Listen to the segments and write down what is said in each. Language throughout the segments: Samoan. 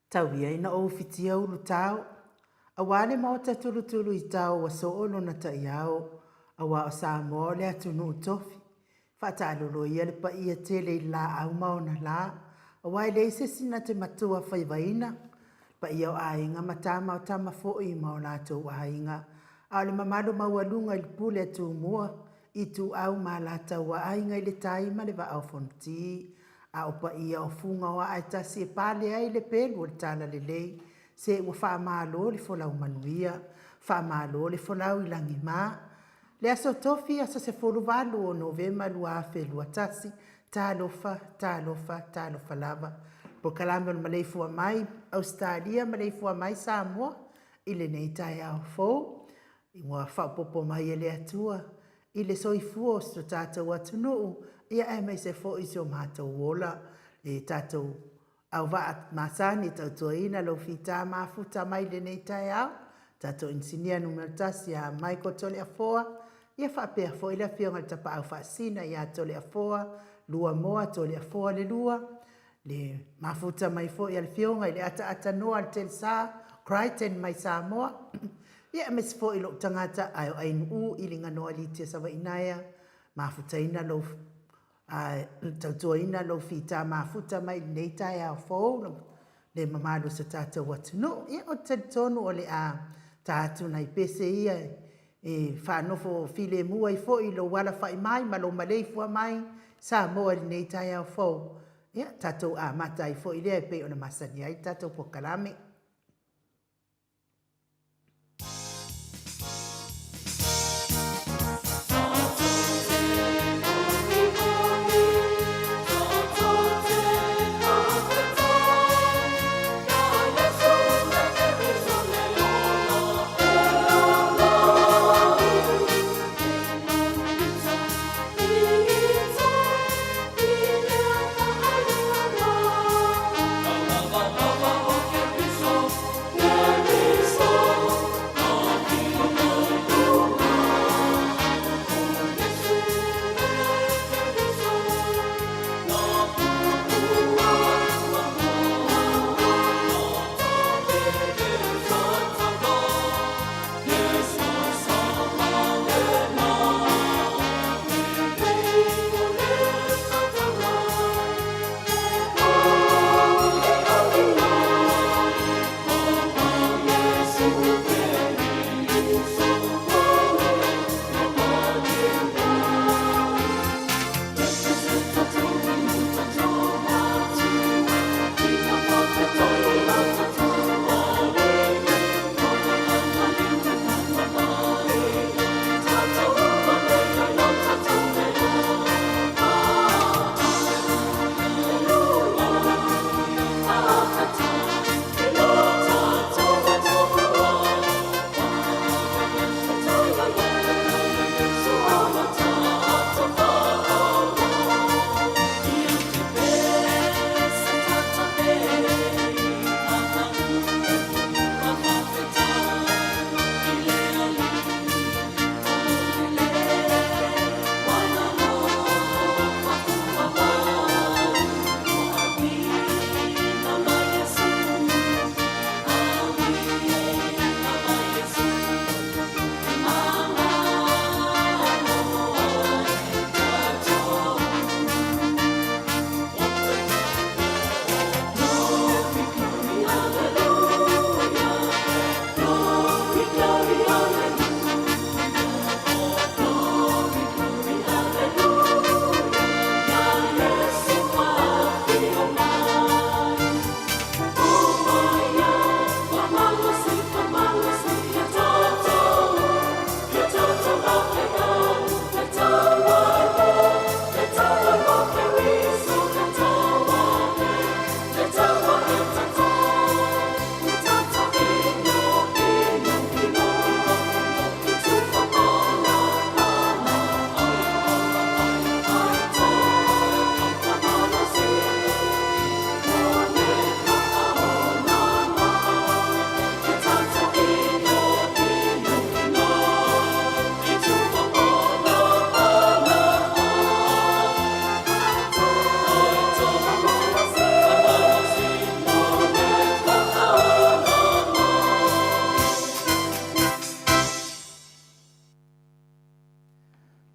Tau ia ina ou fitia ulutao, aua le maota tulutuluitao ua soo lona taiao, aua o Samoa o le atunuu tofi. Faataalolo ia le paia tele i le laau ma ona la, aua e leai se isi na te matua faivaina, paia o aiga ma tama o tama foi ma o latou aiga, a o le mamalu maualuga i le pule a Tumua, Ituau ma Alataua, Aiga i le Tai ma le Vaa o Fonoti, a o paia o Fuga o aa e tasi e pale ai le pelu o le Talalelei, se ua faamalo le folau manuia, faamalo le folau i lagima. Le Aso Tofi, aso 18 o Novema 2021, talofa, talofa, talofa lava. Polokalame o le maleifua mai Ausetalia, maleifua mai Samoa i lenei taeao fou. Ua faaopoopo mai e le Atua i le soifua o si o tatou atunuu, ia aemaise foi si o matou ola e tatou auvaa masani e tautuaina lou fita mafuta mai lenei taeao, tatou inisinia numera 1 ia Michael Toleafoa, ia faapea foi le afioga i le Tapaau Faasisina ia Toleafoa Luamoa Toleafoa le Lua, le mafuta mai foi a le afioga i le Ataaatanoa a le Telesa Crichton mai Samoa, ia aemaise foi lou tagata ae o Ainu'u Iliganoa Litia Savainaea, mafutaina lou a tautuaina lou fita mafuta mai lenei taeao fou le mamalu o so tatou atunuu. Ia, ou te talitonu o le a ta atu nai pese ia e faanofo filemu ai foi lou alafai mai ma lou maleifua mai Samoa i lenei taeao fou. Ia, tatou amata ai foi lea e pei ona masani ai le tatou polokalame.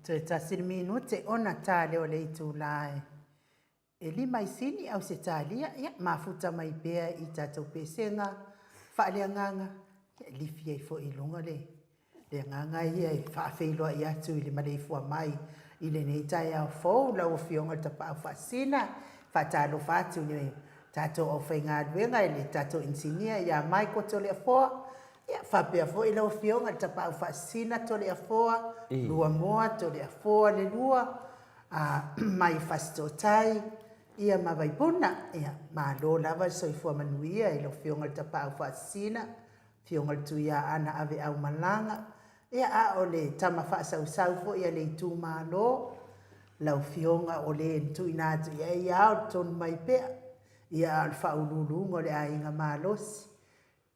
Toe tasi le minute ona ta lea o le itula e e lima i Sini, Ausetalia, ia, mafuta mai pea i tatou pesega faaleagaga, ia, lifi ai foi i luga le le agaga ia e faafeiloai atu i le maleifua mai i lenei taeao fou lau Afioga i le Tapaau Faasisina. Faatalofa atu i le tatou aufaigaluega i le tatou inisinia ia Michael Toleafoa, ia faapea foi lau Afioga i le Tapaau Faasisina Toleafoa, Luamoa Toleafoa le lua, mai Fasitootai, ia ma Vaipuna. Ia, malo lava le soifua manuia i lau Afioga i le Tapaau Faasisina, Afioga i le Tuiaana Aveaumalaga, ia a o le tama faasausau foi a le itumalo, lau Afioga o le na tuuina atu i ai ia o le tonu mai pea, ia a o le faauluuluga o le aiga malosi,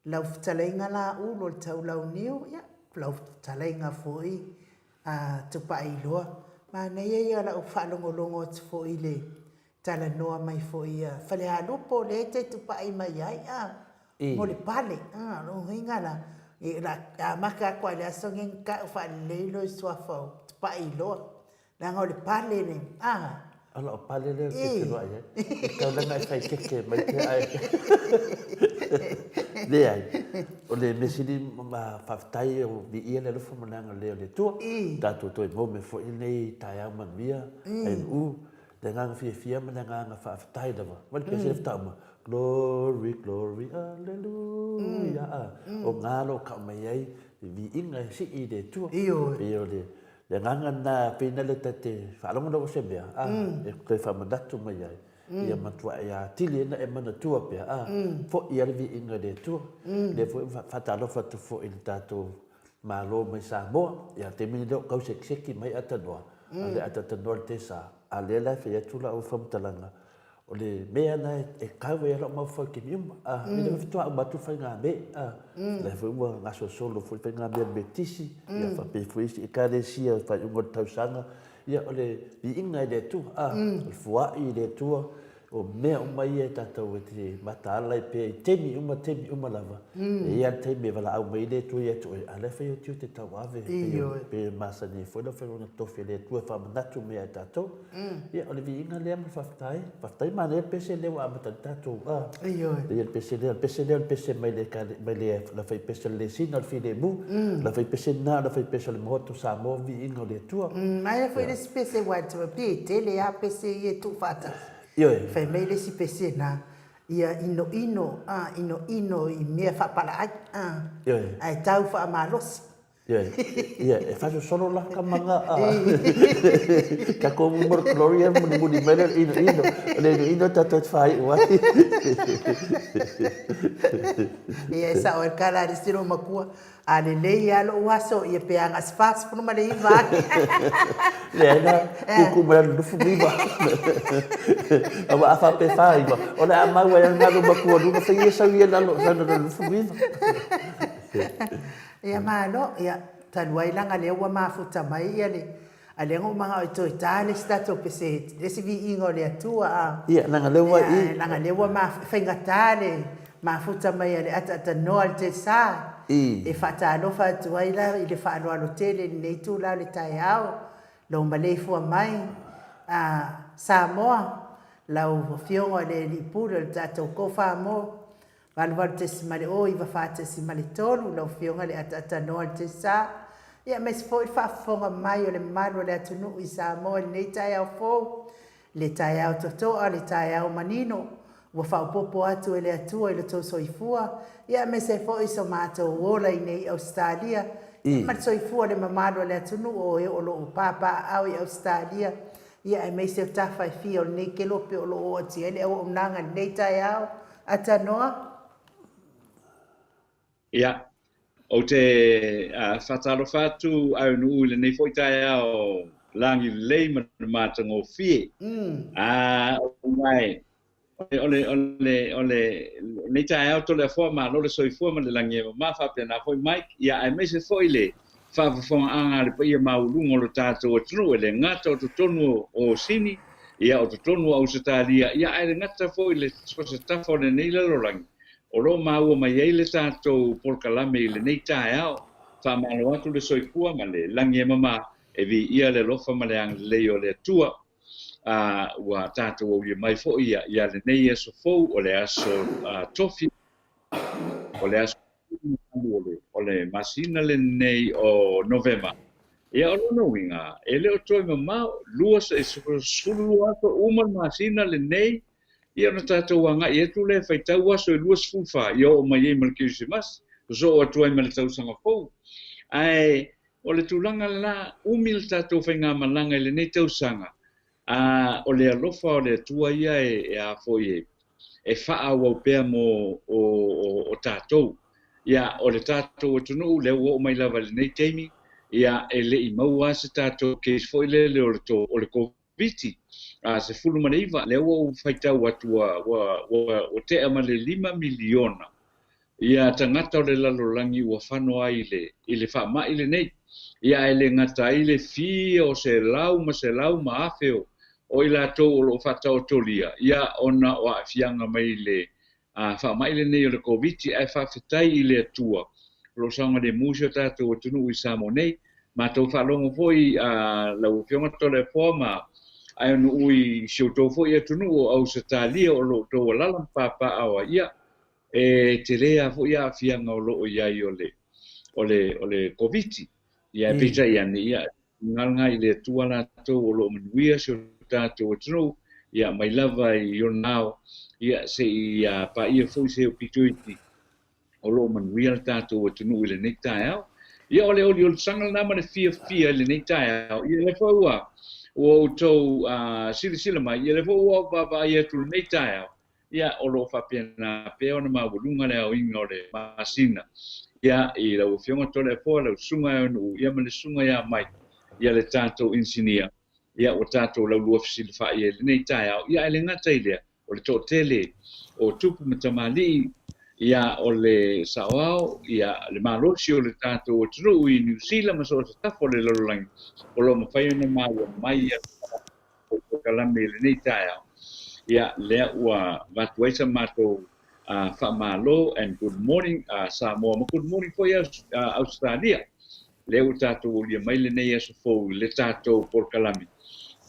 lau fetalaiga Laulu o le Taulauniu, ia lau fetalaiga foi a Tupaiiloa. Manaia ia o lau faalogologo atu foi i le talanoa mai foi a Falealupo lea e te tupai mai ai a mo le pale. A, o lona uiga la, e amata atu lava i le aso lenei ona tau faalelei loa i suafa o Tupaiiloa, leaga o le pale le, a. O lau pale lea ou te feloai ai. E tau leaga e fai keke mai pea ae. Leai. O le mea sili ma faafetai o viia le alofa ma le agalelei o le Atua. Tatou toe maua mai foi lenei taeao manuia ai nuu. Le agaga fiafia ma le agaga faafetai lava. Mai le pese le faatoa uma, Glory, glory, alleluia. O ga lo kau mai ai, le viiga e sii i le Atua. Ioe. Pei o le le agaga lena, pei na le ta te faalogologo se mea, a, e toe faamanatu mai ai, ia matuai atili ai ona e manatua pea, a, foi lava le viiga i le Atua. Lea foi ua faatalofa atu foi i le tatou Malo mai Samoa, ia taimi nei lea o tau sekiseki mai Atanoa, a le Atatanoa i le Tesa, a lea la e fai atu lau faamatalaga, o le mea lena e kau ai lou mafaufau i taimi uma, a, mm. lea faatoa uma atu faigamea, a, mm. lea foi ua gasolosolo foi faigamea le Metisi, mm. ia faapea foi isi ekalesia i faaiuga o le tausaga, ia o le viiga i le Atua, a, mm. o le fua'i i le Atua, O mea uma ia e tatou e te mataala ai pea i taimi uma, taimi uma lava. E i ai lava le taimi e valaau mai ai le Atua ia te oe, a o la e fai o tiute tauave, pei e masani ai foi lau Afioga tofi a le Atua e faamanatu mai ia i tatou. Ia, o le viiga lea ma le faafetai. Faafetai manaia le pese lea ua amata ai le tatou, a. Ioe. Ia le pese lea, o le pese lea o le pese mai le, mai le lafaipese o le Lesina o le Filemu, lafaipese lena o le lafaipese o le Maota o Samoa, viiga o le Atua. Aia foi le isi pese aua e pei e tele lava pese ia e tuufaatasi. Ioe. Fai mai le isi pese na, ia inoino, a, inoino i mea faapalaai, a. Ioe. Ae tau faamalosi. Ioe. Ia, e faasolosolo la ka maga a. Tatou mo le Gloria mulimuli mai le inoino. O le inoino tatou te faaiu ai. Ia, e sao ai le tala a le isi loomatua, A lelei lava lou aso, ia pe aga se 49 ane. Leai la, kuku mai le 29. Aua a faapea 49, o le a mau ai le galu matua luga, fai ia sau ia lalo, sau lalo 29. Ia malo, ia talu ai leaga lea ua mafuta mai ia le A lea na ou manao e toe ta le isi tatou pese, le isi viiga o le Atua, a. Ia, leaga lea ua i. Leaga lea ua faigata le mafuta mai a le ataatanōa a le Tesa. I. E faatalofa atu ai la i le faaaloalo tele i lenei itula o le taeao, lou maleifua mai, a Samoa, lau Afioga i le Alii Pule o le tatou Tofa-mo, 88.094.3, lau Afioga i le Ataatanoa i le Tesa, ia aemaise foi le faafofoga mai o le mamalu o le atunuu i Samoa i lenei taeao fou, le taeao totoa, le taeao manino, ua faaopoopo atu e le Atua i lo outou soifua, ia aemaise ai foi so matou ola i nei Ausetalia, ia ma le soifua o le mamalu o le atunuu o e o lo o papaaao i Ausetalia, ia aemaise o tafa e fia o lenei kelope o lo o oo atu i ai le auaunaga i lenei taeao. Atanoa. Ia, ou te faatalofa atu Aunuu i lenei foi taeao lagi lelei ma le matagofie. Ae, o le, o le, o le, lenei taeao Toleafoa malo le soifua ma le lagi e mama faapena foi Mike, ia aemaise foi le faafofogaaga a le paia maualuga o lo tatou atunuu e le gata o totonu o Sini, ia o totonu o Ausetalia, ia ae le gata foi i le so o se tafa o lenei lalolagi o lo o maua mai ai le tatou polokalame i lenei taeao. Faamalo atu le soifua ma le lagi e mama. E viia le alofa ma le agalelei o le Atua, a ua tatou aulia mai foi ia ia lenei aso fou, o le aso tofi, o le aso o le, o le masina lenei o Novema. Ia, o lona uiga, e le o toe mamao, 22 aso uma le masina lenei, ia ona tatou agai atu lea e faitau aso e 24, ia oo mai ai ma le Kerisimasi, sosoo atu ai ma le tausaga fou. Ae o le tulaga lena, umi le tatou faigamalaga i lenei tausaga, a o le alofa o le Atua ia e a foi e faaauau pea mo o tatou. Ia, o le tatou atunuu, lea ua oo mai lava i lenei taimi, ia, e le i maua lava se tatou case foi lele o le o le Koviti 19, lea ua ou faitau atu ua ua ua tea ma le 5 miliona ia tagata o le lalolagi ua fano ai i le i le faamai lenei. Ia ae le gata ai le fia o selau ma selau ma afe o o i latou o lo o faataotolia, ia ona o aafiaga mai i le faamai lenei o le Koviti, ae faafetai i le Atua o lo o saogalemu si o tatou atunuu i Samoa nei. Matou faalogo foi lau Afioga Toleafoa ma Aeonuu i si outou foi atunuu o Ausetalia o lo outou alala ma papaaao ai, ia, e tele lava foi aafiaga o lo o i ai o le, o le, o le Koviti. Ia, ae peitai ane, ia, Galga i le Atua latou o lo o manuia si o tatou atunuu, ia, mai lava i ona ao, ia, se i paia foi se pito iti o lo o manuia le tatou atunuu i lenei taeao. Ia, o le oliolisaga lena ma le fiafia i lenei taeao. Ia, lea foi ua outou silasila mai, ia, lea foi ua ou vaavaai atu i lenei taeao, Ia, o lo o faapena pea ona maualuga le aoina o le masina, ia, i lau Afioga Toleafoa, lau Susuga Aeonuu, ia ma le Susuga ia Mike, ia le tatou inisinia, ia, ua tatou laulua fesilafai ai i lenei taeao. Ia, ae le gata i lea, o le toatele o tupu ma tamalii, ia, o le saoao, ia, le malosi o le tatou atunuu i Niu Sila ma so o se tafa o le lalolagi, o lo o mafai ona maua mai ia o polokalame i lenei taeao, ia, lea ua avatu ai sa matou faamalo and good morning Samoa ma good morning foi Ausetalia. Lea ua tatou aulia mai lenei aso fou i le tatou polokalame,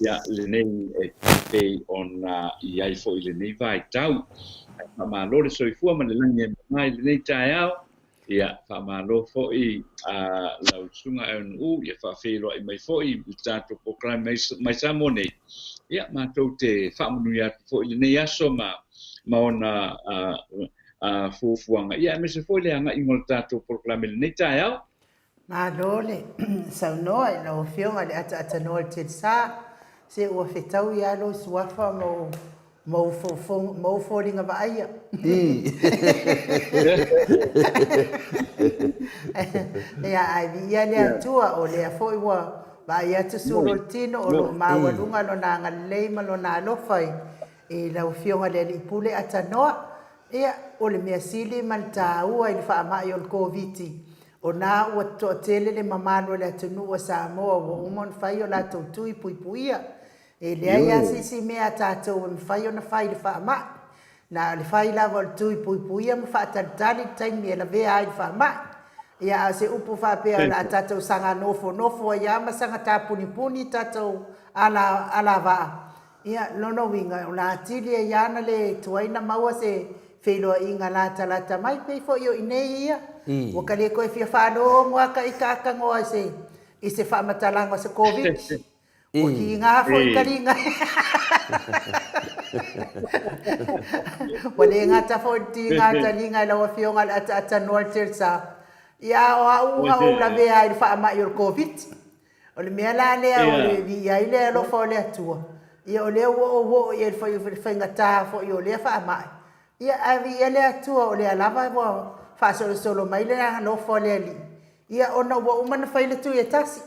ia, lenei e pei ona i ai foi i lenei vaitau. Ae faamalo le soifua ma le lagi e mama i lenei taeao. Ia, faamalo foi lau Susuga Aeonuu, ia faafeiloai mai foi i le tatou polokalame mai Samoa nei. Ia, matou te faamanuia atu foi i lenei aso ma ma ona fuafuaga, ia, aemaise foi le agaiga o le tatou polokalame i lenei taeao. Malo le saunoa i lau Afioga i le ataatanoa o le Telesa. Se ua fetaui lava lou suafa ma ou Ma ou fofoga, ma ou foliga vaaia. Ia, ae viia le Atua, o lea foi ua vaai atu sulu o le tino, o lo o maualuga Lona agalelei ma Lona alofa i lau Afioga i le Alii Pule Atanoa. Ia, o le mea sili ma le taua i le faamai o le Koviti, o na ua toatele le mamalu o le atunuu o Samoa ua uma ona fai o latou tui puipuia. E leai lava se isi mea a tatou e mafai ona fai i le faamai. Na o le fai lava o le tui puipuia ma faatalitali le taimi e lavea ai le faamai. Ia, a o se upu faapea o le a tatou saga nofonofo ai lava ma saga tapunipuni tatou ala, alavaa, ia, lona uiga, o le a atili ai lava ona le tuai ona maua se feiloaiga latalata mai, pei foi o i inei ia, ua ka le toe fia faalogo lava ka ita atanoa i se faamatalaga o se Koviti. Ua kiga foi ka liga. Ua le gata foi le tiga taliga i lau Afioga i le ataatanoa le Teresa. Ia o au na ou lavea ai i le faamai o le Koviti. O le mea la lea o le viia ai le alofa o le Atua, ia o lea ua ou oo i ai i le faigata foi o lea faamai. Ia ae viia le Atua o lea lava ua faasolosolo mai le alofa o le Alii, ia ona ua uma ona fai le tui e tasi.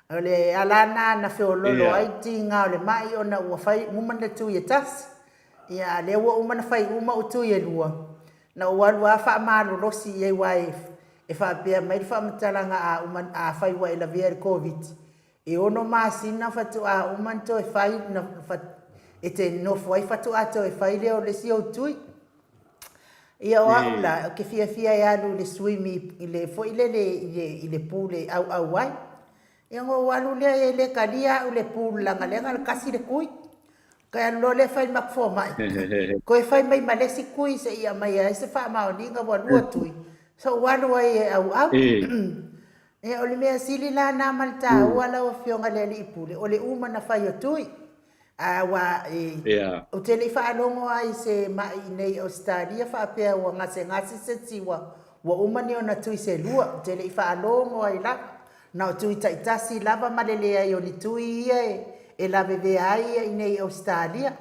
O le ala lena na feololo ai le tiga o le mai ona ua fai uma le tui e tasi. Ia, a lea ua uma ona fai uma au tui e lua, na ou alu lava faamalolosi i ai aua e faapea mai le faamatalaga a uma afai ua e lavea i le Koviti, e ono masina faatoa uma ona toe fai e te nofo ai faatoa toe fai lea o le isi ou tui. Ia o au la, ou te fiafia e alu i le swim i le foi lele i le pool e auau ai. Ia ona ou alu lea e le talia au i le pool leaga lea na o le tasi le tui. Toe alu loa lea fai ma fomai, toe fai mai ma le isi tui se i aumai ai se faamaoniga ua lua tui, sa ou alu ai e auau. Ia o le mea sili la na ma le taua lau Afioga i le Alii Pule, o le uma na fai o tui. Aua e, ou te le i faalogo lava i se mai i nei i Ausetalia faapea ua gasegase se isi ua uma ni ona tui se lua, ou te le i faalogo ai lava. Na o tui taitasi lava ma le leai o ni tui ia e lavevea ai ia i nei i Ausetalia.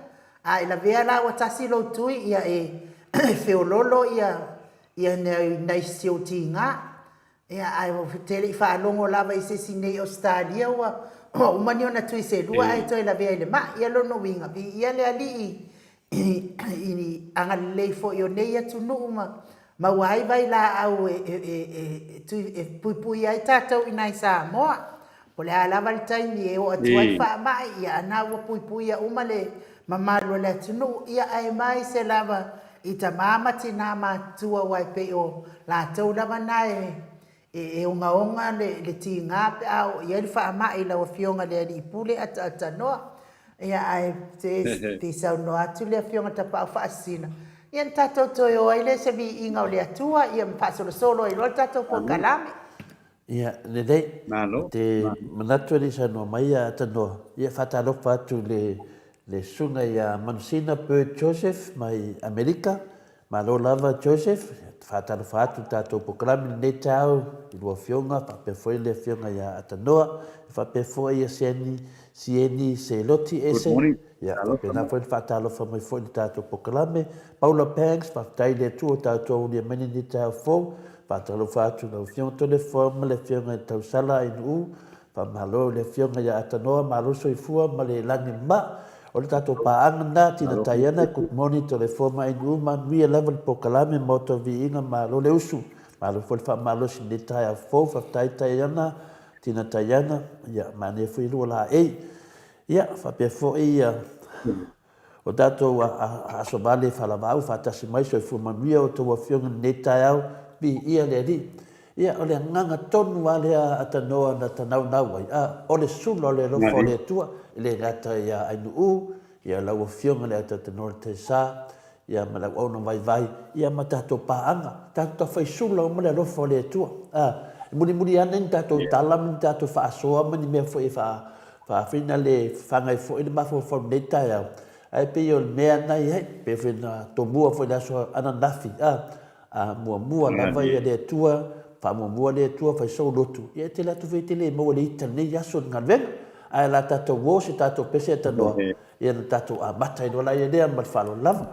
A e lavea la ua tasi lou tui, ia e feololo ia nai si ou tiga. Ia ae ou te le i faalogo lava i se isi nei i Ausetalia ua uma ni ona tui se lua ae toe lavea i le mai. Ia lona uiga, viia le Alii i agalelei foi o nei atunuu ma maua ai vailaau e puipuia ai tatou i nai Samoa. Po o le a lava le taimi e oo atu ai le faamai, ia a na ua puipuia uma le mamalu o le atunuu, ia aemaise lava i tama ma tina matutua aua e pei o latou lava na e ogaoga le tiga pe a oo i ai le faamai i lau Afioga i le Alii Pule ataatanoa. Ia ae se i saunoa atu le Afioga Tapaau Faasisina, ia ona tatou toe o ai lea i se viiga o le Atua, ia ma faasolosolo ai loa le tatou polokalame. Ia, lelei. Malo. Te manatu e le i saunoa mai ia Tanoa, ia faatalofa atu i le le susuga ia Manusina Bird Joseph mai Amerika. Malo lava Joseph, faatalofa atu i le tatou polokalame i lenei taeao i lua afioga, faapea foi le afioga ia Atanoa, faapea foi ia Sieni, Sieni Seloti Ese. Ia, faapena foi le faatalofa mai foi i le tatou polokalame. Paula Banks, faafetai i le Atua ua tatou aulia mai lenei taeao fou. Faatalofa atu i lau Afioga Toleafoa ma le Afioga i le Tausala Ainuu. Faamalo i le Afioga ia Atanoa, malo le soifua ma le lagi ma. O le tatou paaga lena, Tina Taiana, good morning Toleafoa ma Ainuu, manuia lava le polokalame, Maota o Viiga, malo le usu. Malo foi le faamalosi i lenei taeao fou. Faafetai Taiana, Tina Taiana, ia manaia foi lua laei. Ia, faapea foi ia o tatou aso vale faalavaau faatasi mai, soifua manuia outou afioga i lenei taeao, viia le Alii. Ia, o le agaga tonu lava lea a Tanoa na tanaunau ai, a, o le sula o le alofa o le Atua, e le gata ia Ainuu, ia lau Afioga i le Atatanoa le Taisa, ia ma le auauna vaivai, ia ma tatou paaga, tatou tafaisula uma le alofa o le Atua. A, e mulimuli ane ni tatou tala ma ni tatou faasoa ma ni mea foi e faa, faafina le fafaga ai foi le mafaufau i lenei taeao, ae pei o le mea na i ai, pei foi na tomua foi i le aso ananafi, a, a muamua lava ia le Atua, faamuamua le Atua, fai sou lotu, ia e tele atu foi e te le maua le ita i lenei aso i le galuega, ae o le a tatou o se tatou pese e tanoa, Ia na tatou amata ai loa laia lea ma le faaaloalo lava.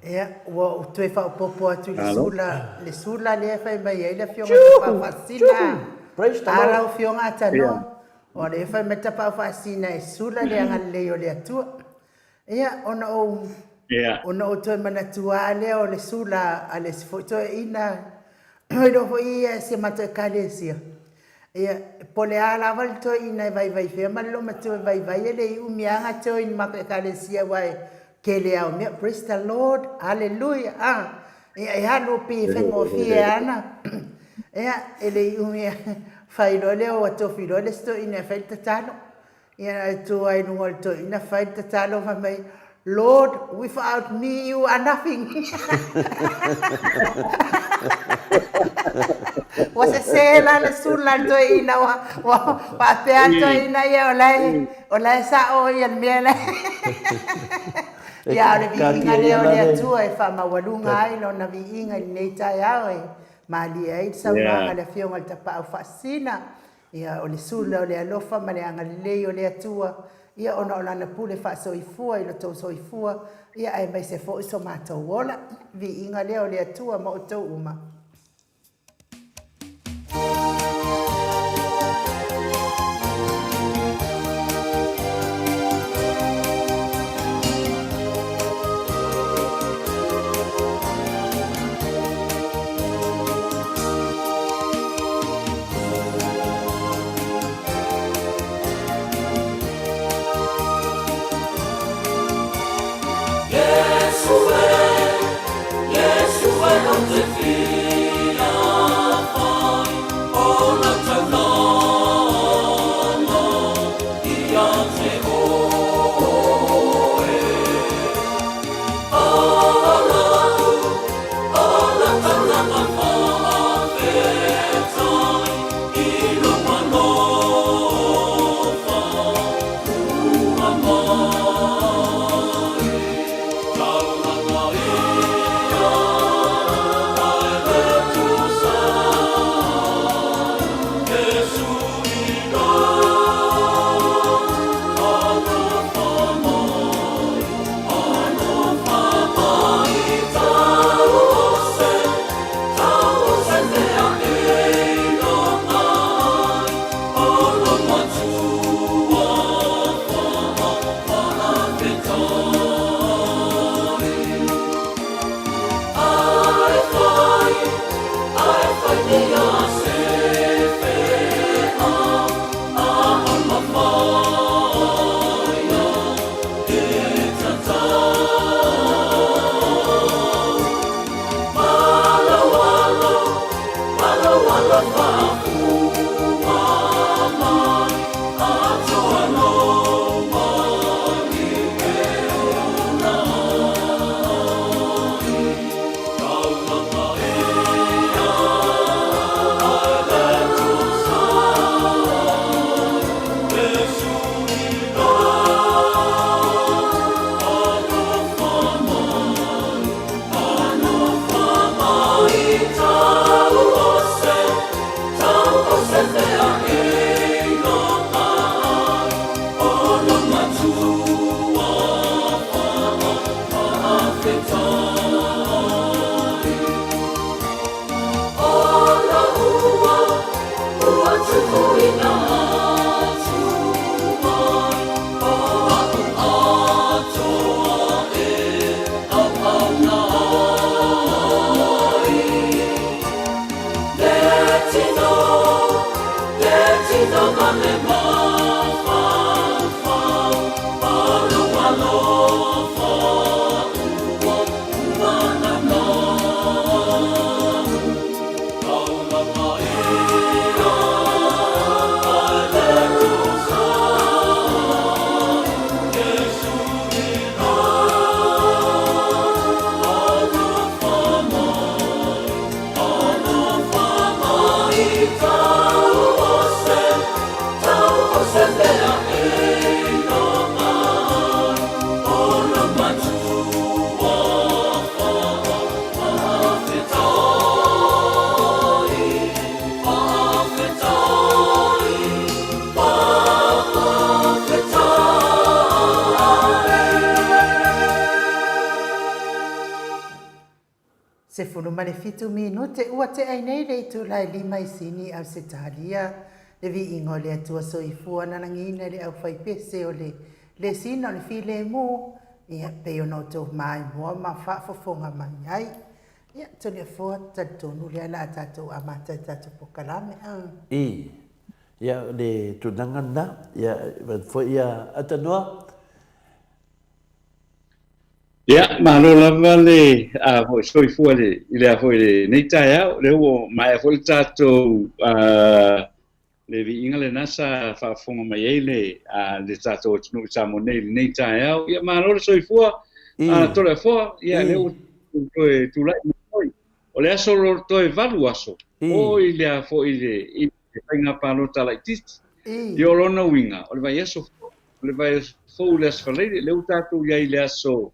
Ia, ua ou toe faaopoopo atu i le sula, le sula lea e fai mai ai le Afioga i le Tapaau Faasisina. Praise the Lord. A lau Afioga Atanoa, o lea e fai mai le Tapaau Faasisina e sula le agalelei o le Atua. Ia, ona ou, ona ou toe manatua lava lea o le sula a le isi foi toeaina, e iloa foi ia e si a matou Ekalesia. Ia, po o le a lava le toeaina e vaivai fea ma le loomatua e vaivai, e le i umi lava na join i matou Ekalesia aua e tele lava o mea, praise the Lord, hallelujah, a, ia e alu pei e faigofie lava na, ia, e le i umi lava, fai loa lea ua tofi loa le isi toeaina e fai le tatalo. Ia e tu ai i luga o le toeaina fai le tatalo fai mai, Lord, without me you are nothing. Ua sese la le sula le toeaina ua, ua faapea le toeaina ia o la e, o la e sao ia le mea la. Ia o le viiga lea o le Atua e faamaualuga ai lona viiga i lenei taeao e malie ai le saunoaga a le Afioga i le Tapaau Faasisina. Ia, o le sula o le alofa ma le agalelei o le Atua, ia, ona o Lana pule faasoifua i lo tou soifua, ia, aemaise foi so matou ola. Viiga lea o le Atua ma outou uma. 17 minute ua tea ai nei le itula e lima i Sini, Ausetalia. Le viiga o le Atua Soifua na lagiina i le aufaipese o le lesina o le filemu, ia, pei ona outou maimoa ma faafofoga mai ai. Ia, Toleafoa, talitonu lea la a tatou amata i tatou pokalame, a. I. Ia, o le tulaga lena, ia, foi ia Atanoa. Ia, malo lava le a foi soifua le i le a foi lenei taeao, lea ua maea foi le tatou a le viiga lena sa faafofoga mai ai le a le tatou atunuu i Samoa nei i lenei taeao. Ia, malo le soifua a Toleafoa, ia lea ua toe tulai mai foi. O le aso toe 8 aso o i le a foi i le i le faiga palota laitiiti. Ia o lona uiga, o le vaiaso fou, o le vaiaso fou i le Aso Faraile, lea ua tatou i ai i le aso,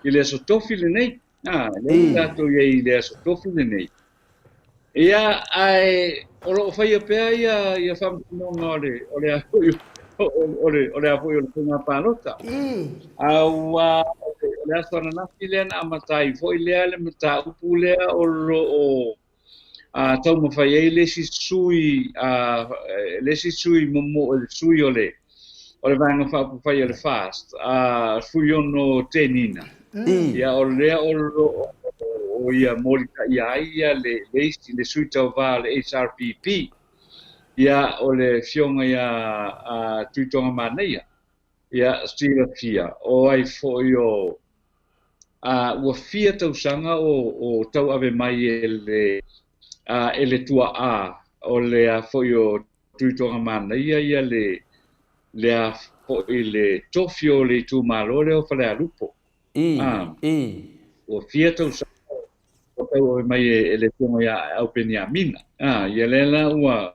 i le aso Tofi lenei. A, lea ua tatou i ai i le aso Tofi lenei. Ia, ae o lo o faia pea ia, ia faamasinoga o le, o le a foi, o le, o le a foi o le faiga palota. A ua, o le aso ananafi lea na amata ai foi lea le mataupu lea o lo o a taumafai ai le isi sui, a, le isi sui momo, le sui o le, o le Vaega Faaupufai o le FAST, a Fuiono Tenina. Ia, o lea o lo o ia molitaia ai ia le, le isi, le sui tauva o le HRPP, ia, o le Afioga ia a, Tuitoga Manaia. Ia, silafia, o ai foi o, a, ua fia tausaga o, o tauave mai e le, a, e le tuaa o le a foi o Tuitoga Manaia ia le, le a foi le tofi o le itumalo lea o Falealupo. A, ua fia tausaga o tauave mai e, e le Afioga ia Aeau Peniamina. A, ia lea la ua,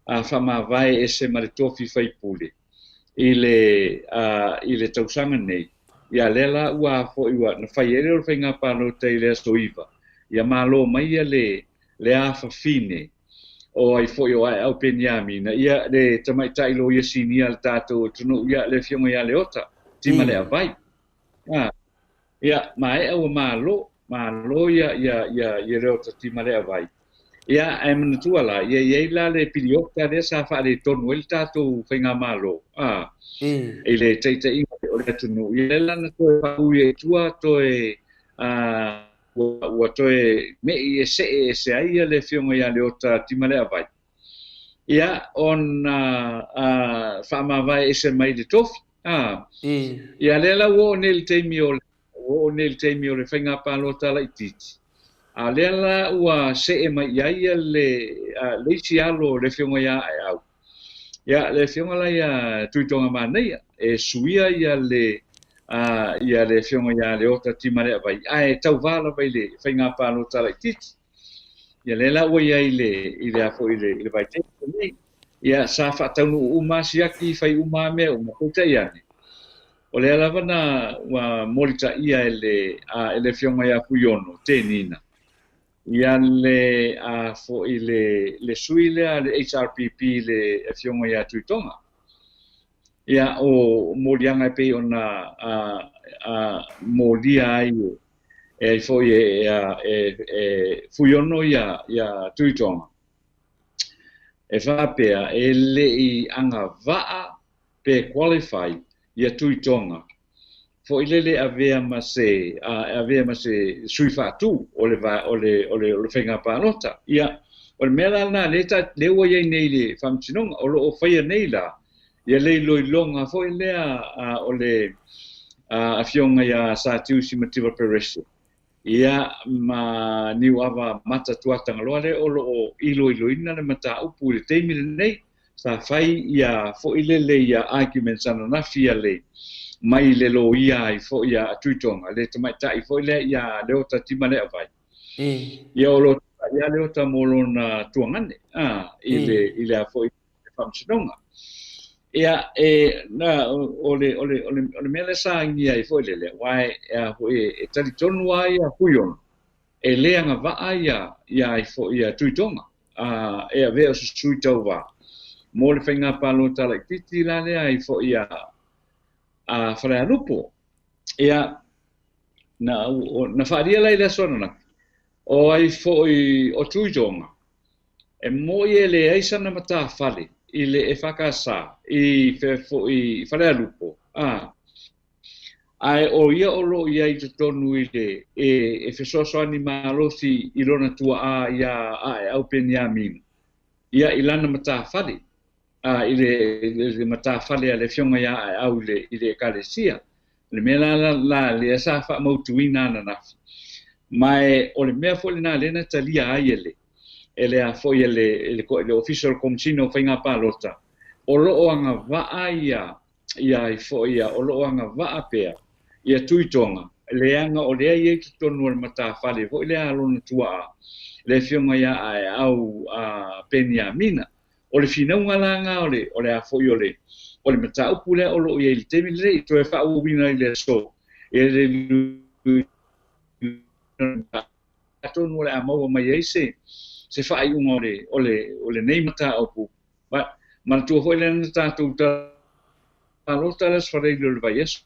a faamavae ese ma le tofi faipule i le, a, i le tausaga nei, ia lea la ua foi ua na fai ai lea o le faiga palota i le aso 9, ia malo mai ia le, le afafine o ai foi o Aeau Peniamina, ia le tamaitai loia sinia a le tatou atunuu, ia le Afioga ia Leota Timaleavai. A, ia, maea ua malo, malo ia, ia, ia, ia Leota Timaleavai. Ia, ae manatua la, ia i ai la le piliota lea sa faaletonu ai le tatou faigamalo, a, i le taitaiga o le atunuu. Ia lea la na toe faaui ai i tua, toe, a, ua, ua toe me'i e see ese ai ia le Afioga ia Leota Timaleavai. Ia, ona, a, faamavae ese mai le tofi, a. Ia, lea la ua oo nei i le taimi o le Ua oo nei i le taimi o le faiga palota laitiiti, a lea la ua see mai i ai ia le, le isi alo o le Afioga ia Aeau, ia le Afioga la ia Tuitoga Manaia, e suia ia le, ia le Afioga ia Leota Timaleavai, ae tauva lava i le faiga palota laitiiti. Ia lea la ua i ai i le, i le a foi i le, i le vaitaimi lenei. Ia, sa faataunuu uma siaki, fai uma mea uma, peitai ane, o lea lava na ua molitaia e le, a, e le Afioga ia Fuiono, Tenina, ia le, a, foi le, le sui lea a le HRPP le Afioga ia Tuitoga. Ia, o moliaga e pei ona, a, a, molia ai e, e ai foi e, e, a, e, e Fuiono ia, ia Tuitoga. E faapea, e le i agavaa pe qualify ia Tuitoga foi lele e avea ma se, e avea ma se sui faatu o le, o le, o le, o le faiga palota. Ia, O le mea la lena lea ta, lea ua i ai nei i le Faamasinoga, o lo o faia nei la ia le iloiloga foi lea a, o le a, afioga ia Satiusi Mativa Perese, ia ma Niuava Mata Tuatagaloa lea o lo o iloiloina le mataupu i le taimi lenei. Sa fai ia foi lele ia arguments ananafi a le mai le loia ai foi a Tuitoga, le tamaitai foi lea ia Leota Timaleavai. Ia o lo o ia Leota mo lona tuagane a, i le i le a foi le Faamasinoga. Ia e na o le o le o le o le mea lea sa agia ai foi lele, aua e a foi e talitonu lava ia Fuiono e le agavaa ia ia ai foi ia Tuitoga a e avea o se sui tauva mo le faiga palota laitiiti la lea ai foi a a Falealupo. Ia na na faaalia la i le aso ananafi o ai foi o Tuitoga e moni e leai sana matafale i le EFKS i fea foi i Falealupo, a ae o ia o lo o i ai i totonu i le e, e fesoasoani malosi i lona tuaa iā Aeau Peniamina, ia i lana matafale, a i le, le matafale a le afioga iā Aeau i le, i le Ekalesia. O le mea la, la, la lea sa faamautuina ananafi. Ma e, o le mea foi lena lea na talia ai e le, e le a foi e le, e le, le Ofisa o le Komesina o Faiga Palota, o lo o agavaa ia, ia ai foi ia, o lo o agavaa pea ia Tuitoga, leaga o lea e i ai i totonu o le matafale foi lea a lona tuaa, le afioga ia Aeau a Peniamina. O le finauga la lena o le, o le a foi o le, o le mataupu lea o lo o i ai i le taimi lenei, toe faaauauina i le aso, e le atonu o le a maua mai ai se, se faaiuga o le, o le, o lenei mataupu. Ma, manatua foi lea na tatou palota le Aso Faraile o le vaiaso.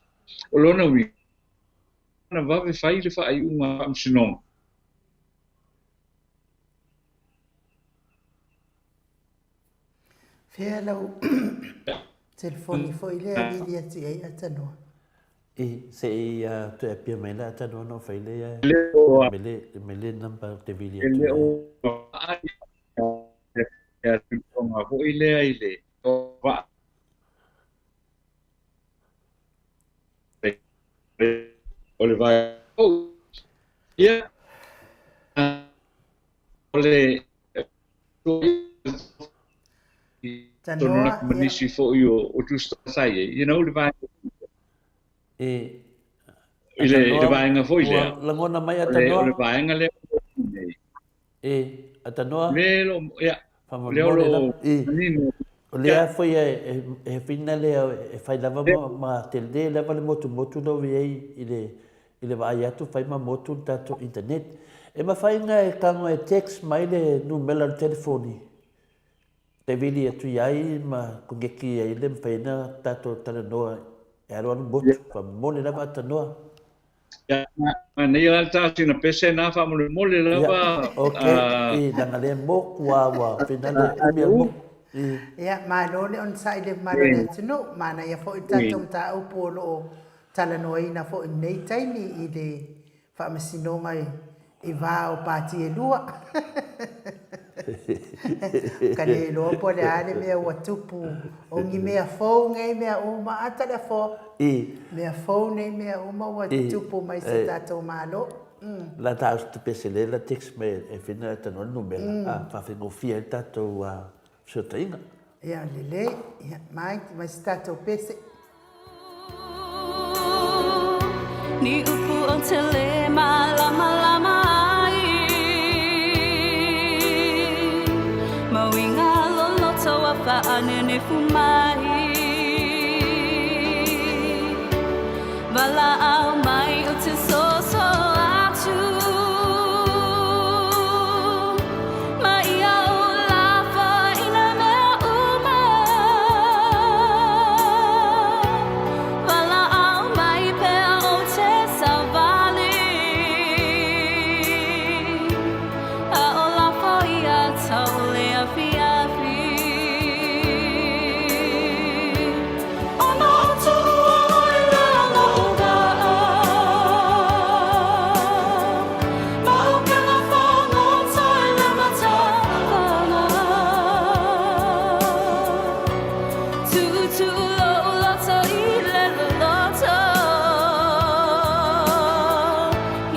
O lona uiga, na vave fai le faaiuga a Faamasinoga. Fea lau telefoni foi lea vili atu i ai Atanoa. I, se i toe apia mai la Atanoa na o fai lea mele, mele number te vili atu i ai. foi lea i le o le vai ia o le Tanoa, ma nisi foi o Tusi sa i ai, you know, le vaega E, i le, i le vaega foi lea. Ua lagona mai Atanoa. O le vaega lea. E, Atanoa. Le lo, ia. Faamolemole lava. I, o lea foi e, e whina lea e whai lava ma, ma te le lava le motu motu lau i ai i le, i le vaai atu whai ma motu le tatou internet. E mawhai ngā e kango e text mai le numera o le telefoni. Te vili atu i ai ma kongeki ai le mawhai na tatou talanoa e alualu motu. Faamolemole lava Atanoa. Ia, manaia la le tasina pese na faamolemole lava. Ia, ok, i leaga lea moku a ua whina le umi o le moku. I. Ia, malo le onosai i le mamalu o le atunuu, manaia foi le tatou mataupu o lo o talanoaina foi i lenei taimi i le Faamasinoga i va o pati e lua. Ka le iloa po o le a le mea ua tupu, o ni mea fou nei mea uma, a tale afoa. I. Mea fou nei mea uma ua tupu mai se tatou Malo. La ta au te pese le la text mai e whina e tanoa le numera, a whawhengofie ai le tatou fesootaiga. Ia, lelei. Ia, mai, mai se tatou pese. Ni upu o te le mālamalama ai Mau i ngā loloto a whaanenefu mai Walaau mai o te soso atu Ma ia o lafa i na mea uma Walaau mai pea o te savali A o lafo ia tau le awhiawhi Ona o tuua oi la na o waa. Tuutuu lou loto i le loloto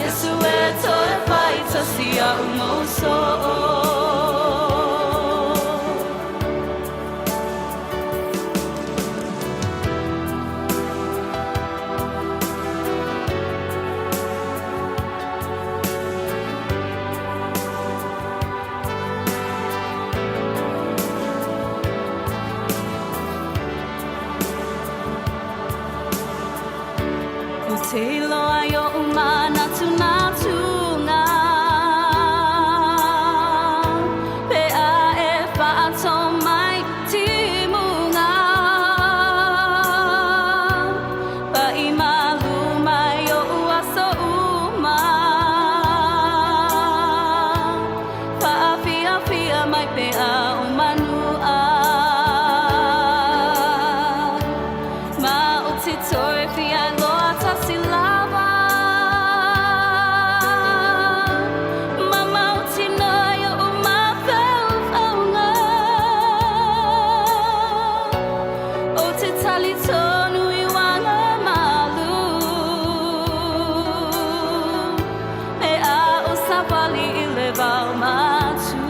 Iesu e toe fai tasi a'u mou soo. Ou te iloa i oʻu manatunatuga Pe a e faato mai timuga Paʻi malu mai oʻu aso uma Faafiafia mai pe a o manua Ma ou te toe fia iloa tasi lava Ma mautinoa i oʻu mafaufauga Ou te talitonu i uaga malu Pe a o savali i le vao matu.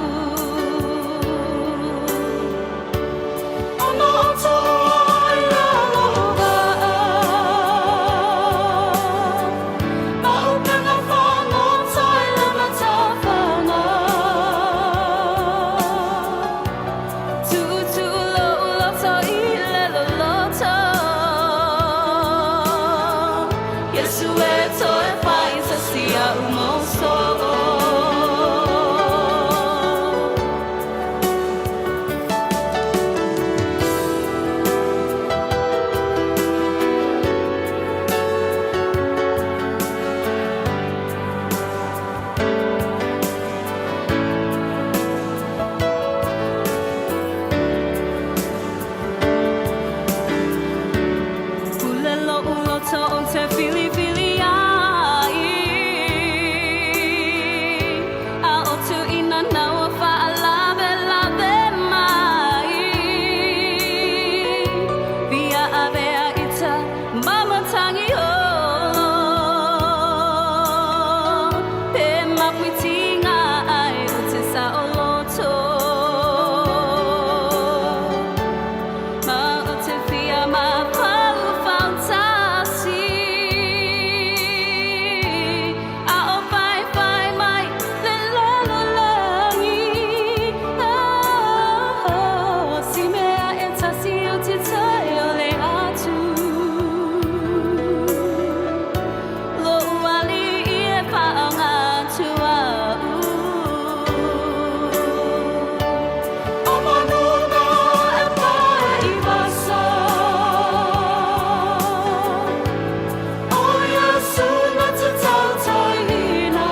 Ona oto ai lalo vaa Ma upega fagota i le matafana Tuutuu lou loto i le loloto Iesu e toe fai tasi a'u mou soo. Pule loʻu loto ou te filifili ai A o tuuina nau o faalawelawe mai Fia avea ita ma matangi olo Pe mapuitinga ai o te saoloto Ma o te fia mafaufau tasi A o faifai mai le lalolagi Oh, si mea e tasi ou te toe ole atu Lou alii e faaoga atu a'u. O manuga e pae i vaso O Iesu na te tautaiina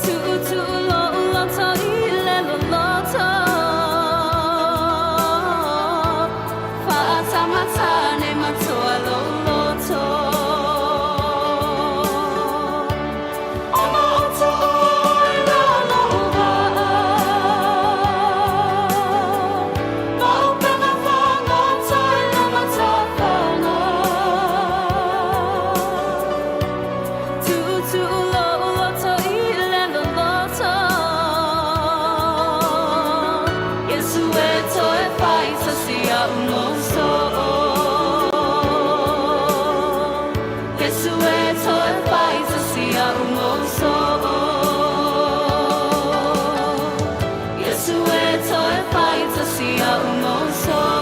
Tuutuu lou loto i le loloto Faatamatane matoa lou loto Ona oto oe lalo vaa Ma upega fagota i le matafana Tuutuu lou loto i le loloto Iesu e toe fai tasi a'u mou soo Iesu e toe fai tasi a'u mou soo Iesu e toe fai tasi a'u mou soo.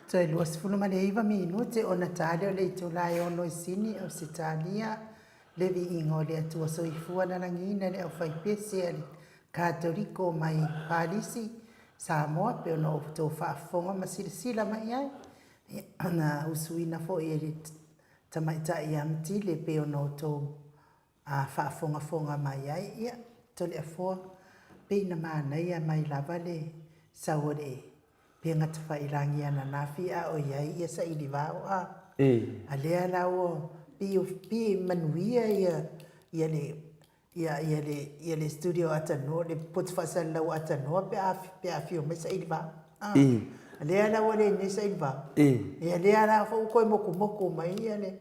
Toe 29 minute ona tali o le itula e ono i Sini, Ausetalia, le viiga o le Atua Soifua lalagiina le aufaipese a le Katoliko mai Palisi, Samoa, pei ona outou faafofoga ma silasila mai ai, na usuina foi e le tamaitai ia Matile pei ona outou faafogafoga mai ai, ia, Toleafoa, pei na manaia mai lava le sau o le. Pe gatafailagi ananafi a o i ai ia saili vao a. A lea la ua pi pi manuia ia ia le ia ia le ia le studio Atanoa le poto faasalalau Atanoa pe a pe a afio mai saili vao. A. A lea la ua le nei saili vao. Ia lea la foi ua toe motumotu mai ia le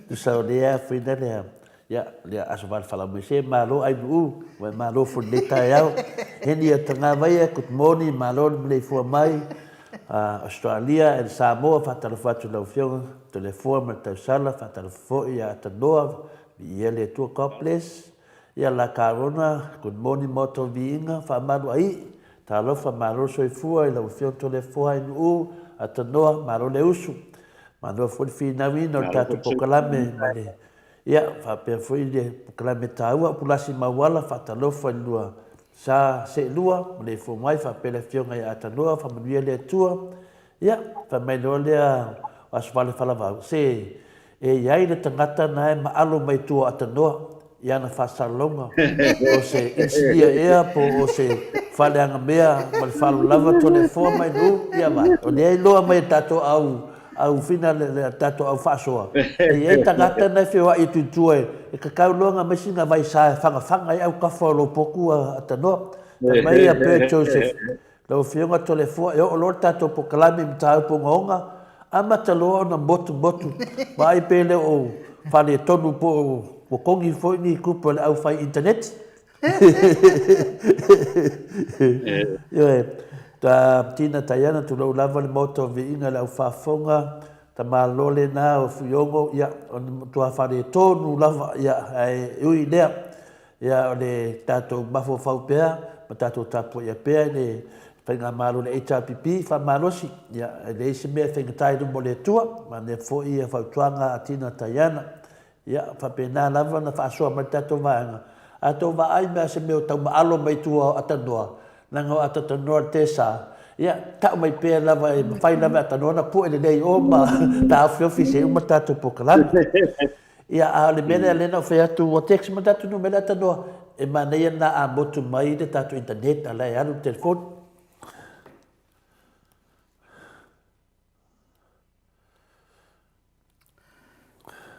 Tusa o lea fuina lea, ia, lea aso vale falau mai se malo ai nuu, wai malo fo le taeao. Heni ia tanga vaia, good morning, malo le maleifua mai, Australia and Samoa, whātalofa atu lau afioga, Toleafoa ma le tausala, whātalofa foi ia Atanoa, viia le Atua, God bless. Ia la Karona, good morning Maota o Viiga, faamalu ai, talofa, malo le soifua i lau afioga Toleafoa ai nuu, Atanoa, malo le usu. Malo foi le finauina o le tatou polokalame ma le, ia, faapea foi le polokalame taua o Pulasi Mauala, faatalofa i le lua sa seelua ma le ifo mai, faapea le Afioga ia Atanoa, faamanuia le Atua. Ia, fai mai loa lea o Asofale Falavau, se e i ai le tagata na e maalo mai tua o Atanoa i ana faasalalauga, o se inisinia ea po o se faaleagamea ma le faalolava Toleafoa mai nuu, ia vaai, o lea e iloa mai e tatou au, au fina le, le tatou au faasoa, e i ai tagata na e feoai atu i tua e kakau loa na aumai sina vaisa e fagafaga ai autafa o lou potu a Atanoa. Fai mai ia Bert Joseph, Lau Afioga Toleafoa, e oo loa le tatou polokalame i mataupu ogaoga, amata loa ona motumotu. Vaai pe le o faaletonu po o ua kogi foi ni tupe o le aufai internet. Ioe, ta Tina Taiana, tulou lava le Maota o Viiga i le au faafofoga, tamaloa lena o Fuiono, ia, o le matua faaletonu lava, ia, ae ui i lea, Ia, o le tatou mafaufau pea ma tatou tapuaia pea i le Faigamalo le HRPP faamalosi, ia, e leai se mea e faigata i luma o le Atua, manaia foi ia fautuaga a Tina Taiana. Ia, faapena lava ona faasoa mai le tatou vaega. A tou vaai mai se mea o tau maalo mai tua o Atanoa, leaga o Atatanoa le tesa, ia, tau mai pea lava e mafai lava e Atanoa ona pue lelei i o ma taofiofi se i uma le tatou polokalame. Ia, a o le mea lea lea na ou fai atu, ua text mai le tatou numera tanoa, e manaia lena a motu mai le tatou internet a la e alu le telefoni.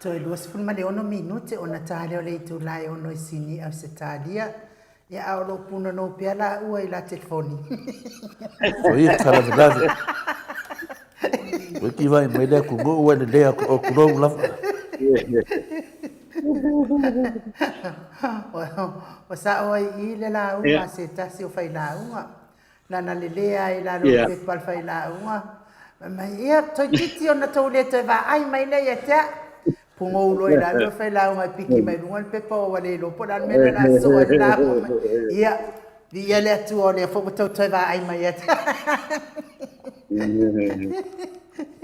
Toe 26 minute ona ta lea o le itula e 6 i Sini, Ausetalia. Ia, a o lo o punonou pea laua i la telefoni. O ia kalavelave. Wiki vai mai le atunuu ua lelei atu o tulou lava. Ua sao ai i i le lauga a se tasi o failauga. Lana lelea ai i lalo o le pepa a le failauga. Fai mai, ia, toeitiiti ona tou le toe vaai mai lea ia te au. Pugou loa i lalo le failauga e piki mai luga le pepa ua le iloa po o le a le mea lea o le a soo ai le lauga mai. Ia, viia le Atua o lea foi ua tou toe vaai mai ia te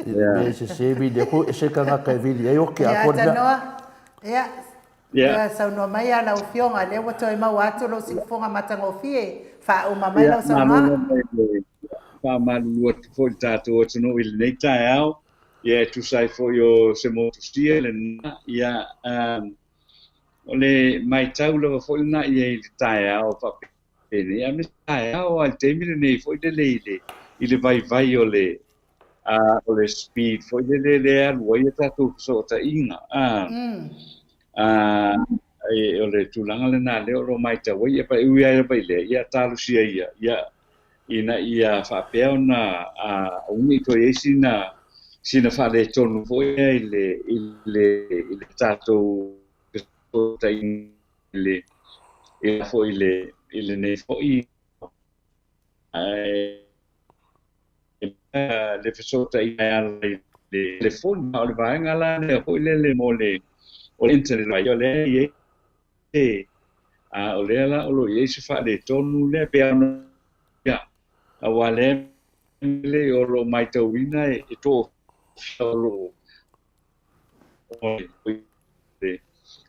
Ia, se se vili aku, e se tagata e vili ai o ke a koe mea. Ia, ia, saunoa mai a lau Afioga, lea ua toe maua atu lou siufofoga matagofie, faauma mai lau saunoaga. Faamalulu atu foi i le tatou atunuu i lenei taeao, ia e tusa ai foi o se motusia lena, ia, o le matau lava foi lena i ai i le taeao faapenei, a o le taeao lava i le taimi lenei foi lele i le, i le vaivai o le, o le speed foi lele lea e alu ai a tatou fesootaiga, o le tulaga lena lea o lo o matau ai, e ui lava i lea, ia talosia ia, ia, ina ia faapea ona aua ne i toe i ai sina, sina faaletonu foi lea i le, i le, i le tatou fesootaiga i le, i le foi i le, i lenei foi ae le fesootaiga e ala i le telefoni. A o le vaega la lea foi lele mo le, o le internet, o lea e i ai A o lea la o lo o i ai se faaletonu lea pei ona ia, aua lea mele o lo o matauina e toafia o lo o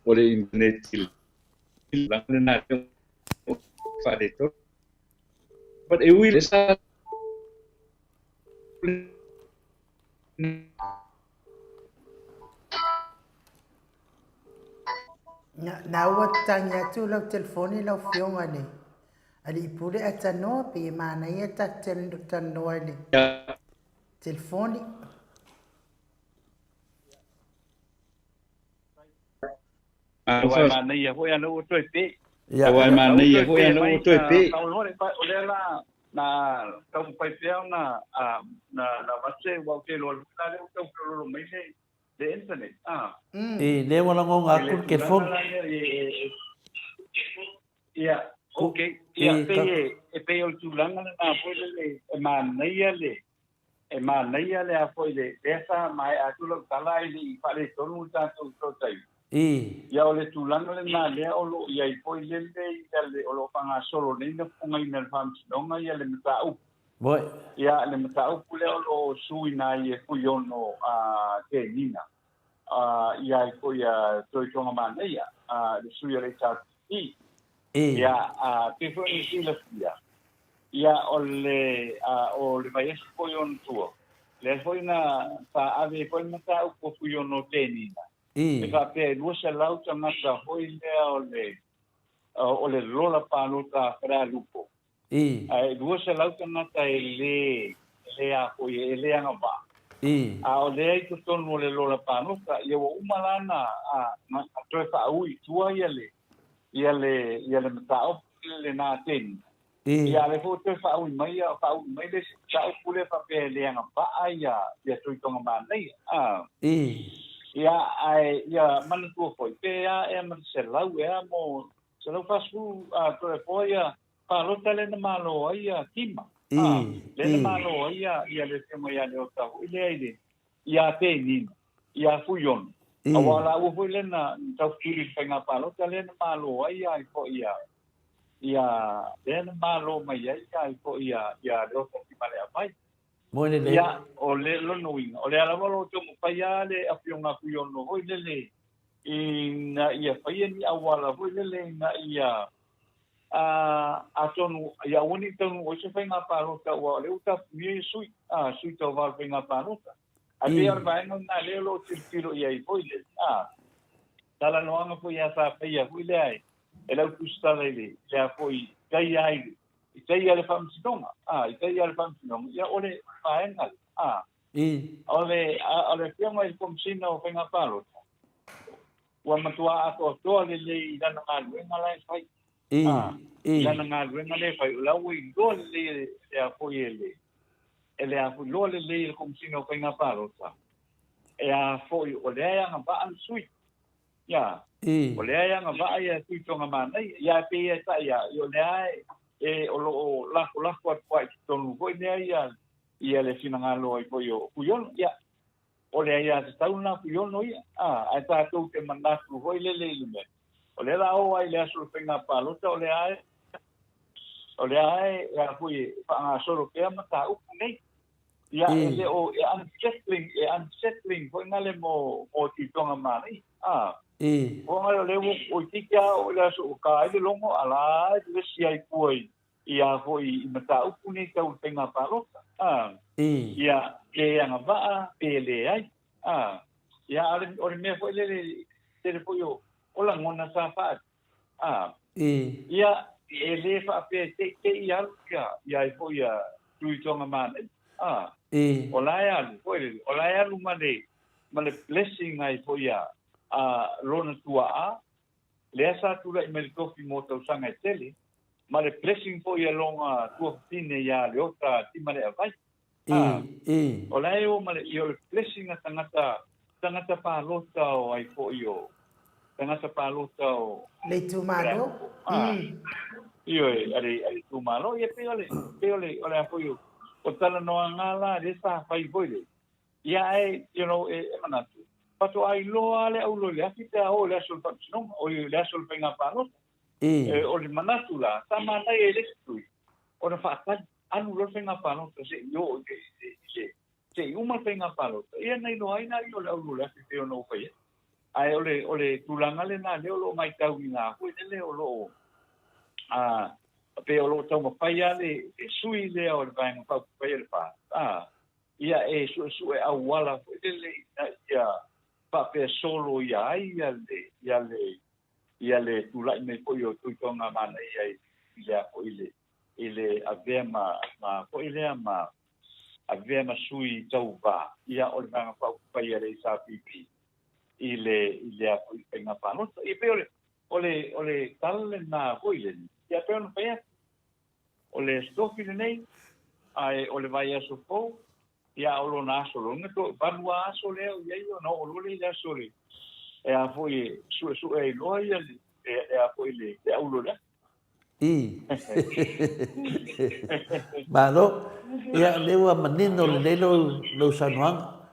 o le internet i le tulaga lena o faaletonu. But e ui i le sa Na ua tangi atu lau telefoni lau Afioga i le Alii Pule ae tanoa pei e manaia ta talanoa i le telefoni. Aua e manaia foi ana ua toe pe. Aua e manaia foi ana ua toe pe. O lea la na taumafai pea ona na avatu se aua ou te iloa la lea ua tau feololo mai le le internet. I lea ua lagona atu le telefoni. Ia, ok. Ia, pei e, e pei o le tulaga lena foi lele e manaia le, e manaia le a foi le, lea sa maea atu lau tala ae le i faaletonu le tatou fesootaiga. Ia, o le tulaga lena lea o lo o i ai foi lele ia le, o lo o faagasolo nei na fofogaina e le Faamasinoga ia le mataupu. Ia, le mataupu lea o lo o suina ai e Fuiono a Tenina ia ai foi a Toitoga Manaia, le sui o le HRPP. Ia, pei foi ona silafia, ia, o le, o le vaiaso foi ona tua, lea foi na sa ave ai foi le mataupu a Fuiono Tenina, e faapea e 200 tagata foi lea o le, o le lola palota a Falealupo, Ae 200 tagata e lē, e lē a foi, e lē agavaa. A o lea i totonu o le lola palota, ia ua uma la na, a, na toe faaui i tua ia le, ia le, ia le mataupu lena a Teni. Ia a o lea foi ua toe faaui mai ia, faaui mai le isi mataupu lea faapea e le agavaa ia, ia Tuitoga Manaia. A. Ia, ae, ia manatua foi, pe a ea ma le 100 ea mo, 140 a toe foa ia palota lea na malo ai ia Tima. A, lea na malo ai ia, ia le afioga ia Leota foi lea i le, ia Penina, ia Fuiono. Aua o laua foi lea na taufetuli i le faiga palota lea na malo ai ia foi ia, ia, lea na malo mai ai ia foi ia, ia Leota Timaleavai. Ia, o le lona uiga, o lea lava o lo o taumafai lava le afioga a Fuiono foi lele ina ia faia ni auala foi lele ina ia atonu ia aua ne i taunuu ai se faiga palota aua o lea ua tapunia ia sui, a, sui tauva o le faiga palota. Ae pei o le vaega lena lea o lo o tilotilo i ai foi le, a, talanoaga foi ia sa faia foi lea e, e lau tusitala i le, i le a foi, i tai lava i le, i tai lava i le faamasinoga, a, i tai lava i le faamasinoga, ia o le vaega lea, a. O le, a, o le afioga i le Komesina o Faiga Palota, Ua matua atoatoa lelei i lana galuega la e fai. I lana galuega lea e fai, o la ua iloa lelei e le a foi e le, e le a foi iloa lelei e le Komesina o Faiga Palota, e a foi, o lea e agavaa le sui. Ia, o lea e agavaa ia Tuitoga Manaia. Ia, e pei e tai a, o lea e, e, o lo o lafolafo atu ai i totonu foi lea ia, ia le finagalo ai foi o Fuiono. Ia, O le aiatatau lena Fuiono ia, a, ae tatou te manatu foi lele i le mea, o lea la oo ai i le aso o le faiga palota, o lea e, o lea e, e a foi e faagasolo pea mataupu nei. Ia, e le o, e unsettling, e unsettling foi nale mo, mo Tuitoga Manaia, a. O ngale o lea ua, ua itiiti a oo i le aso ua ka ai le logo, a la e vevesi ai tua i, ia foi i mataupu nei tau i faiga palota, a, ia, pe agavaa, pe leai, a, ia, a o le mea foi lele, tele foi o, o lagona sa faaali, a, ia, e le faapea e teitei alu ia, ia ai foi ia Tuitoga Manaia, a, o la e alu foi lele, o la e alu ma le, ma le blessing ai foi a, a lona tuaa, lea sa tulai mai le tofi mo tausaga e tele, ma le blessing foi a lona tuafafine ia Leota Timaleavai. A, o la e o ma le, ia o le blessing a tagata, tagata palota o ai foi o, tagata palota o. Le itumalo. A, ioe, a le, a le itumalo, ia pei o le, pei o le, o le a foi o, o talanoaga la lea sa fai foi le, Ia ae, you know, e, e manatu, faatoa iloa lava le aulo i le afi pe a oo i le aso o le faamasinoga, oi, le aso o le faiga palota. E, o le manatu la, sa manaia i le isi tui, ona faatali, alu loa le faiga palota se i oo i le, i le, i le, se i uma le faiga palota, ia na iloa ai lea o le aulo i le afi pei ona ou fai atu. Ae o le, o le tulaga lena lea o lo o matauina foi lele o lo o, a, pei o lo o taumafai lava le, le sui lea o le Vaega Faaupufai a le FAST, a, Ia e suesue auala foi lele ina ia faapea solo ia ai ia le, ia le, ia le tulai mai foi o Tuitoga Manaia i, i le a foi i le i le avea ma ma foi lea ma avea ma sui tauva, ia o le Vaega Faaupufai a le HRPP i le i le a foi faiga palota. Ia pei o le o le o le tala lena foi le ia pei ona fai atu o le tofi lenei ae o le vaiaso fou ia o lona aso lona to valu aso lea o iai ona oo loa lea i le aso le e a foi e suesue ai loa ia le e a foi le le aulo lea. I. Malo. Ia, lea ua manino lelei lou, lou saunoaga.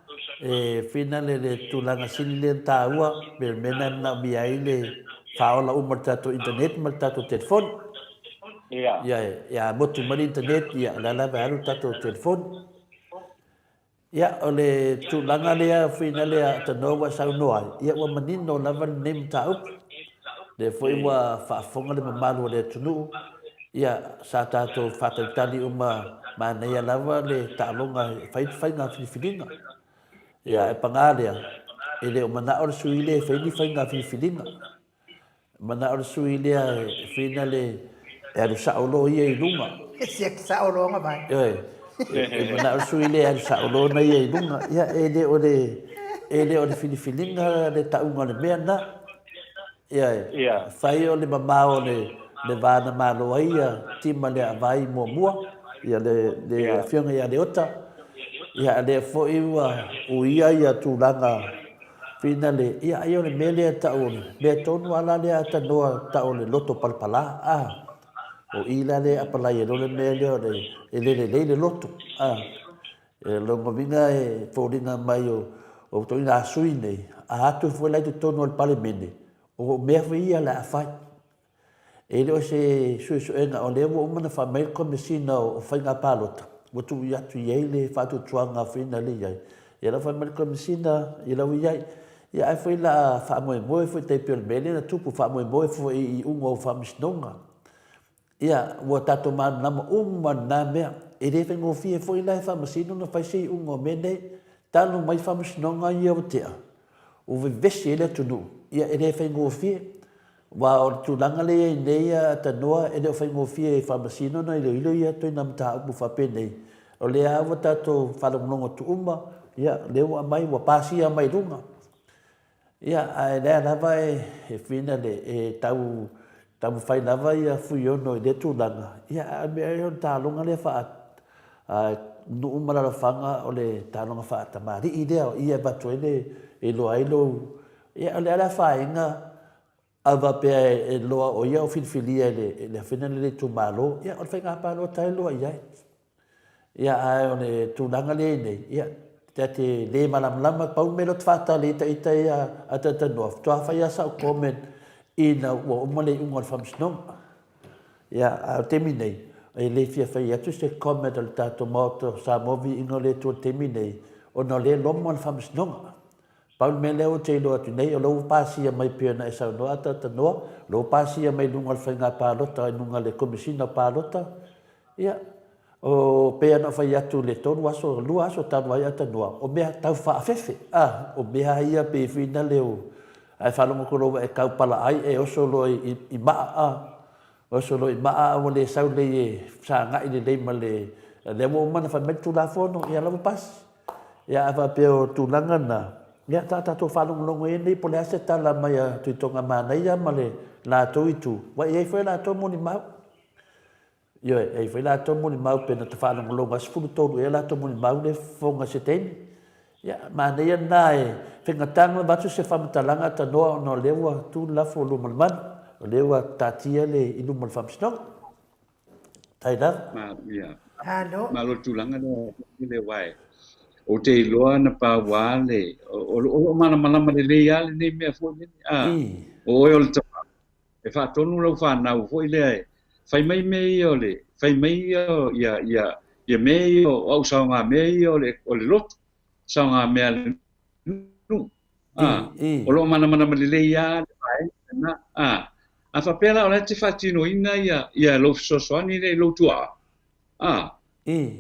E finale le tulaga sili lea na taua, pe o le mea lena e manaomia ai le faaola uma o le tatou internet ma le tatou telefoni. Ia. Ia, ia motu mai le internet, ia, o la lava e alu le tatou telefoni. Ia, o le tulaga lea finale a Tanoa ua e saunoa ai, ia ua manino lava lenei mataupu. Lea foi ua faafofoga le mamalu o le atunuu, ia, sa tatou faatalitali uma manaia lava le taaloga e fai le faiga filifiliga. Ia, ae paga lea, e le o manao le sui lea e fai ni faiga filifiliga. Manao le sui lea e finale e alu sao loa ia i luga. E siaki sao loa ona vai. Ioe. E manao le sui lea e alu sao loa na ia i luga. Ia e le o le e le o le filifiliga le tauga o le mea na. Ioe. Ia. Fai o le mamao o le le va na malo ai ia Tima Leaavaai muamua, ia le le afioga ia Leota. Ia a lea foi ua uia ia tulaga Finale, ia ai o le mea lea e tau o le mea tonu lava la lea a tanoa tau o le loto palapala, a. O i la lea e apalai ai loa le mea lea o le e le lelei le loto, a. E lona uiga e foliga mai o o ituaiga sui nei, a atu foi la i totonu o le Palemene, o mea foi ia o le a fai. E le o se suesuega o lea ua uma ona fai mai le Komesina o Faiga Palota, ua tuu atu i ai le faatuatuaga foi na lea i ai. Ia la ua fai mai le Komesina, ia la ua i ai. Ia ai foi la faamoemoe foi tai pei o le mea lea na tupu, faamoemoe foi i iuga o faamasinoga. Ia, ua tatou malamalama uma lena mea. E le faigofie foi la e faamasino ona fai se iuga o mea nei. Talu mai faamasinoga ia ua tea, ua vevesi ai le atunuu. Ia, e le faigofie. Aua o le tulaga lea i ai nei a Tanoa, e le o faigofie e faamasino ona iloilo ia ituaiga mataupu faapenei. O lea lava ua tatou faalogologo atu uma, ia, o lea ua aumai, ua pasia mai luga. Ia, ae lea lava e finale, e tau taumafai lava ia Fuiono i lea tulaga, ia, ae o le mea o le taaloga lea faa nuu ma alaalafaga o le taaloga faatamalii lea, o i e avatu ai le, e iloa ai lou, ia, o le a le afaina A faapea e loa o ia o filifilia e le afena le itumalo, ia o le faiga palota e loa i ai. Ia ae o le tulaga lea i nei, ia ta te le malamalama, pau le mea lea ou te faatali ai ita ia a Talanoa, faatoa fai lava sau comment ina ua uma le iuga o le faamasinoga. Ia a o le taimi nei, e le fia fai atu se comment a le tatou Maota o Samoa Viiga o le Atua i le taimi nei, ona o lea e loma le faamasinoga. Pau le mea lea ou te iloa atu nei, o lea ua pasia mai pei ona e saunoa Atatanoa, o lea ua pasia mai i luga o le faiga palota i luga o le Komesina o Palota, ia, o, pei ona ou fai atu i le tolu aso, lua aso talu ai Atatanoa, o mea tau faaafefe, a, o mea ia pei foi na leo, a e faalogo atu loa ua e tau palaai e oso loa i, i maa, a, oso loa i maa a ua le sau lelei e fesagai lelei ma le, lea ua uma ona fai mai le Tulafono, ia la ua pasi. Ia a faapea o tulaga na, ia ta tatou faalogologo i ai nei po o le a se tala mai a Tuitoga Manaia ma le latou itu, ua i ai foi latou molimau. Ioe, e i ai foi latou molimau pe na ta faalogologo lava 13 ea latou molimau lea e fofoga i se taimi. Ia, manaia lena e faigata ona avatu se faamatalaga tanoa ona o lea ua tu le lafo luma o le malu, o lea ua taatia le i luma o le faamasinoga. Tai lava. Ma, ia. Alo. Malo le tulaga lea le aua e ou te iloa na paua le o lo o malamalama lelei lava lenei mea foi lele. A, o oe o le tama e faatonu lau fanau foi lea e fai mai mea ia o le fai mai ia ia ia ia mea ia o au saogamea ia o le o le lotu saogamea a le nuu. A, o lo o malamalama lelei lava le vaega lena. A, a faapea la o la e te faatinoina ia, ia lou fesoasoani lea i lou tuaa, a,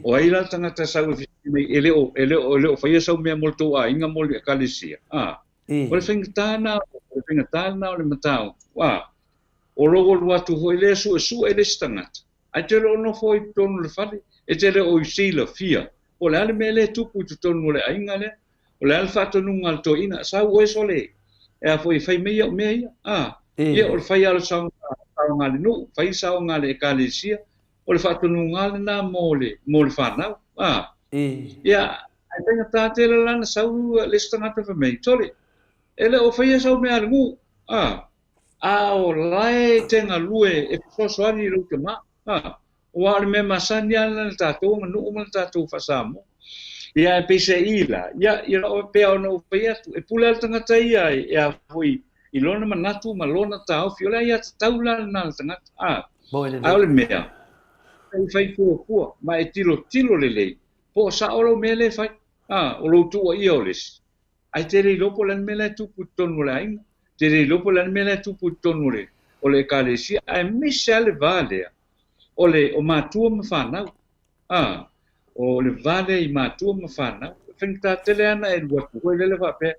o ai la le tagata e sau e fesili mai, e le o, e le o, e le o faia sau mea mo le tou aiga mo le ekalesia? A, o le faigata lena, o le faigata lena o le mataupu. A. O lou alu atu foi lea suesue le isi tagata, ae e te le o nofo ai i totonu o le fale, e te le o i silafia po o le a le mea lea e tupu i totonu o le aiga lea, o le a le faatonuga a le toeaina, sau oe sole e a foi e fai mai au mea ia, a, ia o le fai lava o le saoga a le nuu, fai le saoga a le ekalesia, o le faatonuga lava lena mo le, mo le fanau, a. Ia, ae faigata tele la ona sau le isi tagata fai mai, sole, e le o faia sau mea a le nuu, a. A o la e te galue e fesoasoani i lou tama, a, aua o le mea masani lava lena i le tatou aganuu ma le tatou faa-Samoa. Ia ae peiseai la, ia, ia e pei lava ona ou fai atu, e pule lava le tagata ia e a foi i lona manatu ma lona taofi, o le aiatatau la lena a le tagata, a. A o le mea, e fai fuafua ma e tilotilo lelei po o sao lau mea lea e fai, a, o lou tuuaia o le isi. Ae te le iloa po o le a le mea la e tupu i totonu o le aiga, te le iloa po o le a le mea la e tupu i totonu o le, o le ekalesia, aemaise lava le va lea o le, o matua ma fanau. A, o le va lea i matua ma fanau. E faigata tele lava ona e alu atu foi lele faapea,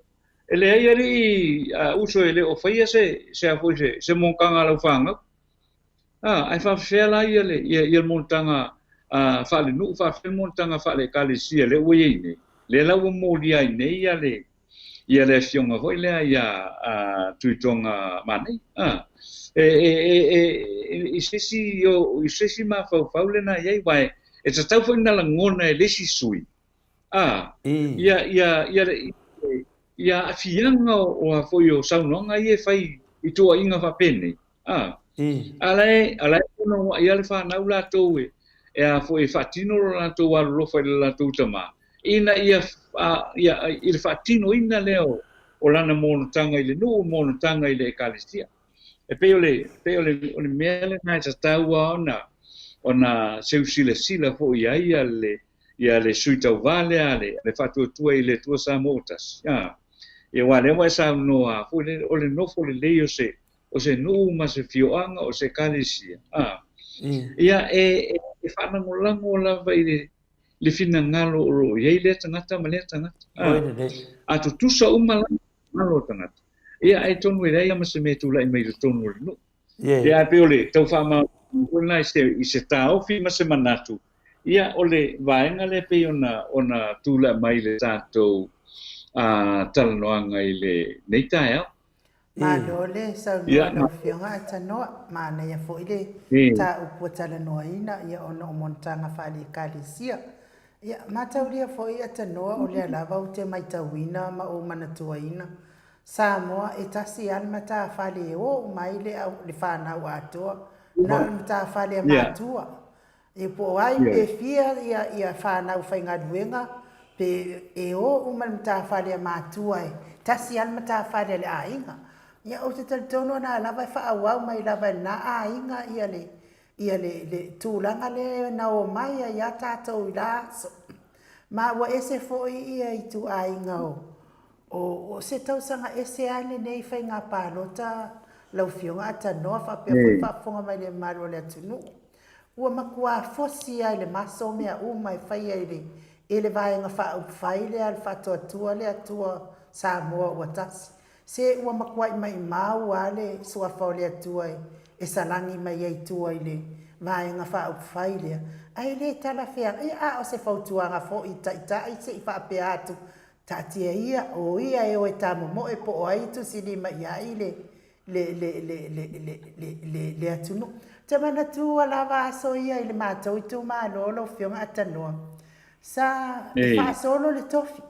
e leai alii a, uso e le o faia se, se a foi se, se monotaga a lau fanau. A, ae faafefea la ia le, ia, ia le monotaga a, faalenuu, faafefea le monotaga faale-Ekalesia lea ua i ai nei? Lea la ua molia ai nei ia le, ia le afioga foi lea ia a, Tuitoga Manei. A, e, e, e, e, e, i se isi, o, i se isi mafaufau lena i ai, aua e, e tatau foi ona lagona e le isi sui, a, ia, ia, ia le, ia aafiaga o, o a foi o saunoaga ia e fai i tuuaiga faapenei. A, a la e, a la e punouai lava le fanau latou e, e a foi e faatino lo latou alolofa i le latou tama, ina ia, a, ia, i le faatinoina lea o, o lana monotaga i le nuu, monotaga i le ekalesia. E pei o le, pei o le, o le mea lena e tatau lava ona, ona seu silasila foi i ai ia le, ia le sui tauva lea a le, le Faatuatua i le Atua Samoa ua Tasi. A, ia aua o lea ua e saunoa foi lele, o le nofo lelei o se, o se nuu ma se fioaga, o se ekalesia, a, ia, e, e faalagolago lava i le, le finagalo o lo o i ai lea tagata ma lea tagata. A, a tutusa uma la finagalo o tagata, ia, atonu e leai lava ma se mea e tulai mai i totonu o le nuu. Ia, ae pei o le tau faamalamalama foi lena i se, i se taofi ma se manatu, ia, o le vaega lea pei ona, ona tulai mai i le tatou talanoaga i lenei taeao. Malo le saunoa lau Afioga Atanoa, manaia foi le mataupu ua talanoaina ia ona o monotaga faale-Ekalesia. Ia, mataulia foi Atanoa o lea lava ou te maitauina ma ou manatuaina Samoa e tasi lava le matafale e o uma ai le au, le fanau atoa, na o le matafale a matua. Ia po o ai pe fia ia ia fanau faigaluega pe e o uma le matafale a matua e tasi lava le matafale a le aiga. Ia ou te talitonu na lava e faaauau mai lava e lena aiga ia le ia le le tulaga lea na omai ai a tatou i la aso. Ma ua ese foi ia ituaiga o o se tausaga ese lava lenei faiga palota lau Afioga Atanoa faapea foi faafofoga mai le mamalu o le atunuu. Ua matua fosi lava i le maso mea uma e faia i le e le Vaega Faaupufai lea a le Faatuatua le Atua Samoa ua tasi. Se ua matuai maimau lava le Suafa o le Atua e e salagi mai ai tua i le Vaega Faaupufai lea, ae le talafeagai. Ia, a o se fautuaga foi i Taitai se i faapea atu, taatia ia, o ia e o e tamomoe po o ai e tusilima i ai le le, le, le, le, le, le, le, le atunuu. Ou te manatua lava aso ia i le matou itumalo lau Afioga Atanoa, sa faasolo le tofi,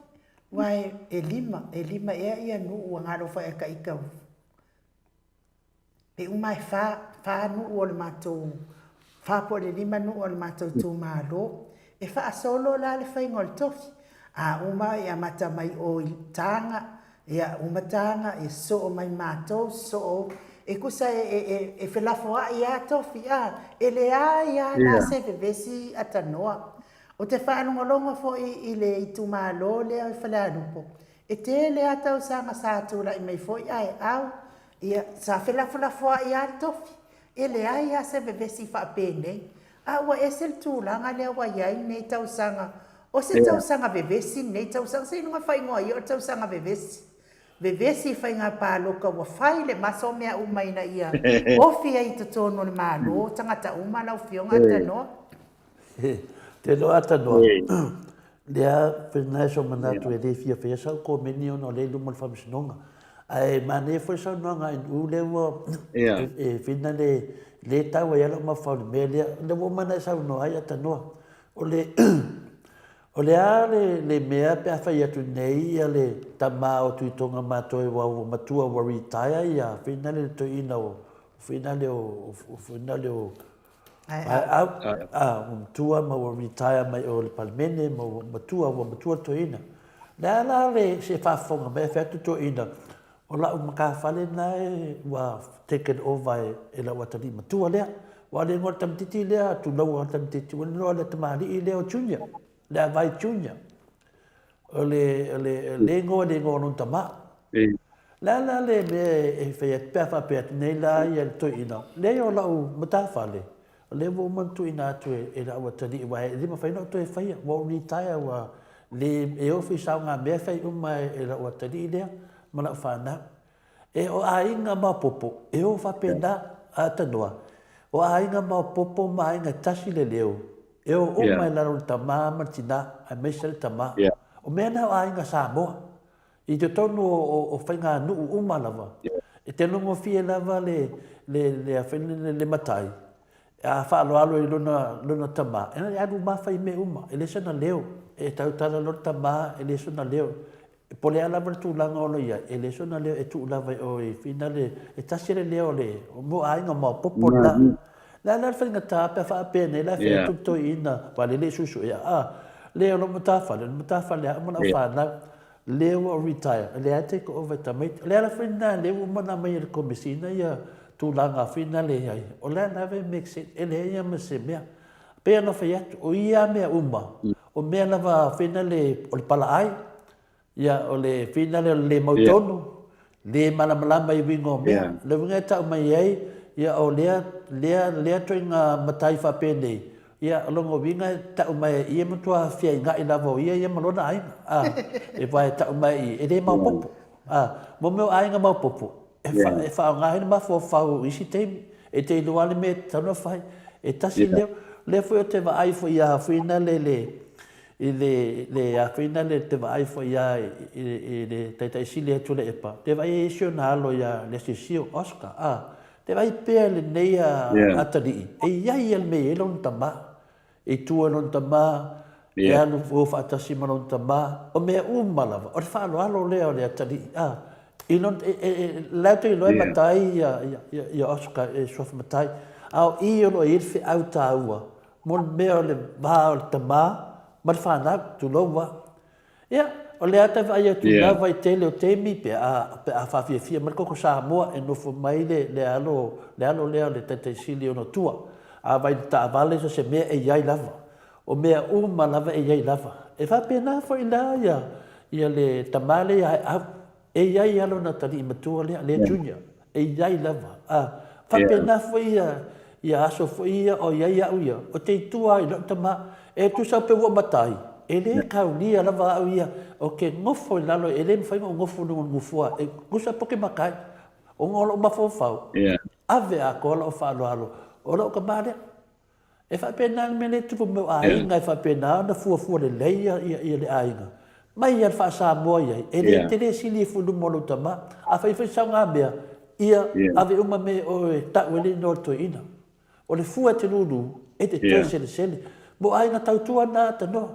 aua e, e lima, e lima ea ia nuu ua galo foi e ika pe uma e fa, fa nuu o le matou, fa po o le lima nuu o le matou itumalo. E faasolo la le faiga o le tofi, a uma e amata mai o i Taga, ia uma Taga, ia sosoo mai matou, sosoo, e tusa e, e, e, e felafoai lava tofi, a, e leai lava la se vevesi atanoa. Ou te faalogologo foi i le itumalo lea i Falealupo, e tele lava tausaga sa tulai mai foi ae au, ia, sa felafolafoai lava le tofi, e leai lava se vevesi faapenei. A ua ese le tulaga lea ua i ai lenei tausaga, o se tausaga vevesi lenei tausaga, seiloga faaigoa ia o le tausaga vevesi. Vevesi i faiga paloka ua fai le maso mea uma ina ia ofi ai i totonu o le Malo tagata uma lau Afioga Atanoa. Te loa Atanoa, lea pena e so manatu e le fia faia sau komeni ona o lea i luma o le Faamasinoga. Ae manaia foi le saunoaga a NU lea ua e whina le le tau ai lava lau mafaufau i le mea lea. Lea ua uma ona e saunoa ai Atanoa. O le O le a le le mea pe a fai atu nei ia le tama o Tuitoga Matoe ua ua matua ua retire ia whina le toeaina o whina le o whina le o Aeau a ua matua ma ua retire mai o le Palemene ma ua matua ua matua le toeaina. Le a la le se faafofoga mai e fai atu toeaina O la'u matafale lena e ua taken over e la'u atalii matua lea. Ua le igoa le tamaitiiti lea, tulou lava le tamaitiiti, ua igoa le tamalii lea o Junior, Leavai Junior. O le, o le, le igoa le igoa o lona tama. Le a la le mea e fai atu pe a faapea atu nei la ia le toeaina, leai o la'u matafale, o lea ua uma ona tuuina atu e la'u atalii aua e le mafai ona ou toe faia, ua ou retire ua le, e ofi i saogamea e fai uma e la'u atalii lea. ma lau fanau. E o aiga maopopo, e o faapena a tanoa. O aiga maopopo ma aiga e tasi le leo, e o uma i lalo o le tama ma le tina, aemaise le tama. O mea na o aiga Samoa. I totonu o faiganuu uma lava, e te logofie lava le, le, le, le, le matai, a faaaloalo i lona, lona tama, e alu ma fai mea uma, e le sona leo. E tautala loa le tama, e le sona leo. Po o le a lava le tulaga o lo o i ai, e le sona leo e tuu lava i o i finale, e tasi le leo o le mo aiga maopopo lena. Le a la le faigata pe a faapea nei la e fai atu le toeaina aua lea e le i suesuea, a, le o lou matafale, o le matafale a au ma lau fanau, lea ua ou retire, o lea e take over e tamaiti. O le ala foi lena lea ua uma ona aumai e le Komesina ia tulaga finale i ai, o la e lava e make sense, e leai lava ma se mea. E pei ona fai atu, o ia mea uma, o mea lava finale o le palaai, ia, o le finale o le le mautonu, le malamalama i uiga o mea. Le uiga e tau mai ai, ia, o lea, lea, lea ituaiga matai faapenei, ia, o lona uiga e tau mai ai i, e matua feainai lava o ia ia ma lona aiga, a, e aua e tau mai i, e le maopoopo. A, mo mea o aiga maopoopo, e, fa, e faaaoga ai le mafaufau i isi taimi, e te iloa le mea e tatau ona fai. E tasi leo, lea foi ou te vaai foi ia Whina le, le, i le, le a Whina le te vaai foi ia i, i le taitai sili atu o le epa, te vaai ai isi ona alo ia Lesiosio, Oscar, a, te vaai pea lenei a, atalii, e iai ia le mea e iai lona tama. I tua i lona tama, e alu o faatasi ma lona tama, o mea uma lava, o le faaaloalo lea o le atalii, a, i lona, e, e, e, la te iloa e matai ia, ia, ia, ia Oscar e suafa matai, a o i o lo o i ai le feau taua, mo le mea o le va o le tama ma le fanau, tulou lava. Ia, o lea ta vaai atu yeah. lava i tele o taimi pe a, pe a faafiafia mai le koko Samoa e nofo mai le, le alo, le alo lea o le taitaisili ona tua. A vai le taavale so se mea e iai lava. O mea uma lava e iai lava. E faapena foi la ia, ia le tama lea ia Aeau. E iai lava lona atalii matua lea, lea junior. E iai lava. A, faapena foi ia, ia aso foi ia o iai au ia, o te i tua i lau tama, e tusa pe ua matai, e le kaulia lava au ia, o ke nofo i lalo, e le mafai ona ou nofo i luga o le nofoa, e tusa po ke matai, ona o lou mafaufau, ave atoa lau faaaloalo, o lau tama lea. E faapena le mea lea e tupu mai o aiga e faapena ona fuafua lelei ia, ia, ia le aiga. Mai ia le faa-Samoa i ai, e le yeah. tele sili ifo i luma o lou tama. A fai foi sau mea, ia yeah. ave uma me o e tau e le inoa le toeaina. O le fua e te lulu, e te toe yeah. selesele. Mo aiga tautua na tanoa.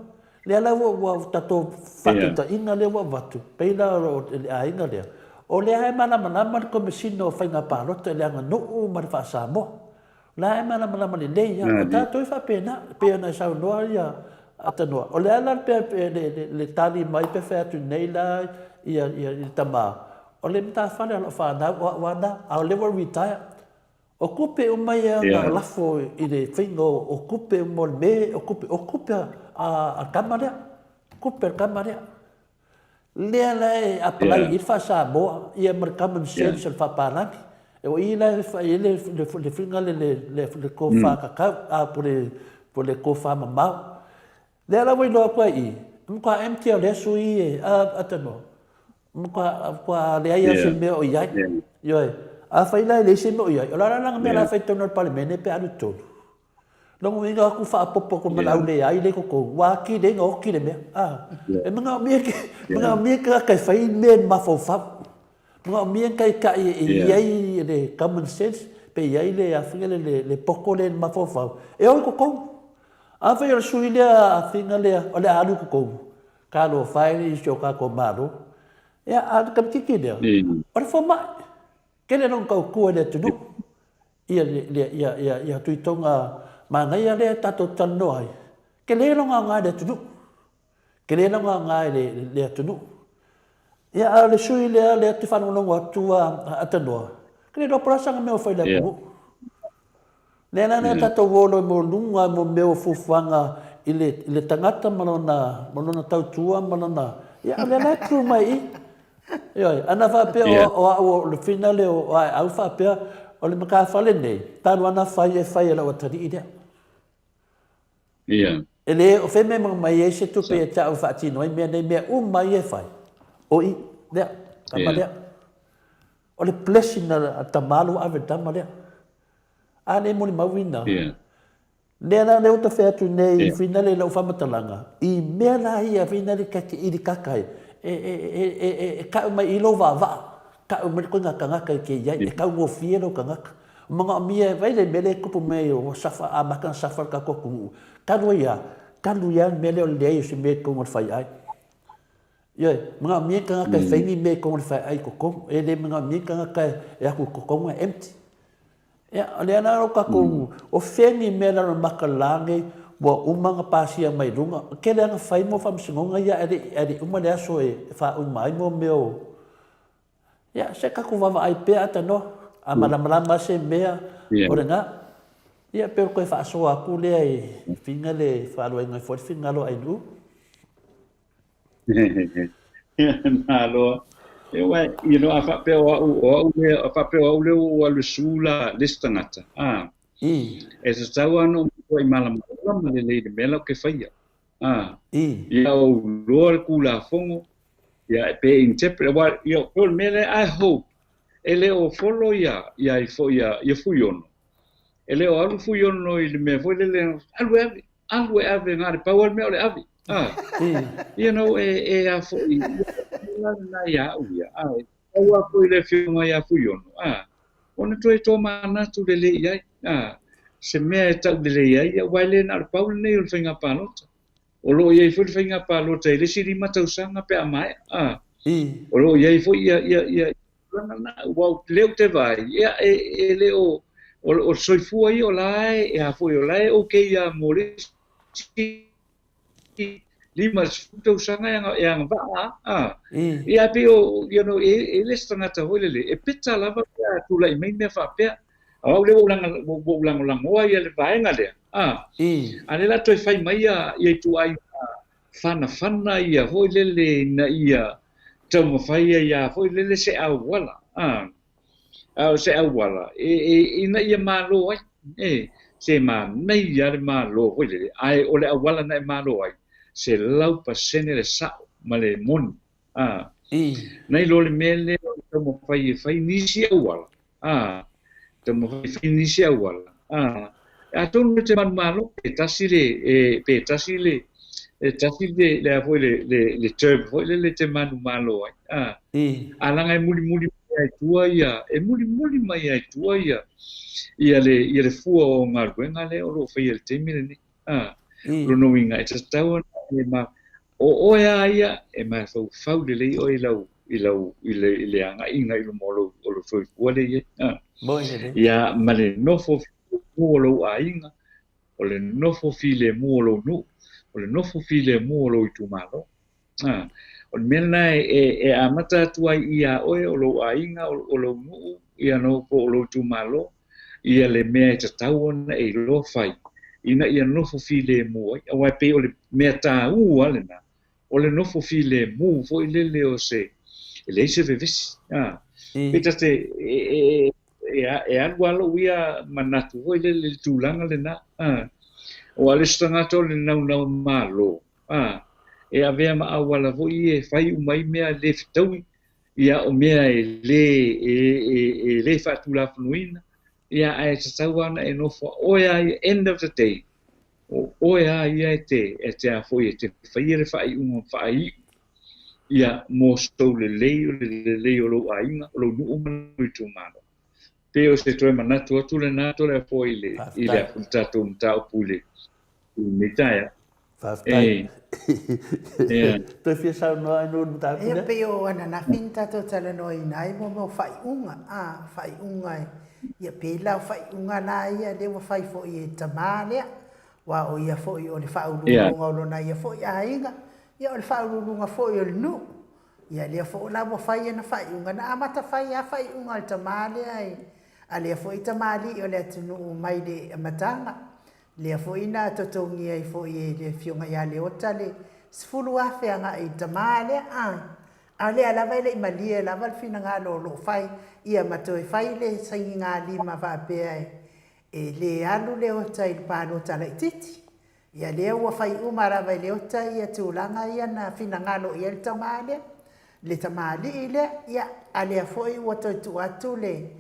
Lea la ua, ua tatou faataitaiga lea ua avatu, pei la o le aiga lea, o lea e malamalama le Komesina o Faiga Palota i le aganuu ma le faa-Samoa. La e malamalama lelei lava. O tatou e faapena, e pei ona e saunoa ia Atanoa. O le a la le, le, le, le tali mai pe fai atu nei la ia, ia, le tama, o le matafale o lau fanau o au ana, a o lea ua retire. O kupe uma ia na lafo i le faiga o kupe uma o le me, o kupe, o kupe a, a, a tama lea. Kupe a le tama lea. Lea la e apalai i le faa-Samoa ia ma le common sense o le faapalagi. O i la e fai ai le, le, le faiga le, le, le, le tofa kakau, a po le, po le tofa mamao. Lea la ua iloa atu ai i, e matua empty o lea sui e, a, a tanoa. Matua leai lava se mea o i ai. Ioe. Afai la e leai se mea o i ai, o le a la lana mea la e fai i totonu o le Palemene pe a alu i totonu? Lona uiga aku faaopoopo atu ma le au leai lea i totonu, ua atili ai ona oti le mea. A, e manaomia ke, manaomia le tagata e fai mea i le mafaufau. Manaomia ni taitai e i ai le common sense, pe i ai le a foi lea, le poto lea i le mafaufau, e o i totonu. Afai o le sui lea a Figa lea o le a alu i totonu, Talofa e i si o tatou Malo. Ia, a o le tamaitiiti lea, o le fomai. Tele lona tautua i le atunuu. Ia, ia, ia, ia, ia Tuitoga manaia lea tatou te talanoa ai, tele lona aoga i le atunuu. Tele lona aoga i le, le atunuu. Ia, a o le sui lea, lea ou te faalogologo atu a Atanoa, ke le iloa po o le a sana mea o fai i le atunuu. Lea la lea tatou o loa mo luga mo mea o fuafuaga i le, i le tagata ma lona, ma lona tautua ma lona, ia o lea la e tu mai i. Ioe, ana faapea o, o au o le fina lea o Aeau faapea, o le matafale nei, talu ana fai e fai e lau atalii lea. Ia. E le o fea mea e mai ai se tupe ia te au e faatino ai mea nei, mea uma ia e fai, o i, lea, tama lea. O le blessing a tama ua ave i le tama lea. A le molimauina. Lea la lea ua ta fai atu nei finale i lau faamatalaga, i mea la ia finale ta te ilikaka ai, e, e, e, e, e, e kau mai i lou vaavaa, kau mai le koina tagata e te i ai, e taugofie lou tagata. Manaomia e vai le mea lea e tupu mai ua safa, amata ona safa le tatou atunuu, talu ai lava, talu ai lava le mea lea o le leai o se mea i totonu o le faiai. Ioe, manaomia ni tagata e fai ni mea i totonu o le faleai i totonu, e le manaomia ni tagata e atu i totonu ae empty. Ia, o lea la o tatou, o fea ni mea lalo maka la nei ua uma ona pasia mai luga, e tele lava na fai mo faamasinoga ia ae le i, ae le i uma le aso e faauma ai mo mea o, ia, se tatou vaavaai pea Atanoa, a malamalama se mea o lena. Ia, pei o le toe faasoa atu lea i finga le faaluaina ai foi le finagalo o Ainuu. Malo. E uai, you know, a faapea o au, o au lea, a faapea o au lea ua ou alu e sue la le isi tagata, a, e tatau lava ona ou matuai malamalama lelei i le mea la ou te faia. A, ia ou iloa le Tulafono, ia pe interpret, aua, ia, pei o le mea lea, I hope, e le o follow ia, ia ai foi ia, ia Fuiono. E le o alu Fuiono i le mea foi lele, alu e ave. Alu e ave na o le pau lava le mea o le ave. Ah. You know, e, e a foi, lena ia au ia. Ah, e pau a foi le afioga ia Fuiono. Ah, ona toe tomanatu lelei i ai. Ah, se mea e tau lelei ai, aua e le na o le pau lenei o le faiga palota. O lo o i ai foi le faiga palota i le isi 5 tausaga pe a maea. Ah, o lo o i ai foi ia, ia, ia, tulaga lena, aua o lea ou te vaai, ia, e, e le o, o, o le soifua ia o la e, e a foi, o la e okay lava mo le isi 50 tausaga e, e agavaa lava, a. Ia, e pei o, you know, e, e le se tagata foi lele, e peta lava pe a tulai mai mea faapea. O au lea ua ou laga, ua ou lagolagoa ia le vaega lea, a. A lea la toe fai mai ia, ia ituaiga fanafana ia foi lele ina ia taumafai ai a foi lele se auala, a, a o se auala e, e, ina ia malo ai, e, se manaia le malo foi lele, ae o le auala na e malo ai, 100% le sa'o ma le moni, a, nai lo le mea lea o le taumafai e fai nisi auala, a, taumafai e fai nisi auala, a, atonu e te manumalo pe tasi le, e, pe tasi le, e tasi le, le a foi le, le, le term foi lele e te manumalo ai, a, a leaga e mulimuli mai ai tua ia, e mulimuli mai ai tua ia, ia le, ia le fua o galuega lea o lo o faia i le taimi lenei, a, lona uiga e tatau ona e ma, O oe a ia, e mafaufau lelei oe i lau, i lau, i le, i le agaiga i luma o lou, o lou soifua lea i ai. A. Moi lelei. Ia, ma le nofo filemu o lou aiga, o le nofo filemu o lou nuu, o le nofo filemu o lou itumalo. A. O le mea lena e, e, e amata atu ai ia oe, o lou aiga, o, o lou nuu, ia no, po o lou itumalo, ia le mea e tatau ona e iloa fai ina ia nofo filemu ai, aua e pei o le mea taua lena, o le nofo filemu foi lele o se, e leai se vevesi. A, pei ta te, e, e, e, e alu lava lou ia manatu foi lele i le tulaga lena. A, aua o le isi tagata o le naunau malo, a, e avea ma auala foi e fai uma ai mea le fetaui. Ia, o mea e lē, e, e, e lē faatulafonoina, ia, ae tatau lava ona e nofo a oe lava ia, end of the day, o oe lava ia e te, e te a foi, e te faia le faaiuga faaiu, ia, mo sou lelei, o le lelei o lou aiga, o lou nuu ma lou itumalo. Pei o se toe manatu atu lena Toleafoa i le, i le, le tatou mataupu i le, i lenei taeao. Faafetai. Toe fia saunoa ai nuu i le mataupu lea? Ia pei o ananafi na tatou talanoaina ai mo mea o faaiuga, a, faaiuga e, ia pei la o faaiuga la ia lea ua fai foi e tama lea, aua o ia foi o le faauluuluga o lona ia foi aiga, ia o le faauluuluga foi o le nuu. Ia lea foi la ua fai ana faaiuga, na amata fai lava faaiuga a le tama lea i, a lea foi tamalii o le atunuu mai le amataga. Lea foi na totogi ai foi e le Afioga ia Leota le 10,000 agai i le tama lea, a, a o lea lava e le i malie lava le finagalo o lo o fai ia ma toe fai le sainigalima faapea e le alu Leota i le palota laitiiti. Ia lea ua fai uma lava e Leota ia tulaga ia na finagalo i ai le tama lea, le tamalii lea, ia, a lea foi ua toe tuu atu le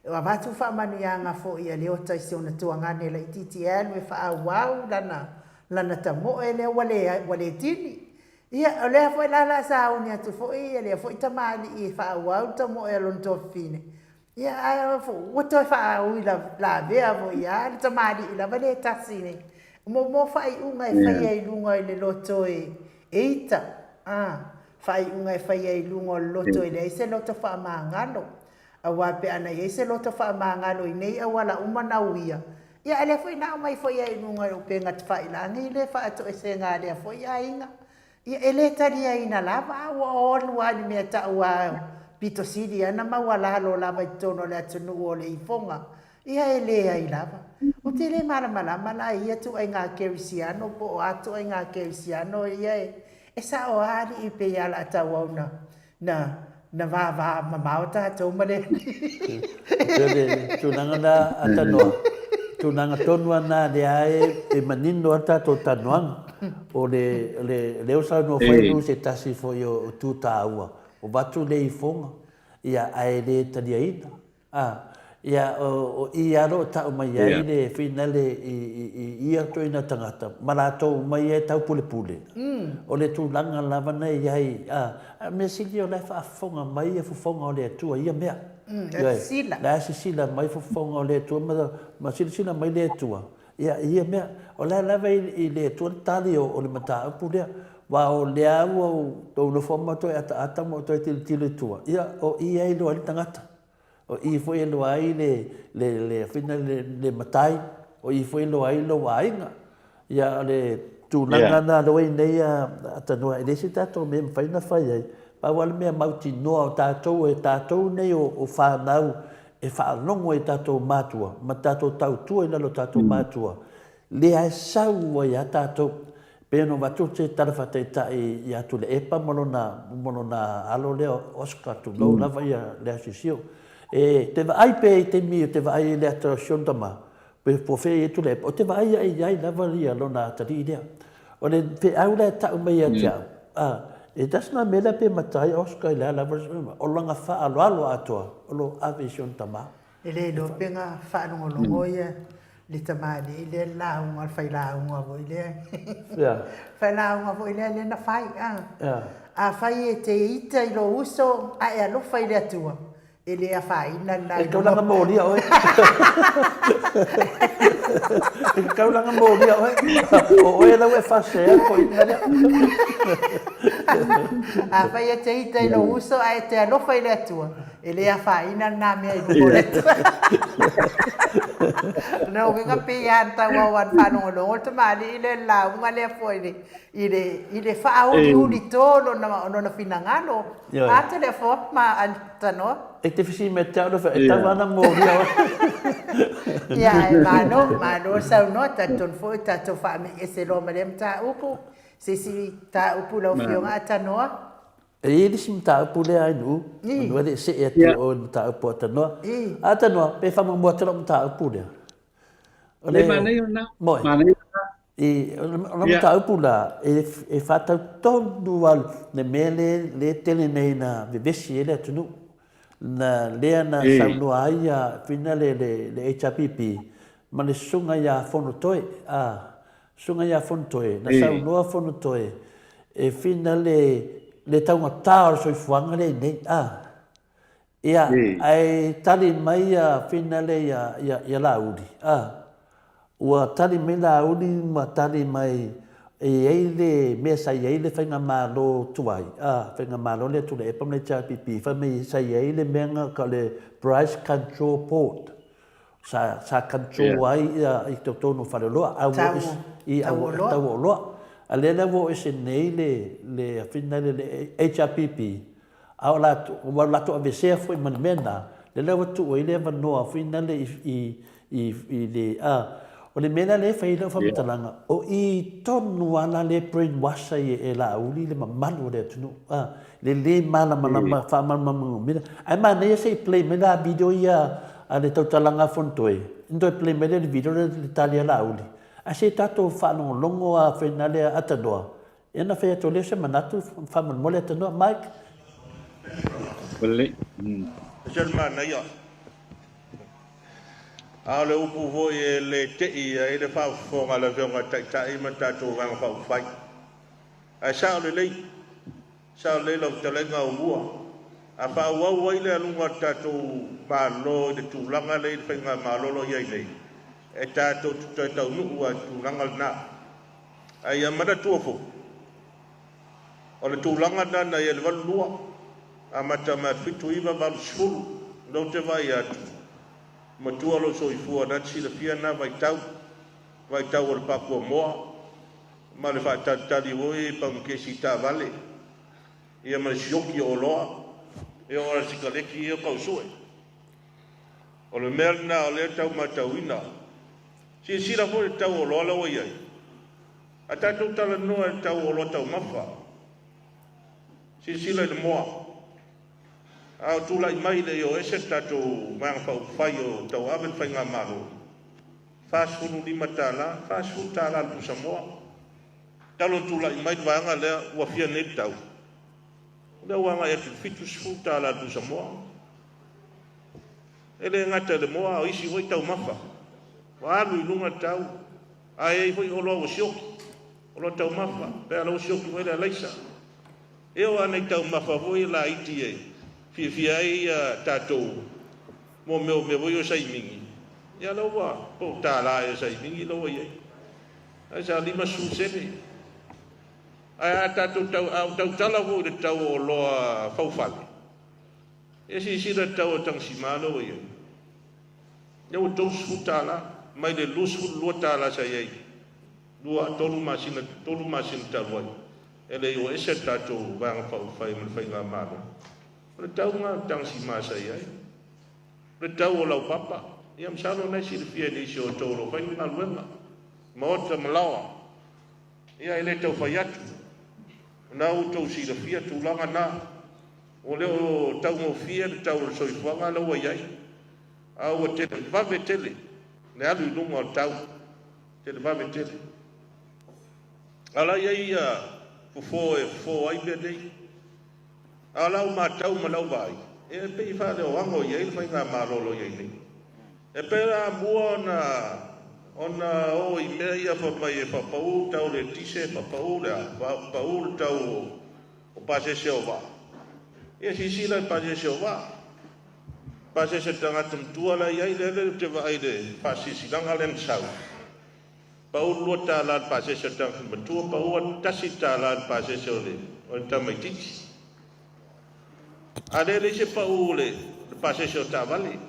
Ua avatu faamanuiaga foi a Leota i si ona tuagane laitiiti e alu e faaauau lana, lana tamoe lea ua le, ua le tini. Ia, o lea foi la o le a sauni atu foi ia lea foi tamalii e faaauau le tamoe a lona tuafafine. Ia, ae ua toe faaui lavea foi lava le tamalii lava lea e tasi nei. Mo, mo faaiuga e faia i luga i le loto e, e ita, a, faaiuga e faia i luga o le loto e leai se loto faamagalo. Aua pe ana i ai se loto faamagalo i nei auala uma na uia, ia a lea foi na aumai foi ai i luga o upega tafailagi le faatoesega a lea foi aiga. Ia e le taliaina lava, a ua olu lava i le mea tau a pito sili lava ona maualalo lava i totonu o le atunuu o le ifoga, ia e leai lava. Ou te le malamalama la i ia ituaiga kerisiano po o a ituaiga kerisiano ia e sao lava alii pei lava o le a tauau na Na, na vava mamao tatou ma le Alii. Pei o le tulaga lena a Tanoa, tulaga tonu lava lena lea e manino lava le tatou talanoaga. O le, o le, lea ua saunoa foi Lu i se tasi foi o itu taua, ua avatu le ifoga, ia ae le taliaina. A, ia, o i lava o lo o tau mai ai le finale i ia ituaiga tagata ma latou uma ia e taupulepule. O le tulaga lava na i ai, a, a o le mea sili o la e faafofoga mai ia fofoga o le Atua i ia mea. Ioe, la e sisila mai fofoga o le Atua ma, ma silasila mai le Atua ia, i ia mea. O la e lava i le Atua le tali o le mataupu lea. Aua o lea ua ou nofo ma toe ataata ma ou toe tilotilo i tua, ia, o i e iloa ai le tagata. O i foi e iloa ai le, le, le, fina le, le matai, o i foi e iloa ai lou aiga. Ia, o le tulaga yeah. na lea ua i nei a, a Tanoa, e leai se tatou mea e mafai ona fai ai. Pau lava le mea mautinoa o tatou, e tatou nei o, o fanau e faalogo i tatou matua, ma tatou tautua i lalo o tatou matua, lea e sau ai lava tatou. Pei ona avatu se tala faataitai ia Tuilaepa ma lona, ma lona alo lea o Oscar, tulou lava ia le asiosio. E te vaai pea i taimi ou te vaai i le ata o si ona tama, pe po o fea e i ai Tuilaepa, ou te vaai ae i ai lava ia lona atalii lea. O le feau la e tau mai ia te au, a, e tasi lena mea lea pe matai Oscar i le a lava, o lona faaaloalo atoa o lo o ave i si ona tama. E le iloa pe na faalogologo ia le tamalii lea le lauga, le failauga foi lea. Yeah. Failauga foi lea lea na fai. Ah. Yeah. Afai e te ita i lou uso a e alofa i le Atua, e le afaina le la. E taulaga molia oe. E taulaga molia oe. O oe la ua e faasea ko ina lea. Afai e te ita i lou uso a e te alofa i le Atua, E le afaina lena mea i luma o le Atua. Lona uiga pei lava na tauau lava na faalogologo le tamalii lea i le lauga lea foi i le, i le, i le faauliuli to lona, lona finagalo. Ioe. A telefoni ma tanoa. E te fesili mai te au le e tau ana molia oe. Ia, ae malo, malo le saunoa, talitonu foi tatou faameiese loa ma lea mataupu. Se isi mataupu lau Afioga a tanoa? E i ai le isi mataupu lea Ainuu, manu e le i see atu i o i le mataupu a Tanoa. A Tanoa, pe faamuamua atu lau mataupu lea. O le... Manaia lena. Moe. Manaia lena. I, o le mataupu la, e faatatau tonu lava le mea lea e tele nei ina vevesi ai le atunuu, na lea na saunoa ai ia Fina le le HRPP ma le susuga ia Fonotoe, a, susuga ia Fonotoe, na saunoa Fonotoe e Fina le le taugata o le soifuaga lea i nei, a. Ia, ae tali mai ia Finale ia, ia, ia Laauli, a. Ua tali mai Laauli ma tali mai e i ai le mea sa i ai le faigamalo tuai, a, faigamalo lea Tuilaepa ma le HRPP, fai mai sa i ai le mea na o le Price Control Board, sa, sa control ai ia i totonu o faleoloa, a ua ese, i, a ua, tau o oloa. A lea la ua o ese nei le, le Finale le HRPP, A o latou, ua latou aveesea foi ma le mea lena, lea la ua tuu ai le avanoa foi lena i, i, i, i le, a, o le mea la lea e fai ai lau faamatalaga, o i tonu lava la lea e brainwash ai e Laauli le mamalu o le atunuu, a, le le malamalama faamalamalamaina. Ae manaia se i play mai la video ia a le tautalaga a Fonotoe, ona toe play mai lea o le video lea le tali a Laauli, ae se i tatou faalogologo lava foi lena lea Atanoa, Ia na fai atu lea se manatu faamolemole Atanua. Mike. Lelei. E se le manaia. A o le upu foi e le tei ai le faafofoga a le Afioga i le Taitai ma le tatou Vaega Faaupufai. Ae sao lelei, sao lelei lau fetalaiga Aumua. A faaauau ai le aluga o le tatou Malo i le tulaga lea i le faigamalo o lo o i ai nei, e tatou te toe taunuu lava i le tulaga lena. Ae ia manatua foi, o le tulaga lena na i ai i le 82, amata mai le 79, 80, lea ou te vaai atu, matua lou soifua na te silafia na vaitau, vaitau o le pakuamoa ma le faatalitali foi i pagukesi i taavale, ia ma le sioki o oloa, ia o le sikaleti ia o tausue. O le mea lena o lea e tau matauina. Silasila foi i le tau o oloa la ua i ai. A tatou talanoa i le tau o oloa taumafa, silasila i le moa. A o tulai mai le i o ese le tatou Vaega Faaupufai o tauave le Faigamalo, $45, $40 le pusamoa. Talu ona tulai mai le vaega lea, ua fia nei le tau? O lea ua agai atu i le $70 le pusamoa. E le gata i le moa a o isi foi taumafa. Ua alu i luga le tau, ae i ai foi oloa ua sioki, oloa taumafa, pe a la ua sioki foi le alaisa. E oo lava nai taumafa foi laiti e fiafia ai tatou mo mea o mea foi ia o saimigi, ia la ua po o $1 ea saimigi la ua i ai, ae sa 50 sene. Ae a tatou tau, a ou tautala foi i le tau o oloa faufale, Ia silasila i le tau o le tagasima lea ua i ai. Lea ua $30 mai le $22 sa i ai 2, 3 masina, 3 masina talu ai, e le i o ese le tatou Vaega Faaupufai ma le Faigamalo. O le tau lena o le tagasima sa i ai. O le tau o laupapa, ia masalo o lena e silafia e nisi o outou o lo o fai le galuega, maota ma laoa. Ia e le tau fai atu, o lena ua outou silafia tulaga na. Ua le o taugofie le tau o le soifuaga la ua i ai, a ua televave tele le alu i luga o le tau, televave tele. A o la e i ai ia fofo e fofo ai mea nei. A o lau matau ma lau vaai, e pei e faaleoago i ai le faigamalo o lo o i ai nei. E pei la mua ona ona o i mea ia fai mai e faapau le tau o le eletise, faapau le a, faapau le tau o o pasese o vaa. Ia silasila i pasese o vaa. Pasese tagata matua la e i ai, lea ou te vaai i le faasilasilaga lea na sau. Pau le $2 i le pasese o le tagata matua, pau le $1 i le pasese o le, o le tamaitiiti. A lea e leai se pau o le, le pasese o taavale.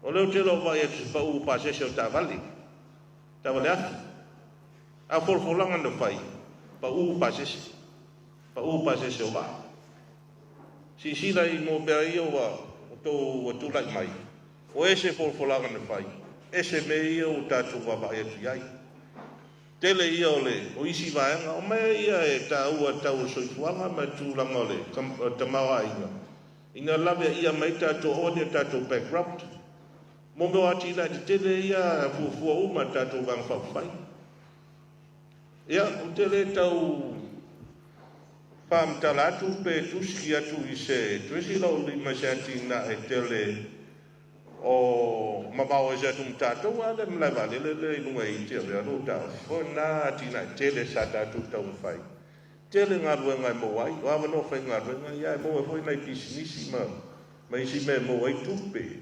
O lea ou te le o vaai atu i se pau o pasese o taavale, taavale afi. A o folafolaga na fai, pau pasese, pau pasese o vaa. Silasila i mo mea ia ua outou ua tulai mai, ua ese folafolaga na fai, ese mea ia ua tatou vaavaai atu i ai. Tele ia o le o isi vaega, o mea ia e taua i le tau o le soifuaga ma le tulaga o le tamaoaiga, ina laveaia mai tatou aua ne i o tatou bankrupt. Mo mea o atinae tetele ia fuafua uma e le tatou Vaega Faaupufai. Ia, ou te le tau faamatala atu pe tusi atu i se tusi lou lima i se atinae tele o mamao ese atu ma tatou, a le malae vaalele lea i luga i Tiavea, lou taofi foi lena atinae tele sa tatou taumafai. Tele galuega e maua ai, o avanoa faigaluega, ia e maua ai foi nai pisinisi ma ma isi mea e maua ai tupe.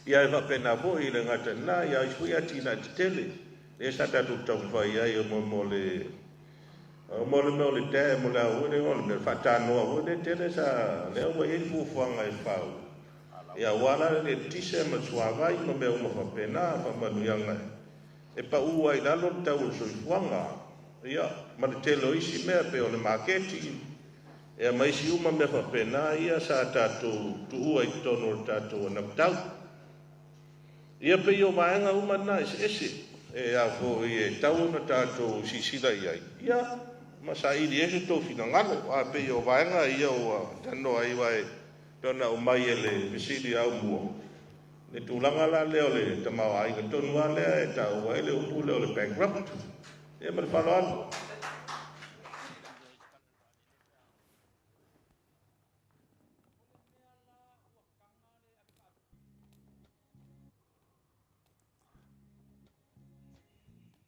Ia e faapena foi i le gata i lena, ia isi foi atinae tetele lea sa tatou taumafai ai mo mo le mo le mea o le dam o le a foi le igoa o le mea faatanoa foi lea tele sa lea ua i ai fuafuaga e fau ia aua la le eletise ma le suavai ma mea uma faapena faamanuiaga e pau ai i lalo le tau o le soifuaga ia ma le tele o isi mea pei o le maketi Ia ma isi uma mea faapena ia sa tatou tuua i totonu o le tatou anavatau. Ia pei o vaega uma na eseese e a foi e tau ona tatou silasila i ai, ia ma saili ai so tou finagalo. A pei o vaega ia ua talanoa ai aua e pei ona aumai e le fesili aumua, le tulaga la lea o le tamaoaiga tonu lava lea e taua ai le upu lea o le bankrupt. Ia ma le faaaloalo.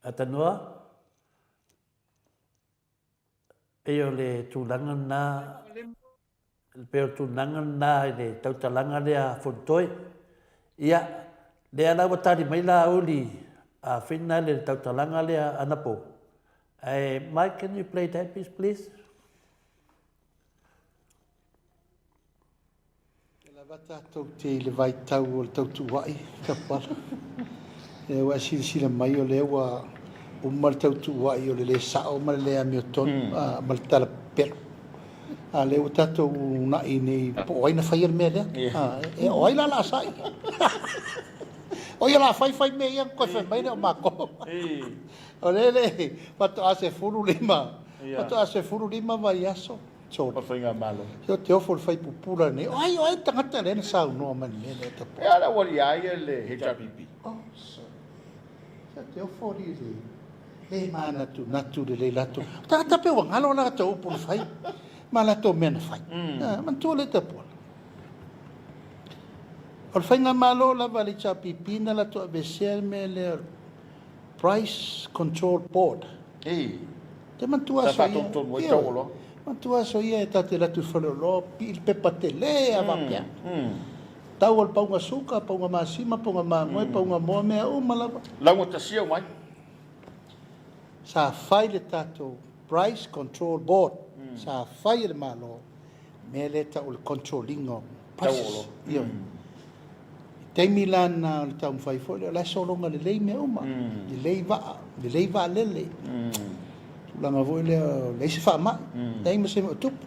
Atanoa, pei o le tulaga lena, pei o le tulaga lena i le tautalaga lea a Fonotoe. Ia, lea la ua tali mai Laauli a Finna le tautalaga lea anapo. Ae Mike, can you play that piece please? E lava tatou te i le vaitau o le tautuua'i Tapuala. E ua e silasila mai o lea ua uma le tautuua'i o le le sa'o ma le le amiotonu ma le tala pepelo. A lea ua tatou uunai nei po o ai na faia le mea lea. E o ai la o le a sa'i? O ia o le a fai fai mea ia ona toe fai mai lea o matou. O lea le faatoa 15 faatoa 15 vaiaso. Sole. O le faigamalo. Se o te ofo le faipupula lenei. O ai, o ai le tagata lea na saunoa mai i le mea lea tapu. E a le auali ia ia le HRPP. Oh, sole. Se o te ofo li le le manatunatu lelei latou. O tagata pei ua galo a latou upu na fai ma latou mea na fai. Mm. Ah, manatua le tapuala. O le faigamalo lava a le HRPP na latou aveesea le mea lea Price Control Board. Ei. Te manatua aso ia. Sa faatonutonu ai tau oloa. Manatua aso ia e ta te alu atu i le faleoloa, pii le pepa tele a faapea. Tau o le pauga suka, pauga masima, pauga mamoe, pauga moa, mea uma lava. Laugatasia uma ai. Sa fai le tatou Price Control Board, sa fai e le Malo, mea lea e tau o le control ina o prices. Ioe. I taimi la na o le taumafai foi lea, o la e sologa lelei mea uma, lelei vaa, lelei vaalele, tulaga foi lea, leai se faamai, leai ma se mea o tupu.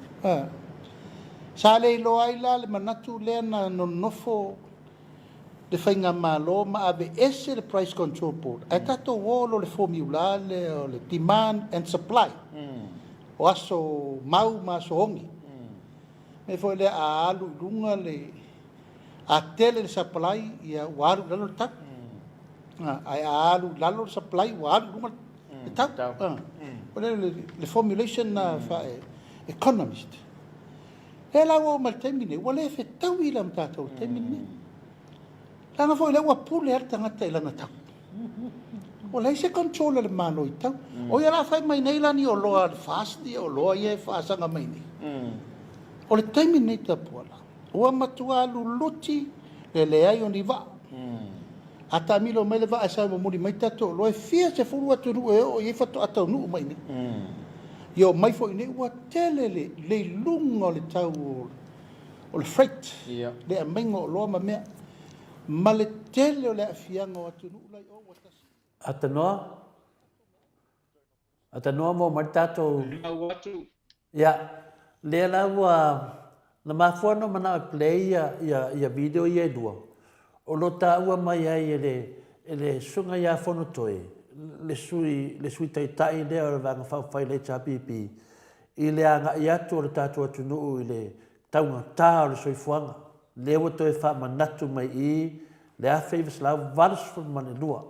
Sa le iloa ai la le manatu lea na nonofo le faigamalo ma aveese le Price Control Board, ae tatou o loa i le formula lea o le demand and supply, o aso mau ma aso ogi. Mea foi lea a alu i luga le, a tele le supply, ia ua alu i lalo le tau. Ae a alu i lalo le supply, ua alu i luga le tau. O le, le formulation na faa-economist. Lea la ua oo mai i le taimi lenei, ua le fetaui la ma tatou i le taimi lenei. Leaga foi o lea ua pule lava le tagata i lana tau. Ua leai se control a le Malo i tau. O ia la fai mai nei la ni oloa a le FAST ia oloa ia e faasaga mai nei. O le taimi lenei Tapuala, ua matua luluti le leai o ni vaa. A taamilo mai le vaa e sau e momoli mai tatou oloa, e fia sefulu atunuu e oo i ai faatoa taunuu mai i inei. Ia omai foi i inei ua tele le le i luga o le tau o le freight, le aumaiga o oloa ma mea, ma le tele o le aafiaga o atunuu la i o ua tasi. Atanoa, Atanoa mo mai le tatou. Mau atu. Ia, lea la ua, na mafua ona manao e play ia, ia, ia video ia e lua, o lo o taua mai ai e le, e le Susuga ia Fonotoe, le sui, le Sui Taitai lea o le Vaega Faaupufai a le HRPP, i le agai atu o le tatou atunuu i le taugata o le soifuaga, lea ua toe faamanatu mai i i le 1982.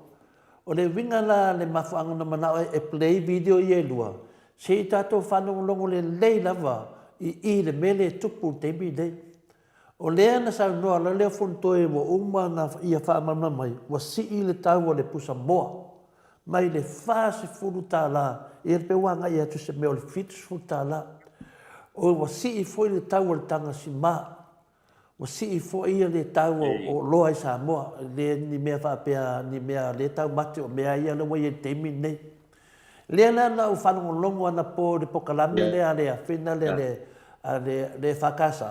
O le uiga la le mafuaaga na manao ai e play video ia e lua, se i tatou faalogologo lelei lava i i le mea lea e tupu i le taimi lenei. O lea na saunoa la lea Fonotoe ua uma ona ia faamalamalama mai, ua sii le tau o le pusa moa mai le $40 ia pei ua agai atu i se mea o le $70. O ua sii foi le tau o le tagasima, ua sii foi le tau o oloa i Samoa, e le ni mea faapea ni mea lea e taumate o mea ia lea ua i ai i le taimi lenei. Lea la na ou faalogologo anapo i le polokalame lea a le Afina lea a le EFKS,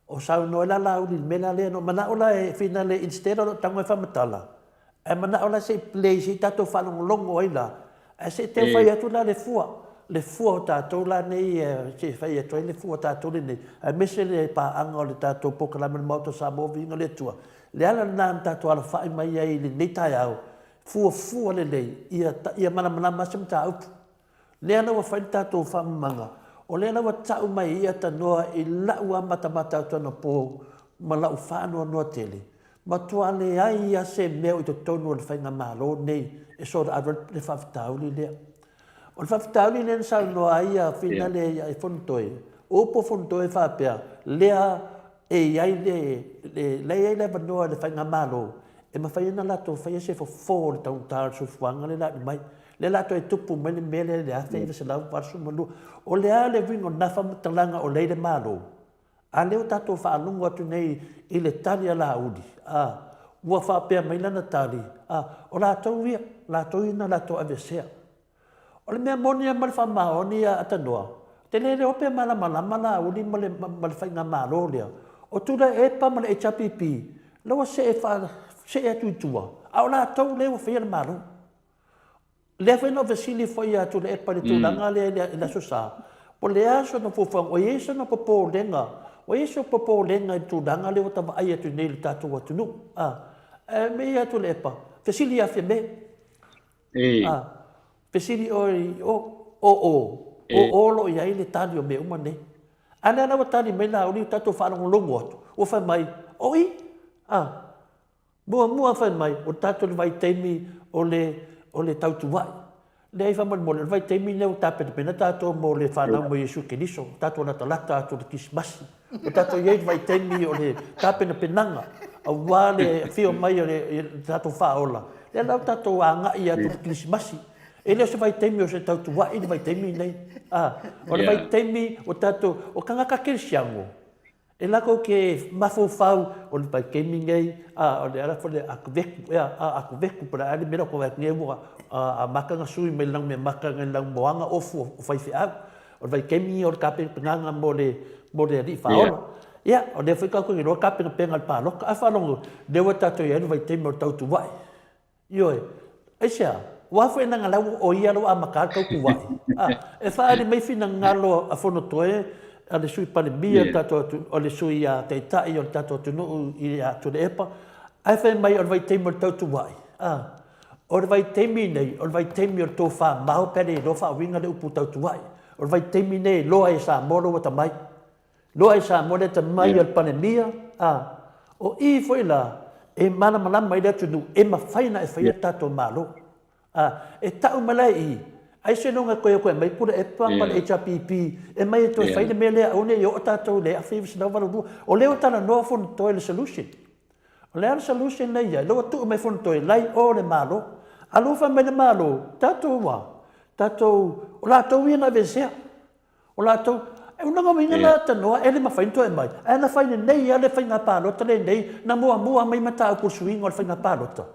o saunoa ai la Laauli i le mea la lea. Na ou manao la e finale instead o lou tago e faamatala, ae manao la se i play se i tatou faalogologo ai la, ae se i tau fai atu la le fua, le fua o tatou la nei se i fai atu ai le fua o tatou lenei, aemaise le paaga o le tatou polokalame o le Maota o Samoa Viiga i le Atua. Le ala lena na tatou alafai mai ai i lenei taeao, fuafua lelei ia, ia malamalama se mataupu. Lea la ua fai le tatou faamamaga, o lea la ua tau mai ai Tanoa i la'u amatamata atu anapo ma la'u faanoanoa tele, matua leai a se mea o i totonu o le faigamalo nei e soona ave ai le faafitauli lea. O le faafitauli lea na saunoa ai a Fina lea i Fonotoe, o upu o Fonotoe e faapea, lea e i ai le, le, la e i ai le avanoa i le faigamalo e mafai ai ona latou faia se fofo o le taugata o le soifuaga lea o le a alu mai. Lea o le a toe tupu mai le mea lea i le 1982. O le a le uiga o lena faamatalaga o lea i le Malo? A lea ua tatou faalogo atu nei i le tali a Laauli, a, ua faapea mai lana tali, a, o latou ia, latou ia na latou aveesea. O le mea moni lava ma le faamaoni ia Tanoa, ou te le iloa pe malamalama Laauli ma le, ma le faigamalo lea, o Tuilaepa ma le HRPP, la ua see faa, see atu i tua, a o latou lea ua faia le Malo. Lea foi na ou fesili foi ia Tuilaepa i le tulaga lea i le Aso Sa, po o le a sona fuafuaga, o i ai sona popolega, ua i ai sona popolega i le tulaga lea ua ta vaai atu nei i le tatou atunuu. A, ae mei ia Tuilaepa, fesili ia Fiame. A, fesili oe i o, o o, o o lo o i ai le tali o mea uma nei. A lea la ua tali mai Laauli ua tatou faalogologo atu, ua fai mai, o i, a, Muamua fai mai, o tatou i le vaitaimi o le, o le tautuai. Leai faamolemole, o le vaitaimi lea ua tapenapena tatou mo le fanau mai o Iesu Keriso, ua tatou latalata atu i le Kerisimasi. Ua tatou i ai i le vaitaimi o le tapenapenaga aua le afio mai o le, le tatou Faaola. Lea la ua tatou agai atu i le Kerisimasi. E le o se vaitaimi o se tautuai le vaitaimi lenei. A, o le vaitaimi ua tatou, o tagata kerisiano, E latou te mafaufau o le vaitaimi nei, a, o le ala foi lea akuveku, ea, a, akuveku po o le a le mea la ua atu nei ua amata ona sui mai le lanumeamata nai le lanumoana ofu o faifeau. O le vaitaimi ia o le tapenapenaga mo le, mo le Alii Faaola. Ia, o lea foi tatou te iloa tapenapena i le palota. Ae faalogo, lea ua tatou i ai le vaitaimi o le tautuai. Ioe. Aisea? Ua foi leaga la ua o ia la ua amata le tautuai. A, e faaali mai finagalo a Fonotoe, a le Sui Palemia o le tatou atunuu, o le Sui Taitai o le tatou atunuu ia Tuilaepa, ae fai mai o le vaitaimi o le tautuai. A, o le vaitaimi nei, o le vaitaimi o le tofamao pe a le iloa faauiga le upu tautuai. O le vaitaimi nei e iloa ai e Samoa lou atamai. Loa i Samoa le atamai o le Palemia, a o i foi la e malamalama ai le atunuu e mafai ona e faia le tatou Malo. A, e tau mai la i i, aiseloga e toe o toe aumai Tuilaepa ma le HRPP e mai e toe fai le mea lea aua ne i oo tatou i le 1982. O lea ua talanoa Fonotoe i le solution. O le a le solution lea e i ai? Lea ua tuu mai Fonotoe, la i o le Malo. A lea ua fai mai le Malo, tatou a? Tatou, o latou ia na aveesea. O latou, e una uiga la tanoa e le mafai ona toe aumai, ae na fai lenei lava le faiga palota lenei na muamua mai mataupu o le suiga o le faiga palota.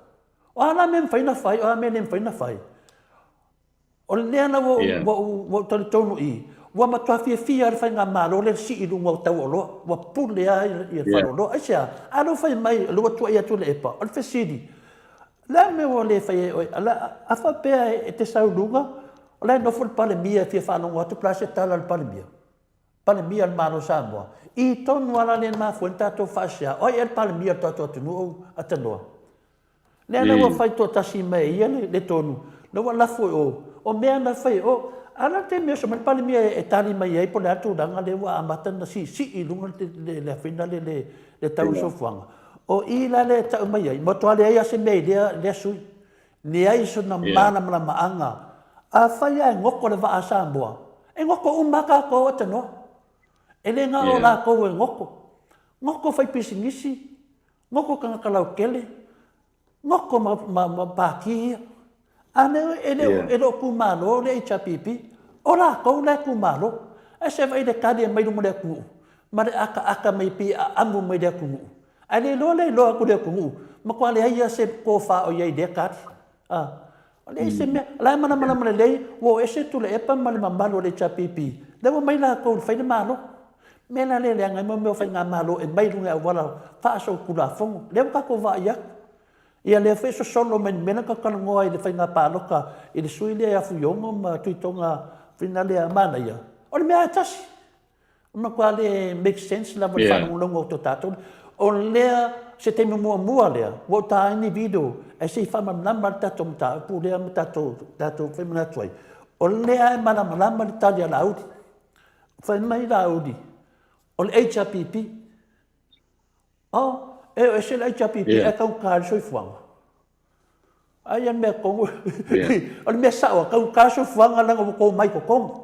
O a la mea e mafai ona fai, o a mea e le mafai ona fai? O le mea la ua ou, ua ou talitonu i, ua matua fiafia lava le faigamalo lea i le sii i luga o tau o oloa, ua pule lava le faleoloa. Aisea? A lea ua fai mai, o lea ua tuuai atu Tuilaepa, o le fesili, O le a le mea ua le fai ai oe? A faapea e te sau i luga, o la e nofo le Palemia e fia faalogo atu po o le a se tala a le Palemia, Palemia o le Malo o Samoa. I tonu lava la lea na mafua ai ona tatou faasea, o ai ea le Palemia o le tatou atunuu a Tanoa? Lea la ua fai toatasi mai e ia le tonu, lea ua lafo i o, o mea na fai e o. A o le a le taimi e oso mai le Palemia e tali mai ai po o le a le tulaga lea ua amata ona siisii i luga le afina lea le tau o le soifuaga. O i la lea e tau mai ai, matua leai lava se mea i lea, lea sui. Leai sona malamalamaaga. Afai lava e goko le vaa a Samoa, e goko uma lava tatou atanoa. E le na o latou e goto. Goto faipisinisi, goto tagata lautele, goto ma Pati ia. A lea e le o tumalo le HRPP, o latou la e tumalo. Ae se vaai i le tali e aumai i luma o le atunuu ma le ataata mai pei e aamu mai le atunuu. Ae le iloa le iloa atu i le atunuu, matua leai lava se tofa o i ai i lea tali. A, leai se mea, o la e malamalama lelei ua o ese Tuilaepa ma le mamalu o le HRPP, lea ua omai latou e fai le Malo. O le mea la lea e leaga ai mea o faigamalo e aumai i luga o auala faasolitulafono. Lea ua tatou vaai atu. Ia lea foi e sosolo mai le mea lea na tatou talanoa ai i le faiga palota i le sui lea ia Fuiono ma Tuitoga Finalea Manaia, o le mea lava e tasi. E matua le make sense lava i le faalogologo atu a tatou. O lea, se taimi muamua lea, ua ou ta ai ni video ae se i faamalamalama le tatou mataupu lea ma tatou, tatou fai manatu ai. O lea e malamalama le tali a Laauli. Fai mai Laauli, o le HRPP. Oh, e o ese le HRPP ae taugata ai le soifuaga. Aia le mea tonu, o le mea sao, taugata le soifuaga leaga ua outou omai i totonu.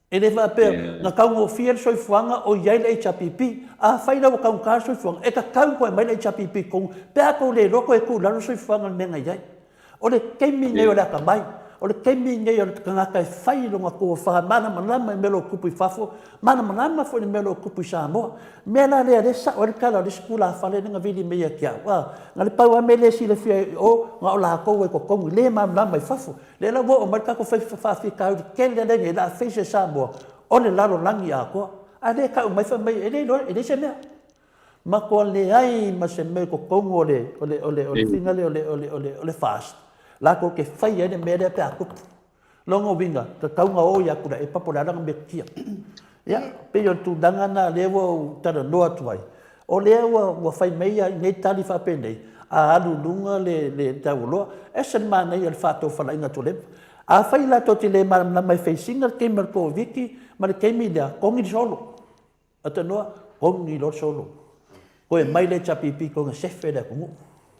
E le faapea na taugofie le soifuaga o i ai le HRPP. Afai la ua taugata le soifuaga, e tatau ona toe aumai le HRPP i totonu pe a tou le iloa toe tuu i lalo le soifuaga i le mea na i ai. O le taimi lenei o le atamai, o le taimi lenei o le tagata e fai lona tofa malamalama i mea o lo o tupu i fafo, malamalama foi i le mea o lo o tupu i Samoa. O le mea la lea o lea e sao ai le tala o le isi tulafale lea na vili mai ia te au, a, na o le pau lava mea lea e silafia i o, na o latou e totogi, le malamalama i fafo. Lea la ua oo mai le tatou faafitauli tele lea nei o le a face e Samoa, o le lalolagi atoa. A lea e tau mai fai mai e le iloa, e leai se mea. Matua leai ma se mea i totonu o le, o le, o le, o le faiga lea o le, o le, o le, o le FAST, latou te faia ai le mea lea pe a tupu. Lona uiga, tatau ona o ia Tuilaepa po o le a lana metotia. Ia, pei o le tulaga lena lea ua ou talanoa atu ai. O lea ua, ua fai mai ia nei tali faapenei, a alu i luga le, le taualoa, e ese le manaia o le faatofalaiga a Tuilaepa. Afai latou te le malamalama i face ina le taimi o le Koviti ma le taimi lea, togi le solo. Atanoa, kogi loa le solo. Toe mai le HRPP kogi sefe le atunuu.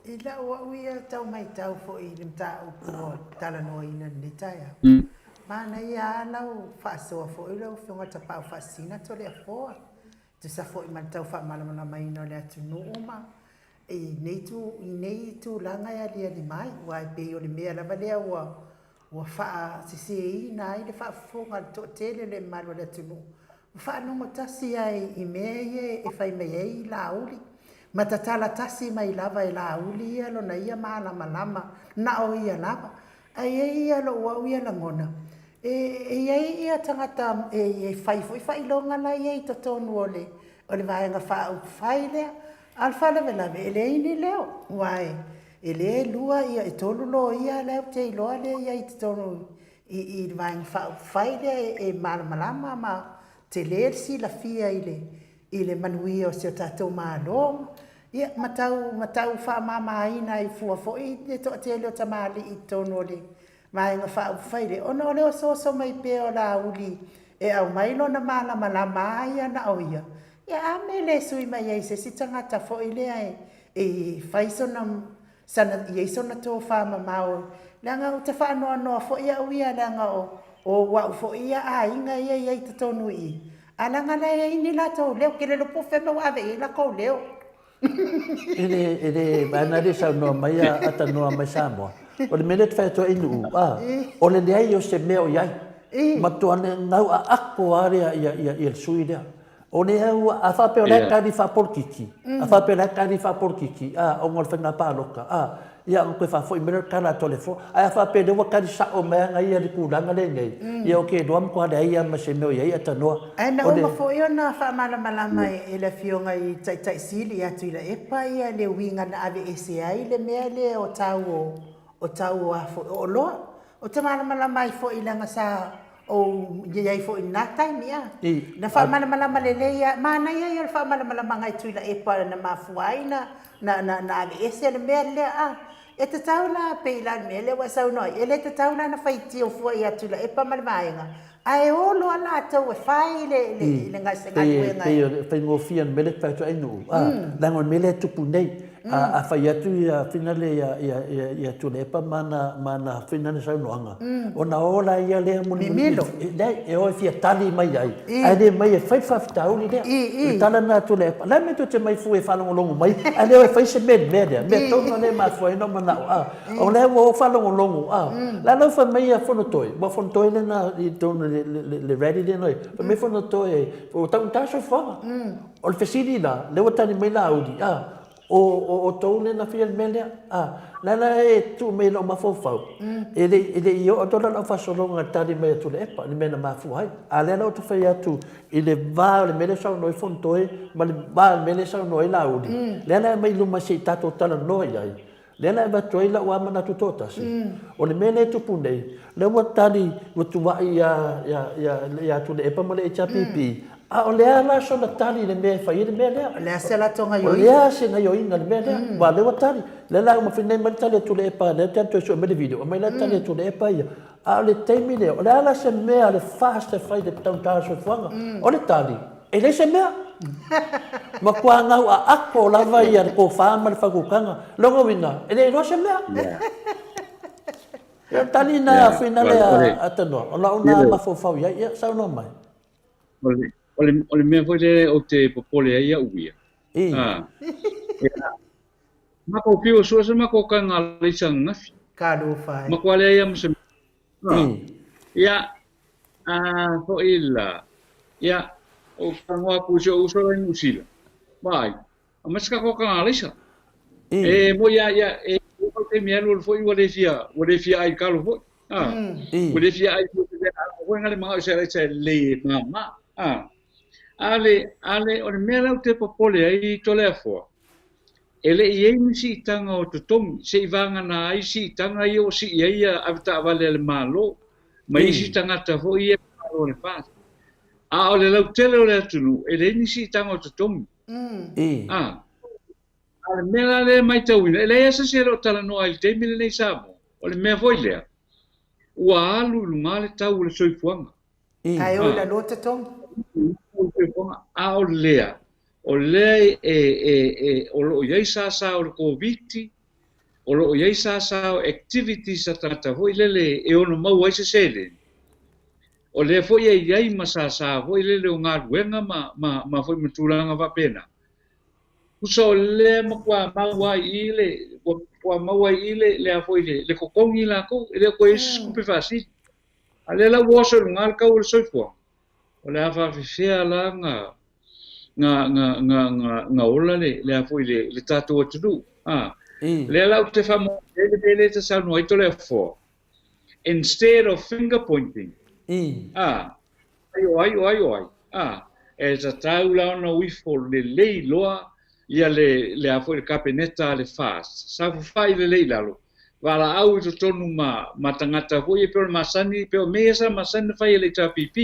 I lau au ia tau maitau foi i le mataupu ua talanoaina i lenei taeao, manaia lava lau faasoa foi lau Afioga Tapaau Faasisina Toleafoa, e tusa foi ma le tau faamalamalamaina o le atunuu ma i nei tulaga e aliali mai, aua e pei o le mea lava lea ua Ua faaseseina ai le faafofoga a le toatele o le mamalu o le atunuu, ua faalogo tasi ai i mea ia e fai mai ai Laauli, ma tatala tasi mai lava e Laauli ia lona ia malamalama, na o ia lava. Ae i ai ia lou au ia lagona, e i ai ia tagata e fai foi faailoga la e i ai i totonu o le o le Vaega Faaupufai lea. A o le faalavelave, e leai ni leo, aua e le lua ia, e tolu loia la ou te iloa lea e i ai i totonu i le Vaega Faaupufai lea e malamalama ma tele le silafia i le i le manuia o si o tatou Malo, ia ma tau ma tau faamamaina ai fua foi le toatele o tamalii i totonu o le Vaega Faaupufai lea, ona o le osooso mai pea o Laauli e aumai lona malamalama a ia na o ia, ia a mea e le sui mai ai i se isi tagata foi lea e fai sona, sana, i ai sona tofa mamao, leaga ou te faanoanoa foi au ia leaga o, o au foi ia aiga ia e i ai i totonu i i, a leaga la e i ai ni latou leo, ou te le iloa po o fea mea ua ave i ai latou leo. E le, e le, vaega lea e saunoa mai a atanoa mai Samoa, o le mea lea e te fai atu ai Nu'u, a, o le leai o se mea o i ai. Matua le gau aako lava lea ia, ia, ia le sui lea. O lea ua, a faapea o la e tali faapolokiki, a faapea o la e tali faapolokiki, a, ona o le faiga palota, a, ia ona toe faafoi mai lea o le tala a Toleafoa. Ae a faapea o lea ua tali sao mai ana ia i le tulaga lea e i ai nei, ia ou te iloa matua leai lava ma se mea o i ai atanoa. Ae na uma foi ona faamalamalama e le Afioga i le Taitai Sili ia Tuilaepa ia le uiga na aveese ai le mea lea o tau o o tau o a foi o oloa. Ou te malamalama ai foi leaga sa ou i ai foi i lena taimi a. Na faamalamalama lelei lava, manaia ia o le faamalamalamaga e Tuilaepa na mafua ai na na na aveese le mea lea a. E tatau la pei la o le mea lea ua e saunoa ai, e le tatau la ona faitio fua ia Tuilaepa ma le vaega, ae o loa latou e fai le le se galuega. Pei o le faigofie o le mea lea e te fai atu ai Nu'u, a, leaga o le mea lea e tupu nei. A fai atu ia finale ia ia ia ia Tuilaepa ma ana ma ana finale saunoaga, ona o laia lea mulimuli leai e o e fia tali mai ai, ae le mai e fai le faafitauli lea. O le tala lena a Tuilaepa, o le a le mea tou te mai fua e faalogologo mai ae le o e fai se mea i le mea lea? Mea tonu lava lea e mafua ai ona ou manao, a o lea ua ou faalogologo, a o le a la ua fai mai ia Fonotoe, aua o Fonotoe lena i totonu o le rally lea na i ai, fai mai Fonotoe ua taugata le soifuaga. O le fesili la, lea ua tali mai Laauli, a, o, o outou lea na faia le mea lea, a, la la e tuu mai i lou mafaufau, e le, e le i oo atu la lau faasologa i le tali mai a Tuilaepa i le mea na mafua ai. A lea la ou te fai atu i le va o le mea lea e saunoa ai Fonotoe ma le va o le mea lea e saunoa ai Laauli, lea la e aumai i luma se i tatou talanoa i ai, Lea la e avatu ai lau lava manatu toatasi, o le mea lea e tupu nei, lea ua tali, ua tuuai ia, ia, ia, ia Tuilaepa ma le HRPP, a o le a la sona tali i le mea e fai ai le mea lea? O le a se latou gaioiga? O le a se gaioiga i le mea lea? Aua o lea ua tali. Lea la ua fai mai le tali a Tuilaepa, lea ou te alu toe sue mai le video, aumai la le tali a Tuilaepa ia. A o le taimi lea, o le a la se mea a le FAST e fai i le taugata o le soifuaga? O le tali, e leai se mea. Matua gau aako lava ia le tofa ma le faautautaga. Lona uiga, e le iloa se mea. Ia, o le tali lena finale a Tanoa, o lau lena mafaufau i ai. Ia, saunoa mai. O le, o le, o le mea foi lea ou te popole ai au ia. Ia, makou fiu sua se makou kaga alaisa ananafi. Talofa e. Makoa leai lava ma se mea. Ia, a foi la, ia, ou tago atu i si ou uso la i Niu Sila, vaai, aumai se tatou kaga alaisa. E moi lava, ia, e i ai taimi e alualu foi ua le fia, ua le fia ai i le talo foi. Ua le fia ai foi le foi na le manao i se alaisa e lelei e mama. A le, a le, o le mea la ou te popole ai Toleafoa, E le i i ai ni siitaga o totogi, seivagana ai siitaga ia ua sii ai ia avetaavale a le Malo ma isi tagata foi ia e malo le FAST. A o le lautele o le atunuu, e leai ni siitaga o totogi. A o le mea la lea e maitauina, e leai lava se isi e le o talanoa ai i le taimi lenei i Samoa, o le mea foi lea, ua alu i luga le tau o le soifuaga. Ae o i lalo totogi. A o lea, o lea e, e, e, o lo o i ai sāsā o le Koviti, o lo o i ai sāsā o activities a tagata foi lele e ono maua ai se seleni. O lea foi e i ai ma sāsā foi lele o galuega ma, ma, ma foi ma tulaga faapena. Tusa o lea matua maua ai i le, ua matua maua ai i le, le a foi le, le totogi latou, e le o toe i ai se tupe faasili. A lea la ua oso i luga le tau o le soifuaga, o le a faafefea la na, na, na, na, na, na ola le, le a foi le, le tatou atunuu. A, lea la ou te faamaonia ai le mea lea e te saunoa ai Toleafoa, instead of finger pointing, a, ai o ai, o ai, o ai, a, e tatau la ona o ifo lelei loa ia le, le a foi le Kapeneta a le FAST, saofafai lelei i lalo, valaau i totonu ma, ma tagata foi ia pei o le masani, pei o mea ia sa masani ona fai e le HRPP.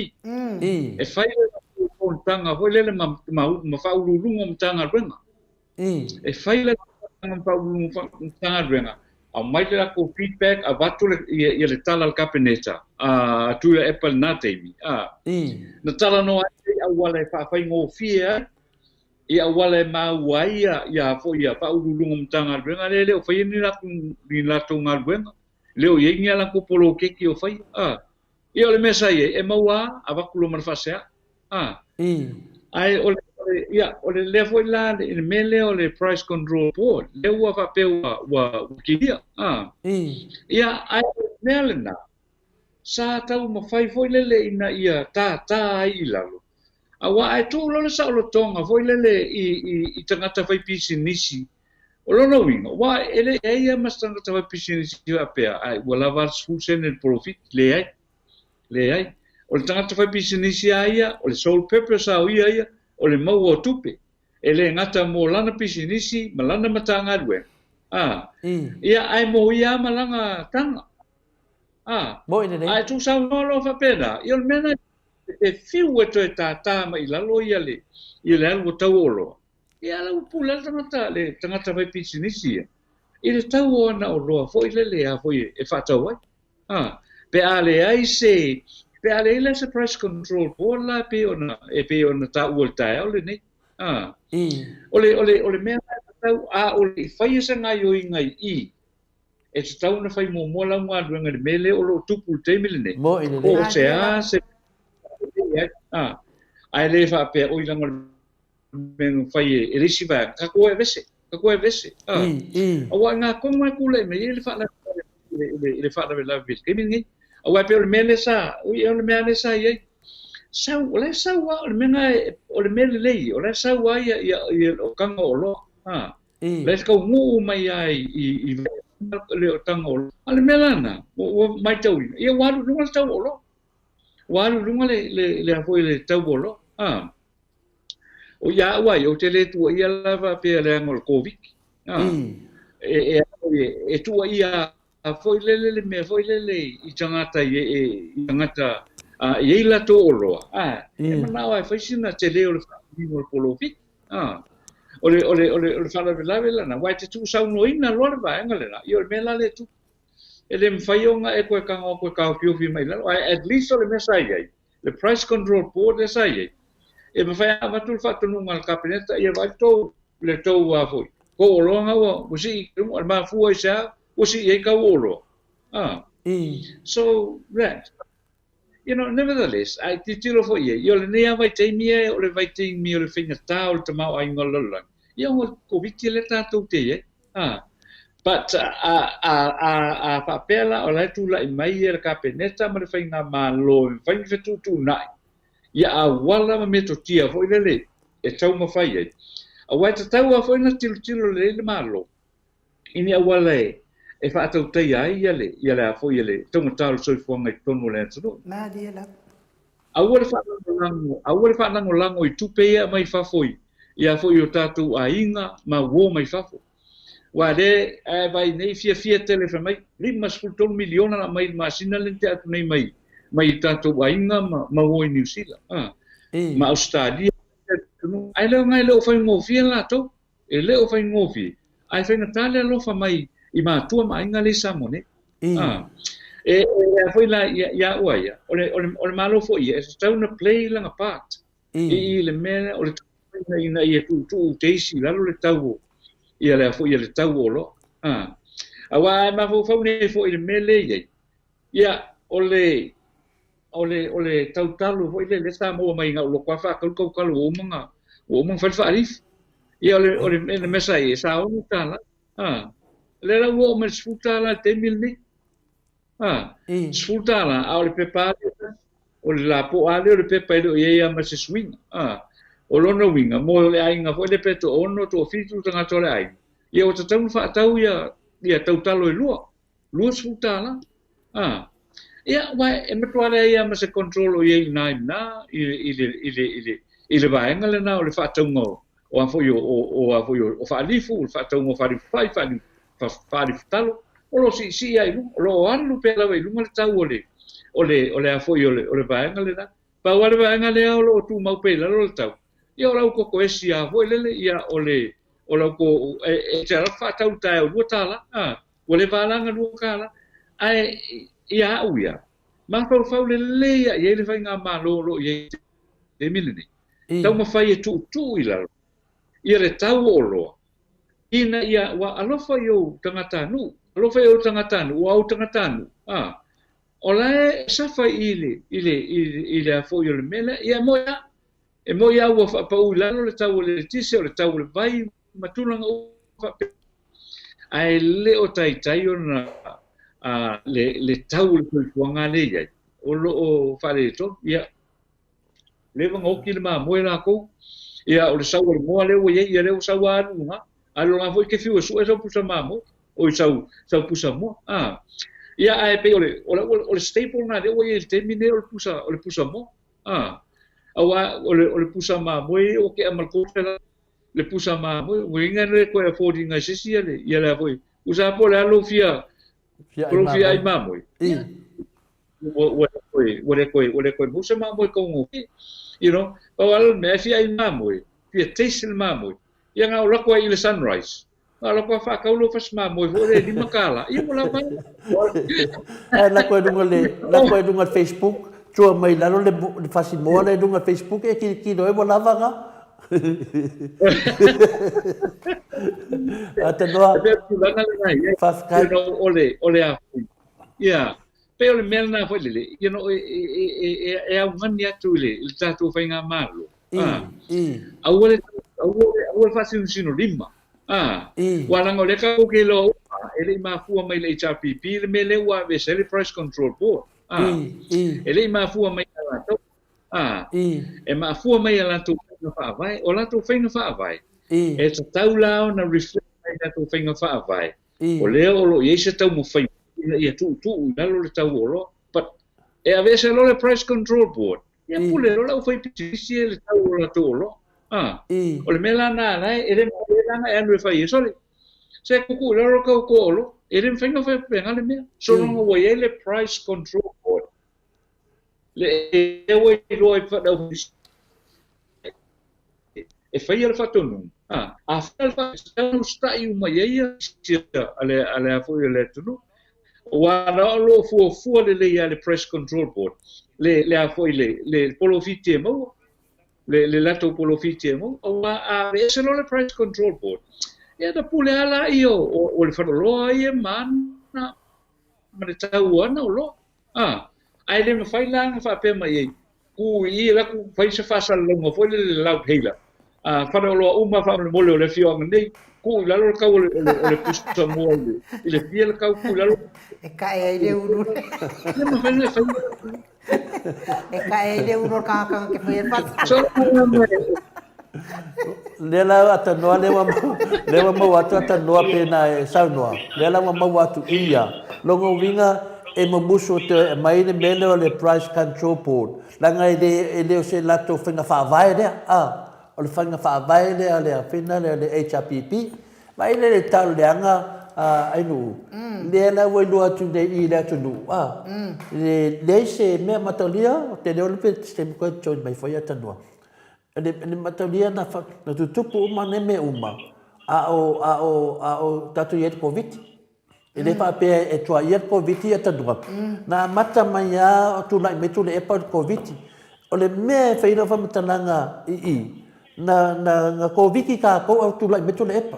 E fai le latou fonotaga foi lele ma, ma, ma faauluuluga o Matagaluega. E fai le latou fonotaga ma faauluuluga o Matagaluega, aumai le latou feedback, avatu le, ia, ia le tala a le Kapeneta, a Tuilaepa i lena taimi, a. Na talanoa ai i auala e faafaigofie ai i auala e maua ai ia, ia foi ia Faauluuluga o Matagaluega lea e le o faia ni latou, ni latou galuega, le o i ai ni a latou poloketi o faia. A. Ia o le mea sa i ai, e maua a, avatu loa ma le faasea. A. Ae o le, o le, ia, o le lea foi la, le, le mea lea o le Price Control Board, lea ua faapea ua, ua, ua kilia. A. Ia, ae o le mea lena, sa taumafai foi lele ina ia tātā ai i lalo, aua a e tuu loa le saolotoga foi lele i, i, i tagata faipisinisi, o lona uiga, aua e leai lava ma se tagata faipisinisi faapea, ai, ua lava a le 10 sene le polofiti, leai, leai. O le tagata faipisinisi lava ia, o le sole purpose lava o ia ia, o le maua o tupe. E le gata mo lana pisinisi ma lana Matagaluega, ā, ia, ae mo ia lava ma lana taga. Ā, Moi lelei. a e tuusaunoa loa faapena, ia o le mea lena e fiu e toe tātā mai i lalo ia le, ia le alu o tau o oloa. Ia a la ua pule lava le tagata, le tagata fai pisinisi ia, i le tau o ana oloa foi lele a foi e faatau ai. Ā, pe a leai se, pe a leai la se price control board la e pei ona, e pei ona taua i le taeao lenei. Ā, o le, o le, o le mea lena e. tau, a o le i faia se gaioiga i i, e tatau ona fai muamua lau galuega i le mea lea o lo o tupu i le taimi lenei, po o se a se mea e i ai, ae le faapea, oi leaga o le mea na fai e le isi vaega, tatou o e aveese, tatou o e aveese. Aua o i ina tonu lava e tulai mai ai le faalavelave i le faalavelave i le taimi lenei. Aua e pei o le mea lea sa, ui o le mea lea sa i ai. Sau, o la e sau lava, o le mea lena, o le mea lelei, o la e sau lava ia, ia, ia le otaga o oloa. O la e taunuu mai lava i, i, le otaga o oloa. A o le mea la lena, ua matauina, ia ua alu i luga le tau o oloa. Ua alu i luga le, le, le, le, le tau o oloa. O ia au ai, ou te le tuuaia lava pea leaga o le Koviti. E, e, e, e tuuaia foi lele le mea foi lele i tagata i, e, i tagata a, i ai latou oloa. A, e manao e fai sina tele o le faatinoina o le polofiti. A, o le, o le, o le, o le faalavelave lana, aua e te tuusaunoaina loa le vaega lena, ia o le mea la lea e tupu. E le mafai ona e toe tago atu e taofiofi mai i lalo, ae at least o le mea sa i ai, le Price Control Board lea sa i ai, e mafai ona avatu le faatonuga a le Kapeneta ia vaai tou le tou a foi, tou oloa na ua ua sii i luga, e mafua i se a ua sii ai tau o oloa. Ah. So that you know, nevertheless, a i tilotilo foi i ai, ia o lenei lava vaitaimi ia o le vaitaimi o le faigata o le tamaoaiga o le lalolagi, ia ona o le Koviti lea tatou te i ai. Ah. But a, a, a, a faapea la o la e tulai mai ia le Kapeneta ma le Faigamalo e mafai ona fetuutuunai ia auala ma metotia foi lele e taumafai ai. Aua e tatau lava foi ona tilotilo lelei le Malo i ni auala e, e faatautaia ai ia le, ia le a foi ia le taugata o le soifuaga i totonu o le atunuu. Malie lava. Aua le faalagolago, aua le faalagolago i tupe ia e aumai fafo i, ia foi i o tatou aiga ma uo mai fafo. Aua lea a e vaai nei fiafia tele fai mai 53 miliona la aumai i le masina lea na tea atu nei mai mai i tatou aiga ma ma uo i Niu Sila, a, ma Ausetalia, ae leaga e le o faigofie latou. E le o faigofie, ae faigata le alofa mai i matua ma aiga lea i Samoa nei. A, e, e a foi la ia, ia au a ia, o le, o le, o le Malo foi ia, e tatau ona play lana part i, i le mea lea, o le taumafaiga ina ia tuutuu te isi i lalo le tau o, ia le a foi ia le tau o oloa. A, aua a e mafaufau nei foi i le mea lea e i ai, ia, o le, O le, o le tautalo foi lea, lea sa maua mai i gau loko a faatau le tautalo ua uma ona, ua uma ona fai le faalifu. Ia o le, o le, le mea sa i ai, sa $6. A, lea la ua oo mai i le $10 i le taimi lenei. A, $10, a o le pepa lava lea e tasi, o le lapoa lava lea o le pepa e le o i ai lava ma se suiga. A, o lona uiga, mo le aiga foi lea pe toaono, toafitu tagata o le aiga, ia ua tatau ona faatau ia, ia tautalo e lua. $20. A. Ia, aua e matua leai lava ma se control o i ai i ina i ina, i, i, le, i, le, i, le, i le vaega lena o le faatauga o, o a foi o, o, o a foi o, o faalifu, o le faatauga o faalifu fai, faalifu, fa, faalifu talo, o lo o siisii lava i luga, o lo o alu pea lava i luga le tau o le, o le, o le a foi o le, o le vaega lena. Pau lava le vaega lea o lo o tumau pea i lalo le tau, ia o le au koko esi lava foi lele, ia o le, o lau ko, e, e te alu atu faatau i le taeao $2, a, Ua leva la galua kālā. Ae ia au ia, mafaufau lelei a i ai le faigamalo o lo o i ai i le taimi lenei, taumafai e tuutuu i lalo ia le tau o oloa, ina ia ua alofa i ou tagatanuu, alofa i ou tagatanuu, ua ou tagatanuu, a, o la e safa i le, i le, i le, i le a foi o le mea lea, ia e moe a, e moe a ua faapau i lalo le tau o le eletise, o le tau o le vai, ma tulaga uma faapea. Ae le o taitai ona le, le tau o le soifuaga lea e i ai, o lo o faaletonu. Ia, leva ona oti le mamoe latou, ia o le sau o le moa lea ua i ai, ia lea ua sau lava alu luga. Alu luga foi te fiu e sue sau pusa mamoe, oi sau, sau pusa moa. A. Ia, ae pei o le, o le, o le staple lena lea ua i ai i le taimi lenei o le pusa, o le pusa moa. A. Aua o le, o le pusa mamoe ua tea ma le 300. Le pusa mamoe, ua inga le koe afford inga i se isi ia le, ia le a foi. Usa po le a lou fia, lou fia ai mamoe. Ua, ua le koe, ua le koe, ua le koe maua se mamoe taugofie. You know, pau lava le mea e fia ai mamoe, fia taste le mamoe. Ia na o lako ai i le sunrise. Na o lako a whaatau lou fasi mamoe foi le $5. Ia ua lava. Ae lako e luga le, lako e luga le Facebook, tua mai lalo le, le fasi moa le luga Facebook e kilokilo e ua lava nga. Atanoa. E pei o le tulaga lena e i ai. Faafetai. You know, o le, o le a foi. Ia, pei o le mea lena foi lele, you know, e, e, e, e, e augani atu i le, i le tatou faigamalo. I, Ah. i. Aua le, aua le, aua le faasinosino lima. Ah. I. Ua leaga o lea tatou te iloa uma, e le i mafua mai i le HRPP le mea lea ua aveese ai le Price Control Board. Ah. I, i. E le i mafua mai ia latou. Ā, I. e mafua mai a latou faiga faavae, o latou faiga faavae, I. e tatau la ona reflect mai latou faiga faavae, I. o lea o lo o i ai se taumafaiga ina ia tuutuu i lalo le tau o oloa, but e aveese loa le Price Control Board, ia I. pule loa le aufaipisinisi ia i le tau o latou oloa. Ā, I. o le mea la lena la e le mafai ai la ona e alu e fai ai, sole, se tuutuu i lalo le tau o tou oloa, e le mafai ona faapena le mea, so long ua i ai le Price Control Board, Lea ua iloa i e faia le faatonuga, a faia le faatonuga, usitai uma i ai ia a le a le foi o le atunuu. Aua na o lo o fuafua lelei lava e le Price Control Board le le a foi le le polofiti e maua, le le latou polofiti e maua, aua a aveese loa le Price Control Board, ia ona pule lava lea o le faleoloa ia ma ana ma le tau o ana oloa. A, ae le mafai la ona faapea mai ai, Ku i i alu atu fai se faasalalauga foi lele le loud-hailer. A, faleoloa uma faamolemole o le afioaga nei, tuu i lalo le tau o le, o le, o le pusa moa i le, i le fia le tau, tuu i lalo. E kae ai le ulu. Le mafai ona e fai. E kae ai le ulu o le kagakaga ke fai e fasa. So, Lea la atanoa lea ua lea ua maua atu atanoa pe na e saunoa. Lea la ua maua atu ia. Lona uiga e mumusu te aumai le mea lea o le Price Control Board. Leaga e le e le o se latou faiga faavae lea a. O le faiga faavae lea le faiga lea le HRPP. Vaai lea i le talo leaga a Ainuu. Lea la ua iloa atu nei i le atunuu a. Le leai se mea mataulia ou te le iloa pe se taimi koe join mai foi atanoa. E le mataulia na, na tutupu uma nei mea uma, a o, a o, a o tatou i ai i le Koviti. E le faapea e tuaia le Koviti ia talu Na amata mai lava o tulai mai Tuilaepa o le Koviti. O le mea e fai ai lau faamatalaga i i, na, na, na Koviti tatou a o tulai mai Tuilaepa.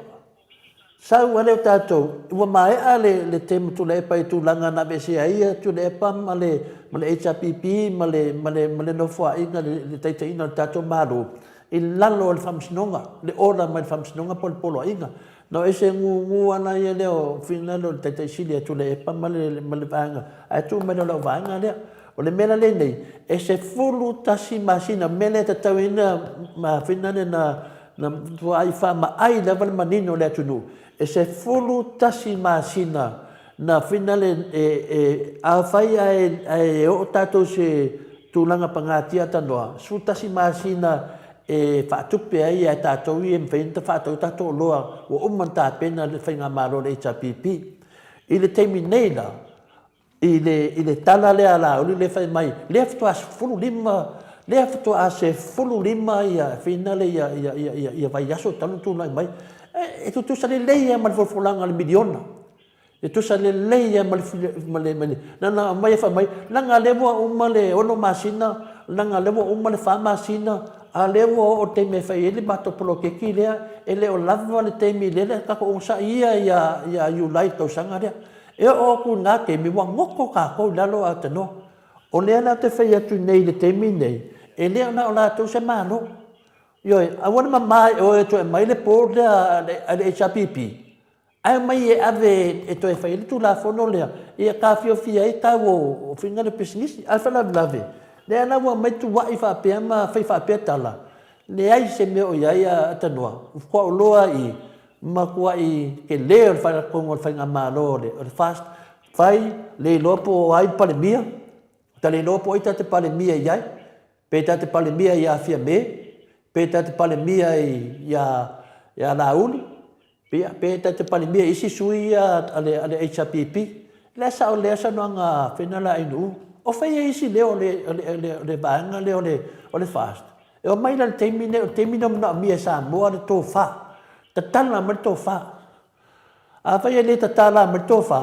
Sau ale o tatou, ua maea le, le temu Tuilaepa i tulaga na aveesea ai ia Tuilaepa ma le, ma le HRPP ma le, ma le, ma le Nofoaiga, le, le taitaiina o le tatou Malo i lalo o le Faamasinoga, le order mai le Faamasinoga po o le Poloaiga. Na o ese gugu lava la ia lea o finagalo o le Taitai Sili a Tuilaepa ma le, ma le vaega, ae tuu mai loa i lau vaega lea. O le mea la lea nei, e 11 masina, mea lea e tatau ai ona finagalo na Na matuai faamaai lava le manino o le atunuu, e 11 masina na finale e, e, afai ae, ae oo tatou se tulaga pagatia tanoa, 11 masina e faatupe ai ia tatou ia e mafai ona faatau tatou oloa ua uma ona tapena le faigamalo a le HRPP. I le taimi nei la, I le, i le tala lea a Laauli lea fai mai, lea faatoa 15, lea faatoa 15 ia finale ia, ia, ia, ia, ia vaiaso talu ona tulai mai. E, e tutusa lelei lava ma le folafolaga a le miliona. E tutusa lelei lava ma le, ma le, ma le, na ona aumai e fai mai, leaga lea ua uma le 6 masina, leaga lea ua uma le 4 masina, a lea ua oo le taimi e fai ai le matou poloketi lea, e le o lava le taimi lea, lea tatou onosai ia ia, ia Iulai i le tausaga lea. E oo atu i na taimi, ua goto tatou i lalo a tanoa. O lea la ou te fai atu nei i le taimi nei, e le o na o latou se Malo. Ioe, aua le mama e oe e toe aumai le board lea a le HRPP, ae omai e ave e toe fai ai le Tulafono lea, ia taofiofia ai tau o faiga o le pisinisi. A o le faalavelave, lea la ua aumai tuuai faapea ma fai faapea tala, leai se mea o i ai a tanoa, ua faatoa iloa i Matuai tele o le faatonu o le faigamalo o le o le FAST, fai le iloa po o ai le Palemia, ta le iloa po o ai ta te Palemia i ai, pe ta te Palemia ia Fiame, pe ta te Palemia ia ia Laauli, pe pe ta te Palemia i isi sui ia a le a le HRPP. Le sao lea saunoaga a Fena Laainuu, o fai e isi leo o le o le o le vaega lea o le o le FAST, E omai la i le taimi lenei, o le taimi lenei e manaomia e Samoa le tofa. Tatala mai le tofa. Afai e le tatala mai le tofa,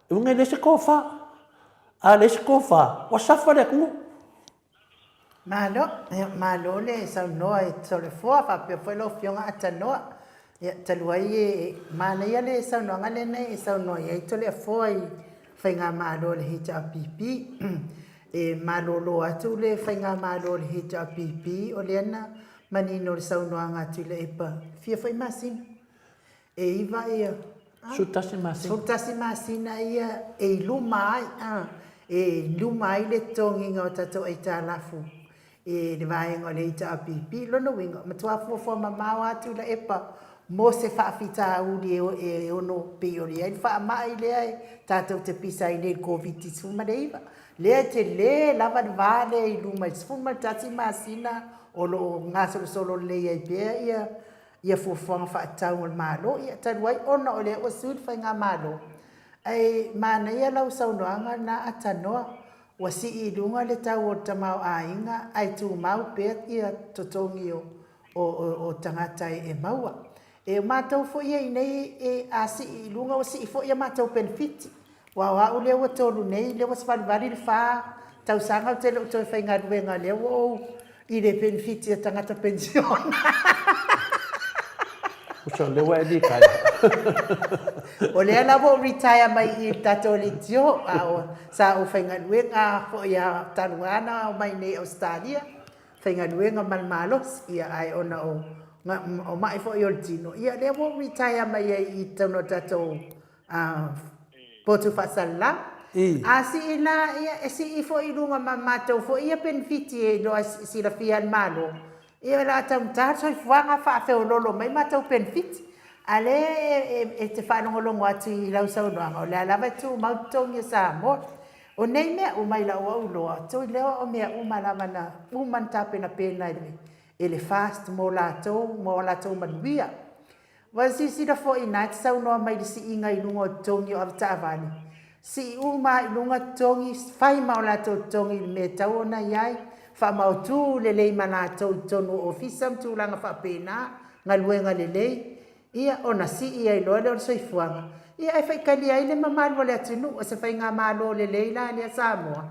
e uiga e leai se tofa. A leai se tofa, ua safa le atunuu. Malo, malo le saunoa e Toleafoa faapea foi lau Afioga Atanoa. Ia, talu ai e manaia le saunoaga lea na e saunoa i ai Toleafoa i Faigamalo a le HRPP. E malolo atu le Faigamalo a le HRPP o lea na manino le saunoaga a Tuilaepa, fia foi masina? E iva ia, a? 11 masina. 11 masina ia e i luma ai, a, e i luma ai le totogiina o tatou aitalafu e le vaega o le HRPP. Lona uiga, matua fuafua mamao lava Tuilaepa mo se faafitauli e ono pei ona i ai le faamai lea e tatou te pisa ai nei i le Koviti-19. Lea e tele lava le va lea i luma i le 11 masina o lo o gasolosolo lelei ai pea ia ia fuafuaga faatatau a le Malo, ia talu ai ona o lea ua sui le Faigamalo. Ae manaia lau saunoaga lena Atanoa, ua sii i luga le tau o le tamaoaiga ae tumau pea ia totogi o o tagata e maua. E o matou foi ia i inei e a sii i luga ua sii foi a matou penefiti. Aua o au lea ua tolu nei, lea ua savalivali le fa tausaga ou te le o toe faigaluega, lea ua ou i le penefiti a tagata penisiona. Uso, lea ua e litaea. O lea la ua ou retire mai i le tatou leitio, a o sa ou faigaluega foi lava talu lava ona omai nei i Ausetalia, faigaluega ma le malosi, ia ae ona o mai foi o le tino, ia lea ua ou retire mai ai i totonu o le tatou potu faasalalau. A sii la, ia e sii foi i luga ma matou foi ia penefiti e iloa e silafia e le Malo, ia o le a taugata le soifuaga faafeololo mai matou penefiti. A lea e te faalogologo atu i lau saunoaga, o lea lava e tumau totogi o Samoa. O nei mea uma i lau auloa, tuileoa o mea uma lava na uma ona tapenapena e le FAST mo latou, mo a latou manuia. Ua silasila foi ina e te saunoa mai i le siiga i luga o totogi o avetaavale. Sii uma lava i luga totogi, fai ma o latou totogi i le mea e tatau ona i ai, faamaotu lelei ma latou i totonu o ofisa ma tulaga faapena, galuega lelei, ia ona sii ai loa lea o le soifuaga. Ia ae faitalia ai le mamalu o le atunuu, o se faigamalo lelei la lea Samoa.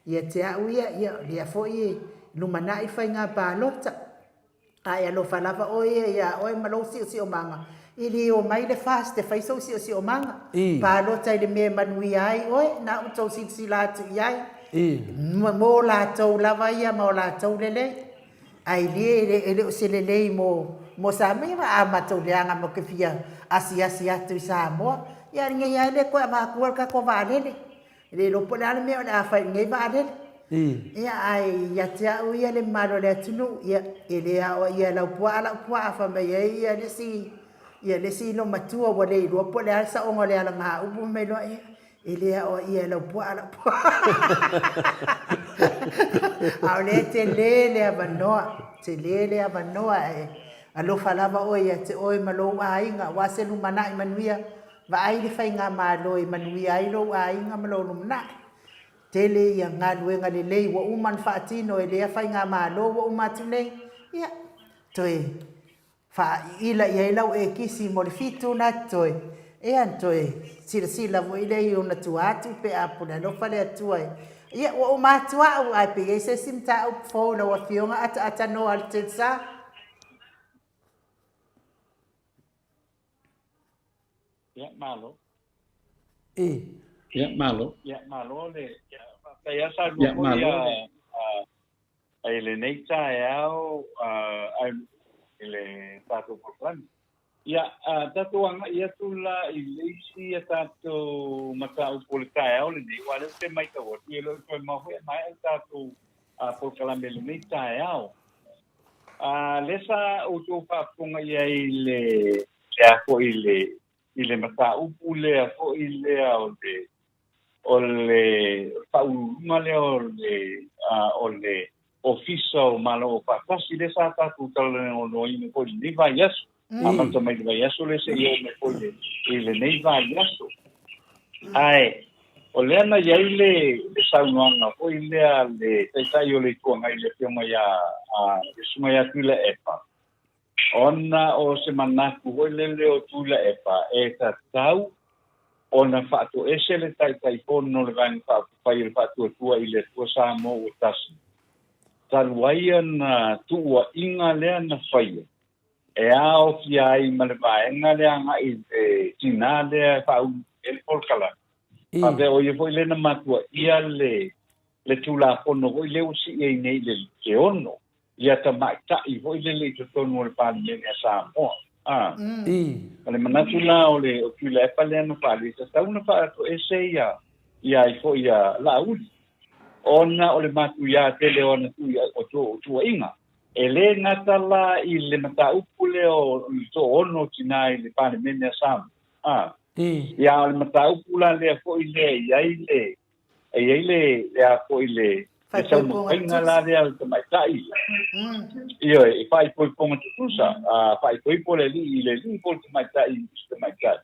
Ia te au ia, ia o lea foi e lumanai faiga palota. Ae alofa lava oe ia iā oe ma lou siosiomaga, i li omai le FAST e fai sou siosiomaga. Palota i le mea e manuia ai oe, na ua tou silasila atu i ai. Mo latou lava ia ma o latou lelei. Ae le, e le o se lelei mo, mo Samoa. Ia a matou leaga matou te fia asiasi atu i Samoa, ia lenei lava e le toe avatua le tatou vaalele. E le iloa po o le a le mea o le a fai i lenei vaalele. Ia, ae ia te au ia le mamalu o le atunuu, ia, e le aoaia e lau puaa lau puaa, fai mai ai ia le isi, ia le isi olomatua ua le iloa po o le a le saoga o le alagaupu, fai mai loa, ia, e le aoaia e lau puaa lau puaa. A o lea e tele le avanoa, tele le avanoa, ae alofa lava oe ia te oe ma lou aiga aua se lumanai manuia. Vaai le faigamalo e manuia ai lou aiga ma lou lumanai. Tele ia galuega lelei ua uma ona faatino e lea faigamalo ua uma atu nei, ia, toe faaiila i ai lau ekisi mo le fitu na totoe, ia ona toe silasila foi lea i ona tua atu pe a pule alofa le Atua e. Ia, ua uma atu au, ae pe i ai se isi mataupu fou i lau Afioga Ataatanoa Letelsa? Ia, malo. E. Ia, malo. Ia, malo le... Ia, faafetai lava saunoa foi ia i lenei taeao i le tatou polokalame. Ia, tatou agai atu la i le isi a tatou mataupu o le taeao lenei, aua o lea ou te matau atu, e le o toe mamao foi ae maea le tatou polokalame i lenei taeao. A lea sa outou faafofoga i ai i le le a foi le i le mataupu lea foi lea o le o le faauluuluga lea o le o le Ofisa o Malo Aufaatasi lea sa tatou talanoaina foi i lenei vaiaso. Amata mai le vaiaso lea seia oo mai foi i lenei vaiaso. Ae o lea na i ai le saunoaga foi lea a le Taitai o le Itu Agai le Afioga ia le Susuga ia Tuilaepa, ona o se manatu foi lele o Tuilaepa e tatau ona faatoese le Taitaifono o le Vaega Faaupufai o le Faatuatua i le Atua Samoa ua Tasi, talu ai ana tuuaiga lea na faia. e aofia ai ma le vaega lea agai i le tinā lea e faaulu ai le polokalame. Faapea o ia foi lea na matuaia le le Tulafono foi lea ua sii ai nei i le 6 ia tamaitai foi lele i totonu o le Palemene a Samoa. A. O le manatu la o le o Tuilaepa lea na faaali, e tatau ona faatoese ia ia ai foi ia Laauli, ona o le matuia tele o ana tuuaiga. E le gata la i le mataupu lea o le toaono o tinā i le Palemene a Samoa, a. Ia, a o le mataupu la lea foi lea e i ai le e i ai le, le a foi le, le taumafaiga la lea a le tamaitai ia. Ioe, e faaipoipoga tutusa, a faaipoipo le alii i le alii po o le tamaitai i le tamaitai.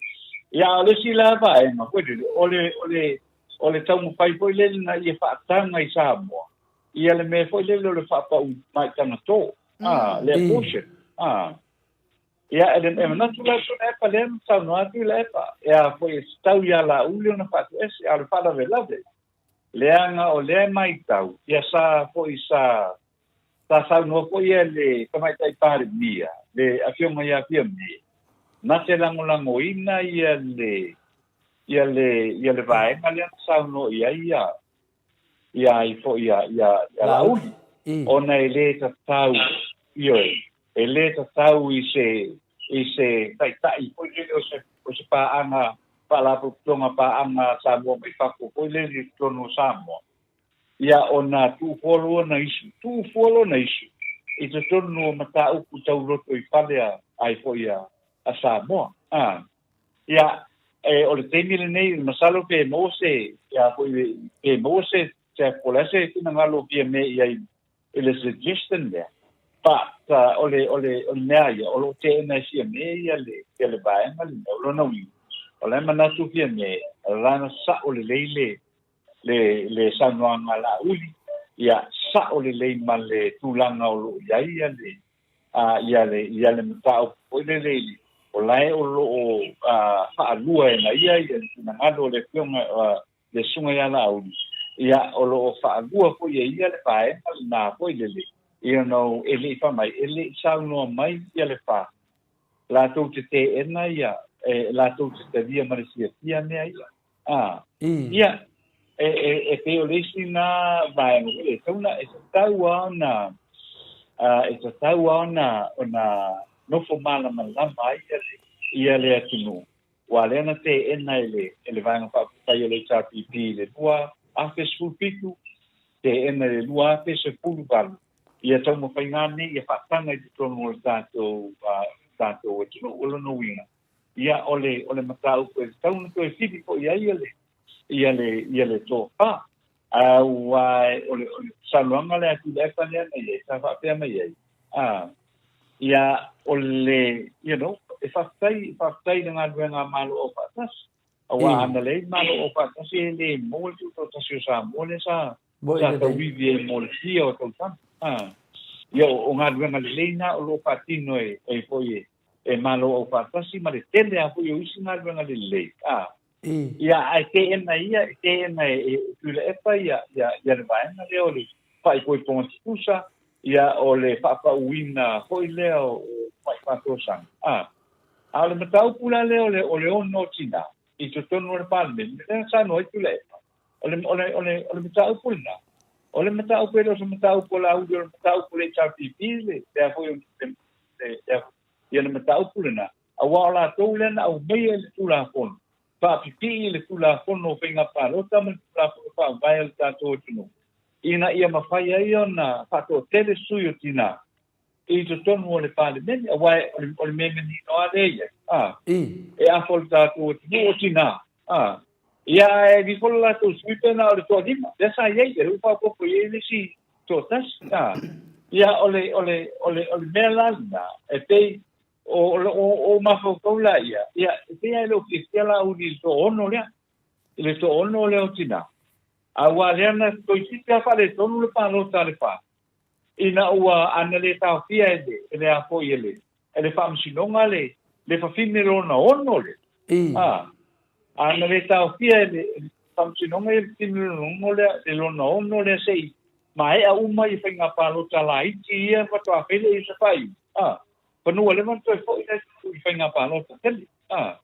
Ia, a o le isi la vaega foi lele, o le, o le, o le taumafai foi lele ina ia faataga i Samoa, ia le mea foi lele o le faapau maitaga tō, a, le abortion, a. Ia, e, e manatu la Tuilaepa lea na saunoa atu Tuilaepa, e a foi e tatau ia Laauli ona faatoese, a o le faalavelave, leaga o lea e maitau, ia sa foi sa, sa saunoa foi ia le Tamaitai Palemia, le Afioga ia Fiame, na te lagolagoina ia le, ia le, ia le vaega lea na saunoa i ai ia, ia ai foi ia, ia, ia Laauli, ona e le tatau, ioe, E le tatau i se i se taitai foi lele o se o se paaga faalapotopotoga paaga Samoa mai fafo foi lele i totonu o Samoa, ia ona tuufua lona isu, tuufua lona isu i totonu o mataupu tau loto i fale a ai foi a a Samoa. A, ia, e, o le taimi lenei, masalo pe maua se, ia foi, pe maua se, se, po o le a se finagalo o Fiame i ai i le suggestion lea, but o le, o le, o le mea ia, o lo o teena e Fiame ia le, ia le vaega lenei, o lona uiga, o la e manatu Fiame, lana sao lelei le, le, le saunoaga a Laauli, ia sao lelei ma le tulaga o lo o i ai ia le, ia le, ia le mataupu foi lele i le, o la e o lo o faalua e na ia ia le finagalo o le afioga, le Susuga ia Laauli, ia, o lo o faalua foi e ia le vaega lena foi lele, you know, e le i fai mai, e le i saunoa mai ia le fa, latou te teena ia, e, latou te talia ma le fiafia mea ia. A, ia, e, e, e pei o le isi na vaega foi, e tatau ona, e tatau lava ona, e tatau lava ona, ona nofo malamalama ai ia le, ia le atunuu. Aua lea na teena e le, e le Vaega Faaupufai o le HRPP i le 2017, teena i le 2018, ia taumafaiga nei ia faataga i totonu o le tatou, tatou atunuu. O lona uiga, ia o le, o le mataupu e tatau ona toe fili foi i ai ia le, ia le, ia le tofa. Aua o le, o le saunoaga lea a Tuilaepa lea na i ai, sa faapea mai ai, a, ia, o le, you know, e faafetai, faafetai i le galuega a Malo Aufaatasi. Aua ana leai Malo Aufaatasi e le maua le tutoatasi o Samoa lea sa, sa tauivi ai mo le fia o tausaga. A, ia, o, o galuega lelei na o lo o faatino e, e foi e, e Malo Aufaatasi ma le tele lava foi o isi galuega lelei. A, Ia, ae teena ia, e teena e, e Tuilaepa ia, ia, ia le vaega lea o le faaipoipoga tutusa, ia, o le faapauina foi lea o, o mai faatosanga. A, a o le mataupu la lea o le, o le ono o tinā i totonu o le Palemene, lea na saunoa ai Tuilaepa, o le, o le, o le, o le mataupu lena, o le mataupu e le o se mataupu a Laauli, o le mataupu a le HRPP, le, lea foi o le, le, le, ia le mataupu lena, Aua o latou lea na aumaia i le Tulafono, faapipii i le Tulafono o Faiga Palota ma le Tulafono Faavae a le tatou atunuu, ina ia mafai ai ona faatoatele sui o tinā i totonu o le Palemene, aua o le mea manino lava lea e i ai, a, e afa le tatou atunuu o tinā, a, ia ae alu ifo le latou sui pe na o le toalima, lea sa i ai, lea ua faaopoopo i ai le isi toatasi, a, ia o le, o le, o le, o le mea la lena, e pei O, o, o mafaufau la ia, ia, e pei lava e le o fiafia Laauli i le toaono lea, i le toaono lea o tinā. Aua lea na toeitiiti lava faaletonu le palota a le fa, ina ua ana le taofia e le, e le a foi e le, e le Faamasinoga le, le fafine lona ono lea. A, ana le taofia e le, e le Faamasinoga ia le fafine lona ono lea, le lona ono lea se i maea uma ia faiga palota laiti ia faatoa fai lea i se faaiuga. A. Fanua leva ona toe foi le atunuu i faiga palota tele. A.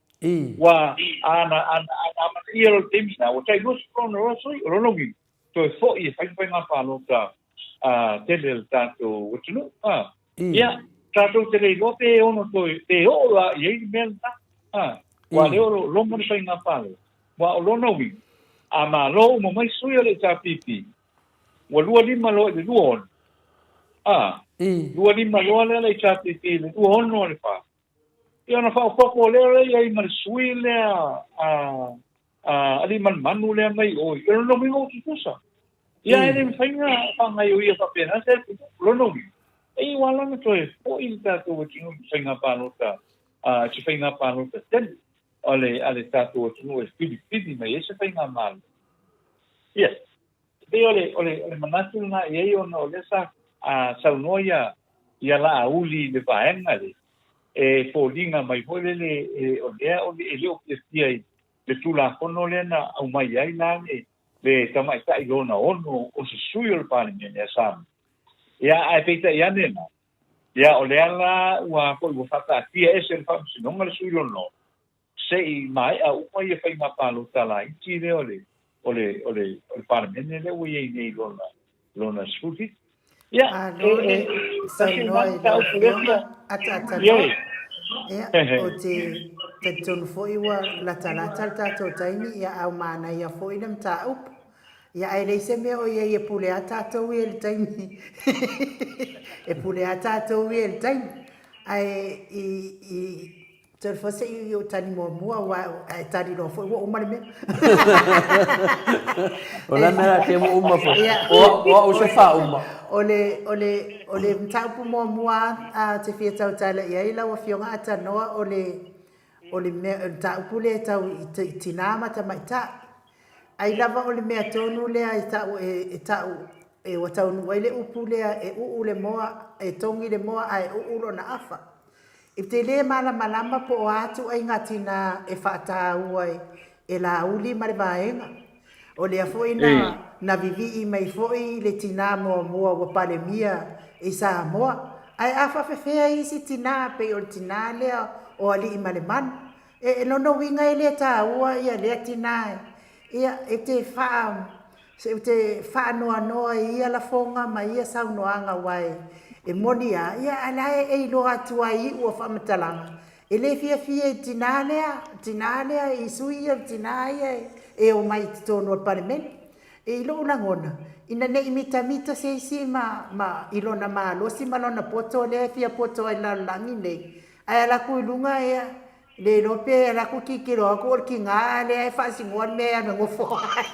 Ua ana ana ana amanaia loa le taimi lena, ua tai 26 loa sui, o lona uiga, toe foi e fai le faiga palota a tele a le tatou atunuu. A. Ia, tatou te le iloa pe ono toe, pe oo la i ai le mea lena. A. Ua lea o lo o loma le faiga palota. Ua o lona uiga, a malo uma mai sui o le HRPP, ua 25 loa i le 26. A. 25 loa lea le HRPP i le 26 o le fa. Ia ona faaopoopo lea lea i ai ma le sui lea a a Aliimalemanu lea mai o i. O lona uiga ua tutusa. Ia e le mafai ona faagaioia faapena se atunuu. O lona uiga, e ua ala ona toe foi le tatou atunuu i faiga palota, a se faiga palota tele a le a le tatou atunuu e filifili mai ai se faigamalo. Ia, e pei o le o le o le manatu lena i ai ona o lea sa a saunoa ia ia Laauli i le vaega lea, e foliga mai foi lele e, o lea o le, e le o fiafia i le Tulafono lea na aumai ai la le, le tamaitai lona ono o se sui o le Palemene a Samoa. Ia, ae peitai ane la, ia o lea la ua foi ua faataatia ese e le Faamasinoga le sui lona ono, se i maea uma ia faiga palota laiti lea o le o le o le o le Palemene lea ua i ai nei lona lona 17. Ia, Malo le saunoa i lau Afioga Ataatanoa. Ia, ou te talitonu foi ua latalata le tatou taimi, ia a ua manaia foi le mataupu. Ia, ae leai se mea o i ai e pule lava tatou ia i le taimi. E pule lava tatou ia i le taimi. Ae i, i, Tau foi se i ou tali muamua aua a e tali loa foi ua uma le mea. O le a mea la te ua uma foi? O au se faauma. O le, o le, o le mataupu muamua a te fia tautala i ai lau Afioga Atanoa o le, o le mea, o le mataupu lea e tau i tinā ma tamaitai. Ai lava o le mea tonu lea e tau e, e tau e ua taunuu ai le upu lea e uu le moa, e togi le moa ae uu lona afa. I te le malamalama po o a ituaiga tinā e faataua e Laauli ma le vaega. O lea foi na na vivii mai foi le tinā muamua ua Palemia i Samoa. Ae a faafefea isi tinā pei o le tinā lea o Aliimalemanu? E lona uiga e le taua ia lea tinā ia e te faa Se ou te faanoanoa i ia lafoga ma ia saunoaga aua e moni lava, ia a la e iloa atu ai i iu o faamatalaga, e le fiafia i tinā lea, tinā lea i sui ia, tinā ia e omai i totonu o le Palemene. I lou lagona, ina ne i mitamita se isi ma, ma, i lona malosi ma lona poto lea e fia poto ai i le lalolagi nei, ae ala atu i luga, ia, Le iloa pe alu atu tilotilo atu o le tiga lea e faasinoa le mea e alu e nofo ai.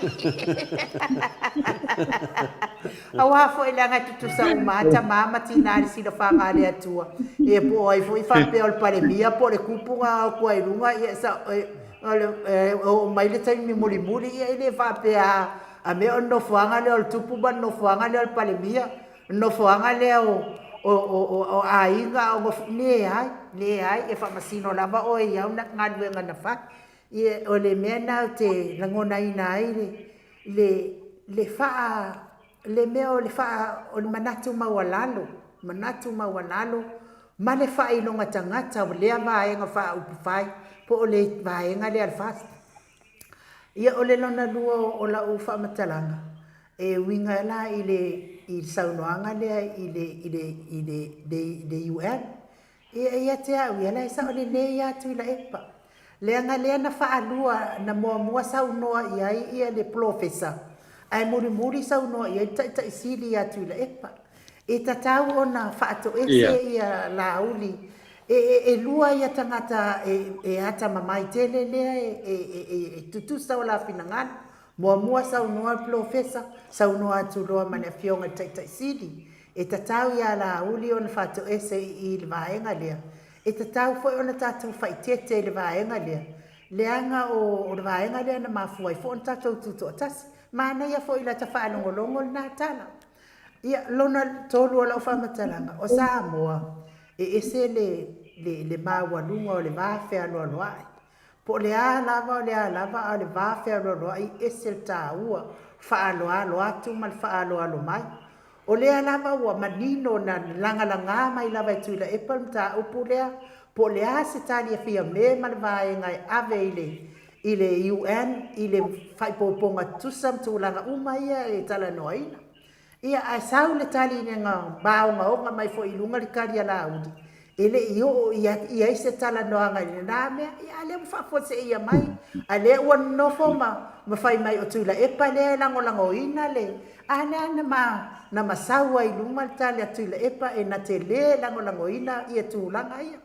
Aua foi leaga e tutusa uma lava tama ma tina i le silafaga a le Atua. Ia po o ai foi faapea o le Palemia po o le Tupu na o atu ai i luga, ia sa, e oo mai le taimi mulimuli, ia e le faapea a mea o le nofoaga lea o le Tupu ma le nofoaga lea o le Palemia. Nofoaga lea o, o, o, o, o aiga o nofo, leai, leai, e faamasino lava oe i au galuega na fai. Ia, o le mea lena ou te lagonaina ai le, le, le faa, le mea o le faa, o le manatu maualalo, manatu maualalo ma le faailoga tagata o lea vaega faaupufai po o le vaega lea a le FAST. Ia, o le lona lua o lau faamatalaga, E uiga la i le i le saunoaga lea i le i le i le le le UN. Ia ia te au ia la e sao lelei lava Tuilaepa. Leaga lea na faalua na muamua saunoa i ai ia le polofesa ae mulimuli saunoa i ai le Taitai Sili ia Tuilaepa. E tatau ona faatoese ia Laauli e e e lua ia tagata e e atamamai tele lea e e e e tutusa o la finagalo. Muamua saunoa le Polofesa, saunoa atu loa ma le Afioga i le Taitai Sili, e tatau iā Laauli ona faatoese i i le vaega lea. E tatau foi ona tatou faaeteete i le vaega lea, leaga o le vaega lea na mafua ai foi ona tatou tutoatasi. Manaia foi i lata faalogologo lena tala. Ia, lona tolu o lau faamatalaga, o Samoa, e ese le, le, le maualuga o le va fealoaloai. Po o le a lava o le a lava a o le va fealoaloai ese le taua, faaaloalo atu ma le faaaloalo mai. O lea lava ua manino na lagalaga mai lava e Tuilaepa le mataupu lea, po o le a se tali a Fiame ma le vaega e ave i le i le UN i le faaipoipoga tutusa ma tulaga uma ia e talanoaina. Ia, ae sau le tali ina māogaoga mai foi i luga le tali a Laauli, e le i oo i ai se talanoaga i lena mea, ia a lea ua faafuaseia mai, a lea ua nonofo ma ma fai mai o Tuilaepa lea e lagolagoina le, a lea na ma na masau ai i luma le tali a Tuilaepa e na te lē lagolagoina ia tulaga ia.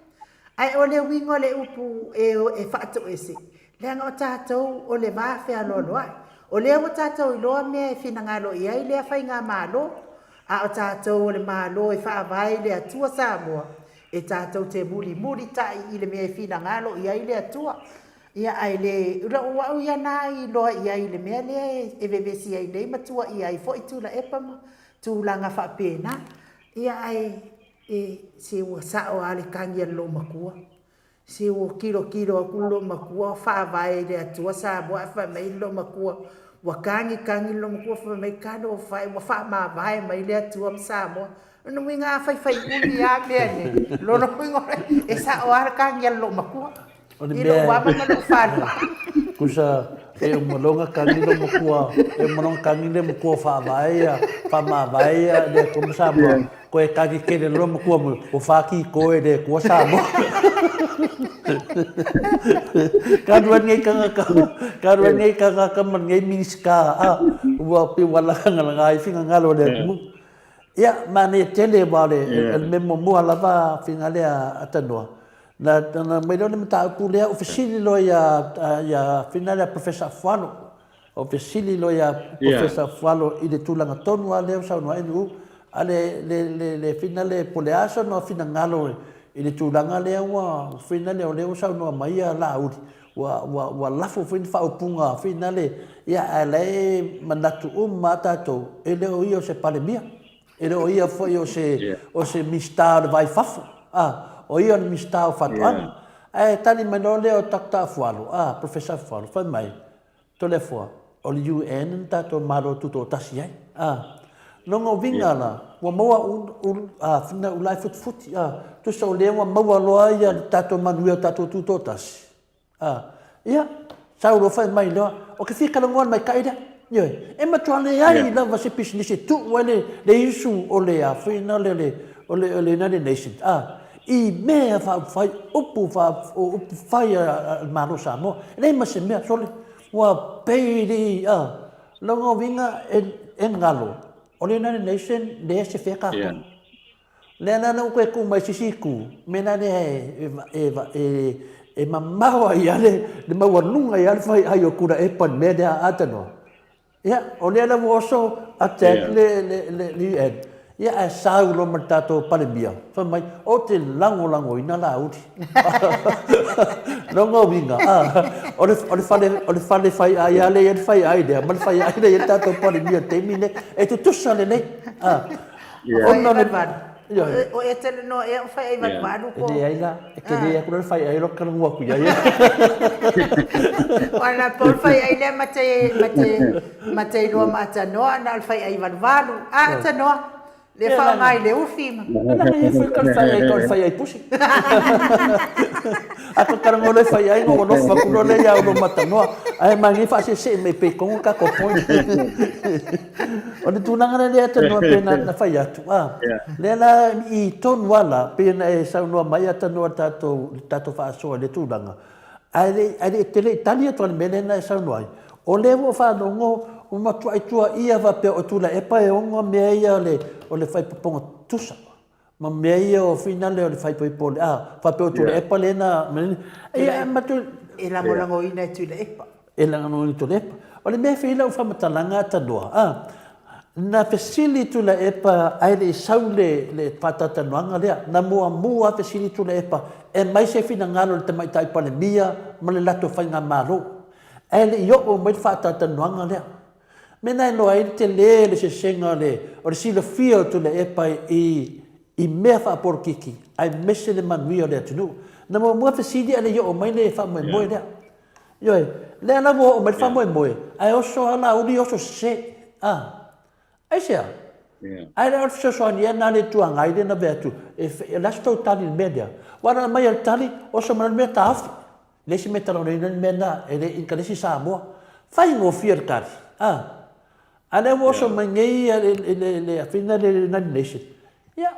Ae o le uiga o le upu e e faatoese, leaga o tatou o le va fealoaloai. O lea ua tatou iloa mea e finagalo i ai lea faigamalo, A o tatou o le Malo e faavae i le Atua Samoa, e tatou te mulimulitai i le mea e finagalo i ai le Atua. Ia ae le, o au ia na i iloa i ai i le mea lea e vevesi ai nei ma tuuaia ai foi Tuilaepa ma tulaga faapena. Ia ae, e, se ua sao lava le tagi a le loomatua. Se ua tilotilo atu le loomatua faavae i le Atua Samoa ae fai mai le loomatua ua tagi tagi le loomatua fai mai talofa e ua faamavae mai le Atua ma Samoa. Lona uiga a faifai uli lava mea nei, lona uiga e sao lava le tagi a le loomatua. O le I lou mea ava ma lou faaaloalo. Tusa e uma loa ona tagi le matua, e uma loa ona tagi le matua faavae ia, faamavae ia le Atua ma Samoa, Koe kaki kele loa matua mo ua whaki koe le Atua Samoa. Ka rua nei kangaka, ka rua nei kangaka ma nei Minisita, a, ua pe ua langalanga ai finagalo o le atunuu. Ia, manaia tele aua o le, o le mea muamua lava finga lea a Tanoa, na, na aumai loa le mataupu lea, ou fesili loa ia, ia fina lea Professor Afualo, O fesili loa ia Professor Fualo i le tulaga tonu lava lea ua saunoa ai Nu'u, a le, le, le, le finale po o le a sona finagalo i le tulaga lea ua finale o lea ua saunoa mai ia Laauli, ua, ua, ua lafo foi ni faaupuga finale, ia ae la e manatu uma lava tatou, e le o ia o se Palemia. E le o ia foi o se, o se Minisita o le Va i Fafo, a, o ia o le Minisita o Faatoaga. Ae tali mai loa lea o Doctor Afualo, a, Professor Afualo, fai mai, Toleafoa, o le UN na tatou Malo Tutoatasi ai. A, lona uiga la, ua maua u, u, a, fina ula e futifuti, a, tusa o lea ua maua loa ia le tatou manuia o tatou Tutoatasi. A, ia, sau loa fai mai loa, o ke fia talanoa i le maita'i lea. Ioe, e matua leai lava se pisinisi e tuu ai le, le issue o le, a, fina le, le, o le, o le United Nations, a, i mea faaupufai, upu faa, upu fai a le Malo o Samoa. E leai ma se mea, sole, ua pei le, a, lona uiga e, e galo, o le United Nation lea se fea tatou. Yeah. Lea la ua toe tuu mai se isi itu, mea la lea e, e, e, e mamao ai lava le, le maualuga ai lava le faiai o Tulaepa i le mea lea a Tanoa. Ia, o lea la ua oso attack le, le, le, le UN. Ia, ae sau loa ma le tatou Palemia, fai mai, ou te lagolagoina Laauli. Lona uiga, a, o le, o le fale, o le fale faiai lava lea e i ai le faiai lea, ma le faiai lea e i ai le tatou Palemia i le taimi lenei. E tutusa lelei. A, ona o le... O e talanoa ea o faiai valuvalu po? E leai la, e tele atu la le faiai loa talanoa atu i ai. O ana pau le faiai lea ma te, ma te, ma te iloa ma atanoa na o le faiai valuvalu. A atanoa, le faaaoga i le ufi ma. Leaga e foi ka le faiai ka o le faiai pusi. A ka talanoa loa i faiai ona ua alofa atu loa lea ia Olo ma Tanoa. Ae manaia faasese mai pei tonu le tatou point. O le tulaga lea lea Tanoa pei ona na fai atu, a, lea la i tonu lava la, pei ona e saunoa mai a Tanoa i le tatou, le tatou faasoa i le tulaga, ae le, ae le, te le i tali atu lava i le mea lea na e saunoa ai. O lea ua ou faalogo ua matuai tuuaia faapea o Tuilaepa e ona mea ia o le, o le faaipopoga tutusa. Ma mea ia o finale o le faaipoipo o le a, faapea o Tuilaepa lea na, ia, ma tu... E lagolagoina e Tuilaepa. E lagolagoina e Tuilaepa. O le mea e fai ai lau faamatalaga Tanoa, a, na fesili Tuilaepa ae le i sau le, le faatalatalanoaga lea, na muamua fesili Tuilaepa e aumai se finagalo i le Tamaitai Palemia ma le latou faigamalo. Ae le i oo mai le faatalatalanoaga lea. Mea na e iloa ai le tele o le sesega o le, o le silafia o Tuilaepa i, i mea faapolokiki aemaise le manuia o le atunuu. Na muamua fesili ae le i oo mai le faamoemoe lea. Ioe, lea la ua oo mai le faamoemoe, ae oso lava Laauli oso sese. A, aisea? Ae le o le fesoasoani ea na le Itu Agai lea na avea atu, e o le a se tou tali i le mea lea? Aua na aumai e le tali, oso mai loa le mea taofi. Le isi mea e talanoaina le mea lena, e le i inkalesi Samoa. Faigofie le tali, a. A lea ua oso mai nei le afina le United Nation, ia,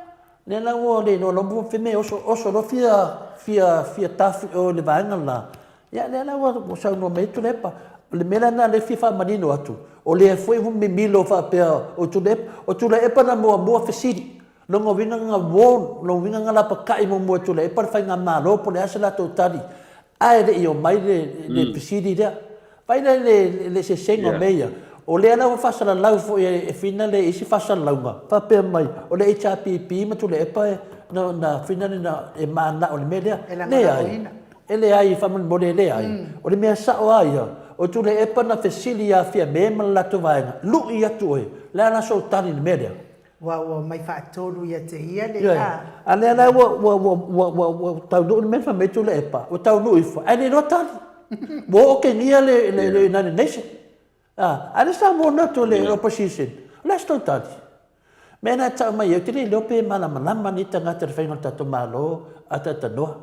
lea la ua le iloa loa pe mea e oso, oso loa fia, fia, fia taofi i o i le vaega le la. Ia, lea la ua saunoa mai ai Tuilaepa. O le mea la lena lea e fia faamanino atu, o lea foi ua mimilo faapea o Tuilaepa. O Tuilaepa na muamua fesili. Lona uiga na warn, lona uiga na lapatai muamua e Tuilaepa le faigamalo po o le a se latou tali, ae le i omai le fesili lea. Vaai la i le eseesega o mea ia. O lea la ua faasalalau foi e Fina le isi faasalalauga, faapea mai, o le HRPP ma Tuilaepa na Fina le e mananao i le mea lea. E lagolagoina. E leai, faamolemole e leai. O le mea sao lava ia, o Tuilaepa na fesili ia Fiame ma le latou vaega, lui atu oe, le a la sou tali i le mea lea? Ua ua omai faatolu ia te ia le Ioe. a. A lea la ua ua ua ua ua ua taunuu le mea fai mai Tuilaepa, ua taunuu ifo ae le iloa tali. Ua oo kegia le le le United Nation. A, a lea sa warn atu le opposition, o le a se tou tali? Mea na tau mai ai, ou te le iloa pe malamalama nei tagata i le faiga o le tatou Malo a talatalanoa.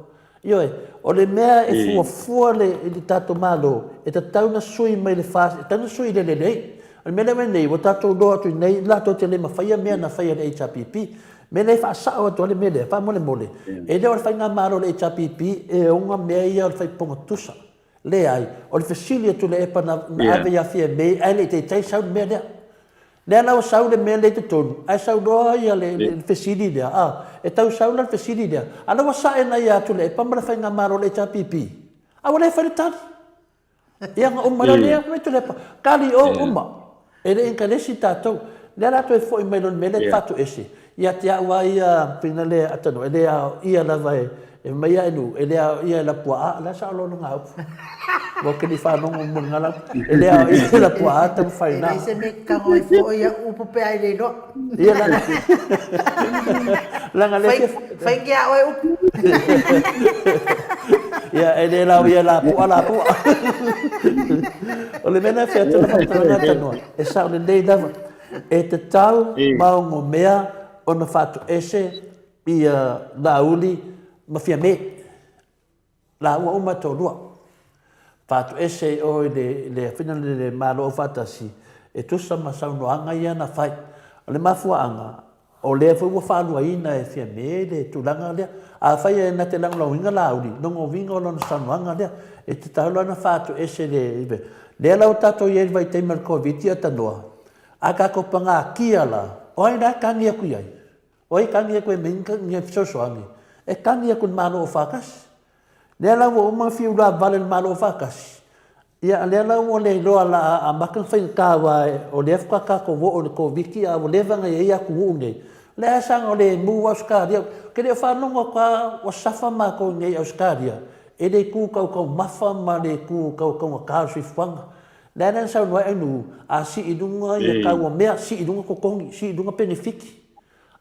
Ioe, o le mea e fuafua le, i le tatou Malo, e tatau ona sui mai le FAST, e tatau ona sui i le lelei. O le mea lea ua i ai nei, ua tatou iloa atu i inei, latou te le mafaia mea na faia e le HRPP. O le mea lea e faasao atu ai le mea lea, faamolemole, e le o le faigamalo a le HRPP e ona mea ia o le faipona tutusa. Leai, o le fesili a Tuilaepa na ave ia Fiamē ae le i taitai sau le mea lea. Lea la ua sau le mea lea i totonu, ae sau loa ia le fesili lea, a, e tau sau la le fesili lea, a la ua sae nai ia Tuilaepa ma le faigamalo a le HRPP, a ua le fai le tali. Ia na uma loa lea, fai mai Tuilaepa, tali o uma. E le inkalesi tatou. Lea la toe foi mai loa i le mea lea e faatoese, ia te au lava ia pina le atanoa, e le aoaia lava e mai a e lu, e le aoaia e Lapuaa, o le a saoloologa upu? Ua ke le i faalogo mo lena lava. E le aoaia e Lapuaa taumafai E leai se mea e te tago ai foi au upu pe a e le iloa. Ia leaga, leaga le fia... Fai ni a oe upu. Ia, e le laoia e Lapua, Lapua. O le mea lea e fia atu le faamatalaga tanoa, e sao lelei lava. E tatau ma ogomea ona faatoese ia Laauli ma Fiame. Laua uma e toalua. Faatoese i o i le, le afina le, le Malo Aufaatasi, e tusa ma saunoaga ia na fai. O le mafuaaga, o lea foi ua faaluaina e Fiame le tulaga lea. Afai e na te lagolagoina Laauli, lona uiga o lona saunoaga lea, e tatau la ona faatoese le, le, lea la ua tatou i ai i le vaitaimi o le Koviti a tanoa, a tatou pagatia la, o ai la e tagi atu i ai? O ai e tagi atu e mea ni fesoasoani? E tagi atu i le Malo Aufaatasi. Lea la ua uma ona fiu lavale le Malo Aufaatasi, ia lea la ua le iloa la a amata ona faigata aua o lea faatoa tatou oo i le Koviti a ua leva ona i ai atunuu nei. O le a saga lemu Ausetalia, ou te le o faalogo atu lava ua safa matou i inei i Ausetalia i le itu tau taumafa ma le itu tau taugata o le soifuaga. Lea la na saunoa ai Ainuu, a sii i luga ia tau o mea, sii i luga totogi, sii i luga penefiti.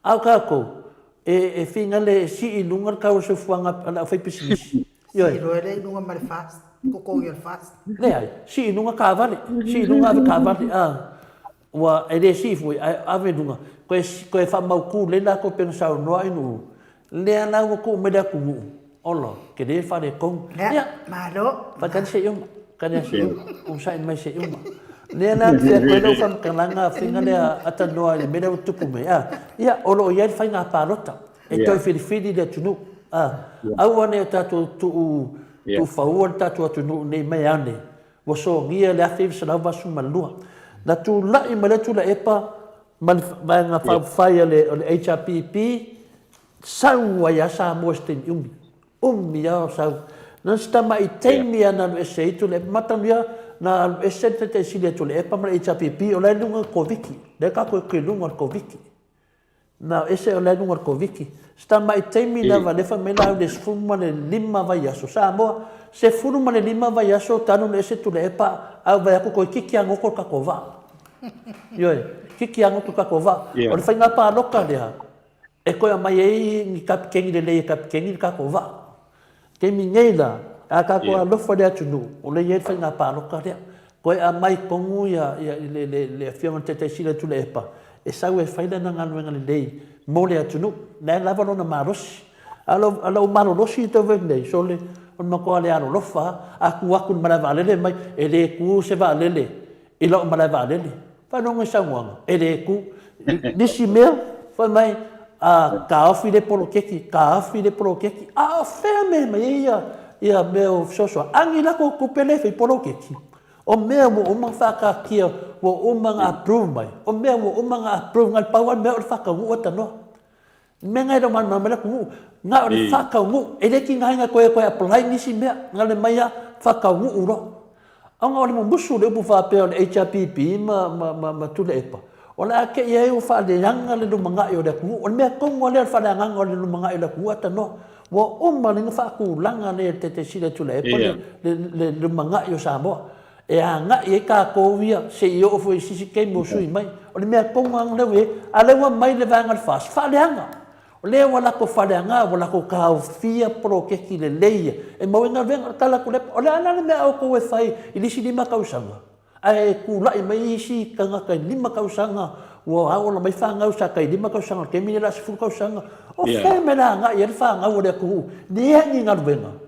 A o tatou, e finagale e sii i luga le tau o le soifuaga a le aufaipisinisi. Ioe. Sii loa lea i luga ma le FAST, totogi o le FAST. Leai, sii i luga taavale, sii i luga ave taavale, a. Ua, e le sii foi, ae ave i luga. Toe, toe faamautu lelei latou pei ona saunoa Ainuu, lea la ua tuu mai le atunuu, ola, tele le faaletonu. Ia, malo. Faatali se i uma, tali se i uma, onosai mai se i uma. Lea la fia atu ai lau faamatalaga faiga lea atanoa i le mea lea ua tupu mai, a, ia, o lo o i ai le faiga palota e toe filifili le atunuu, a, aua ne i o tatou tuu, tuufaua le tatou atunuu nei mea ane, ua sogia le 1982. Na tulai mai lea Tuilaepa ma le Vaega Faaupufai o le HRPP, sau ai lava Samoa i se taimi umi. Umi lava o sau. Na o se tamai taimi lava na alu ese ai Tuilaepa. Matalia, na alu ese le Taitai Sili a Tuilaepa ma le HRPP, o la e i luga o le Koviti. Lea tatou te i luga o le Koviti. Na ese o la e luga o le Koviti. Se tamai taimi lava lea fai mai la au i le 15 vaiaso. Samoa, 15 vaiaso talu ona ese Tuilaepa a ou vaai atu toeitiiti lava goto le tatou vaa. Ioe, toeitiiti lava goto le tatou vaa. O le faiga palota lea, e toe aumai ai ni kapikeni lelei e kapikeni le tatou vaa. Taimi nei la, a tatou alofa i le atunuu, o lea e i ai le faiga palota lea. Toe aumai tonu ia, ia le, le, le afioga i le Taitai Sili o Tuilaepa E sau e fai lana galuega lelei mo le atunuu. Na e lava lona malosi. A o lou malolosi i tau nei, sole, o le matua le alolofa lava. A tu atu i le malae vaalele mai, e le tu se vaalele i lau malae vaalele. Faanono i saunoaga, e le tu. Nisi mea, fai mai, a taofi le poloketi, taofi le poloketi. A o fea mea e aumai ai ia, ia mea o fesoasoani? Agi latou tupe lea e fai poloketi. O mea ua uma ona faataatia, ua uma ona approve mai, o mea ua uma ona approve, na o le pau lava le mea o le faataunuu ae tanoa. Le mea lena e le o malamalama ai le atunuu, na o le faataunuu, e le tigaina e toe toe apply nisi mea, na o le mai lava faataunuu loa. Ona o le mumusu o le upu faapea o le HRPP ma, ma, ma, ma Tuilaepa, o le a te i ai ua faaleaga le lumanai o le atunuu. O le mea tonu lava lea o le faaleagaga o le lumanai o le atunuu ae tanoa. Ua uma lea ona faatulaga lea e le Taitaisili a Tuilaepa le, le, le lumanai o Samoa. E agai ai tatou ia se i oo foi i se isi taimi o sui mai. O le mea tonu lava lea ua i ai, a o lea ua aumai le vaega o le FAST, faaleaga. O lea ua latou faaleaga, ua latou taofia poloketi lelei ia e maua ai galuega. O le tala atu lea, o le a la le mea a outou e fai i le isi 5 tausaga? Ae tulai mai isi tagata i 5 tausaga ua ola mai fanau sa tai 5 tausaga o le taimi lenei o le a 10 tausaga. O fea mea le agai i ai le fanau a le atunuu? Leai ni galuega.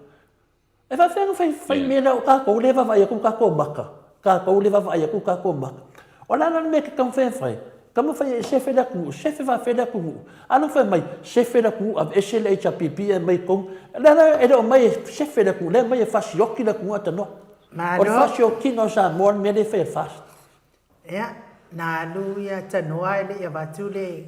E faapefea ona fai, fai mea lea o tatou lea e vaavaai atu tatou maka, tatou lea e vaavaai atu tatou maka. O le a la le mea e te taumafai e fai? Taumafai e sefe le atunuu, sefe faafefea le atunuu? A lea fai mai, sefe le atunuu, aveese le HRPP ae aumai i totonu. O lea la e le o aumai e sefe le atunuu, o lea e aumai e fasioti le atunuu ae tanoa. O le fasiotiga o Samoa le mea lea e fai e le FAST. Ia, na alu ia tanoa ae le i avatu le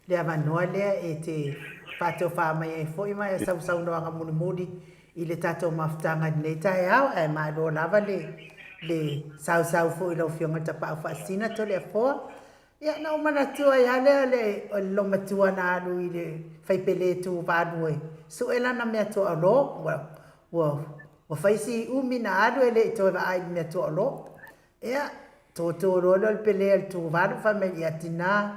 le avanoa lea e te faatofa mai ai foi ma e sau saunoaga mulimuli i le tatou mafutaga i lenei taeao, ae malo lava le le sausau foi i lau Afioga i le Tapaau Faasisina Toleafoa. Ia, na ou manatu ai lava lea o le o le loomatua na alu i le faipele Tuvalu e sue lana meatuaolo, ua ua ua fai si umi na alu e le i toe vaai i le meatuaolo. Ia, toto loa lea o le pele a le Tuvalu, fai mai, ia tina,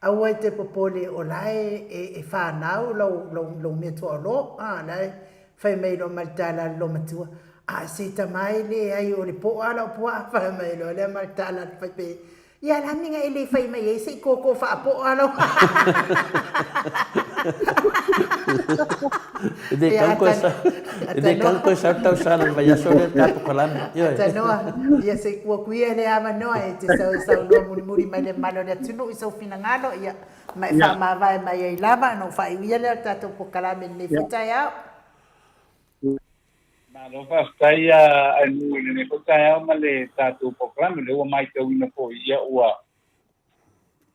aua e te popole o la e, e, e fanau lau, lau, lau meatuaolo. A, la e fai mai loa ma le tala a le loomatua, a, se tama e leai o le po'a a lau pua'a, fai mai loa lea ma le tala a le faipele, Ia la mina e le fai mai ai se i koko faapo'a lau. E le tau koe sa, e le tau koe sa tausaga le vaiaso lea le tatou kalame. Ioe. Tanoa, ia se i kuakuia le avanoa e te sau e saunoa mulimuli mai le mamalu o le atunuu i sou finagalo, ia, ma e faamavae mai ai lava ona ou faaiuia lea o le tatou polokalame i lenei foi taeao. Malo faafetai a Ainu i lenei foi taeao ma le tatou polokalame. Lea ua matauina foi ia ua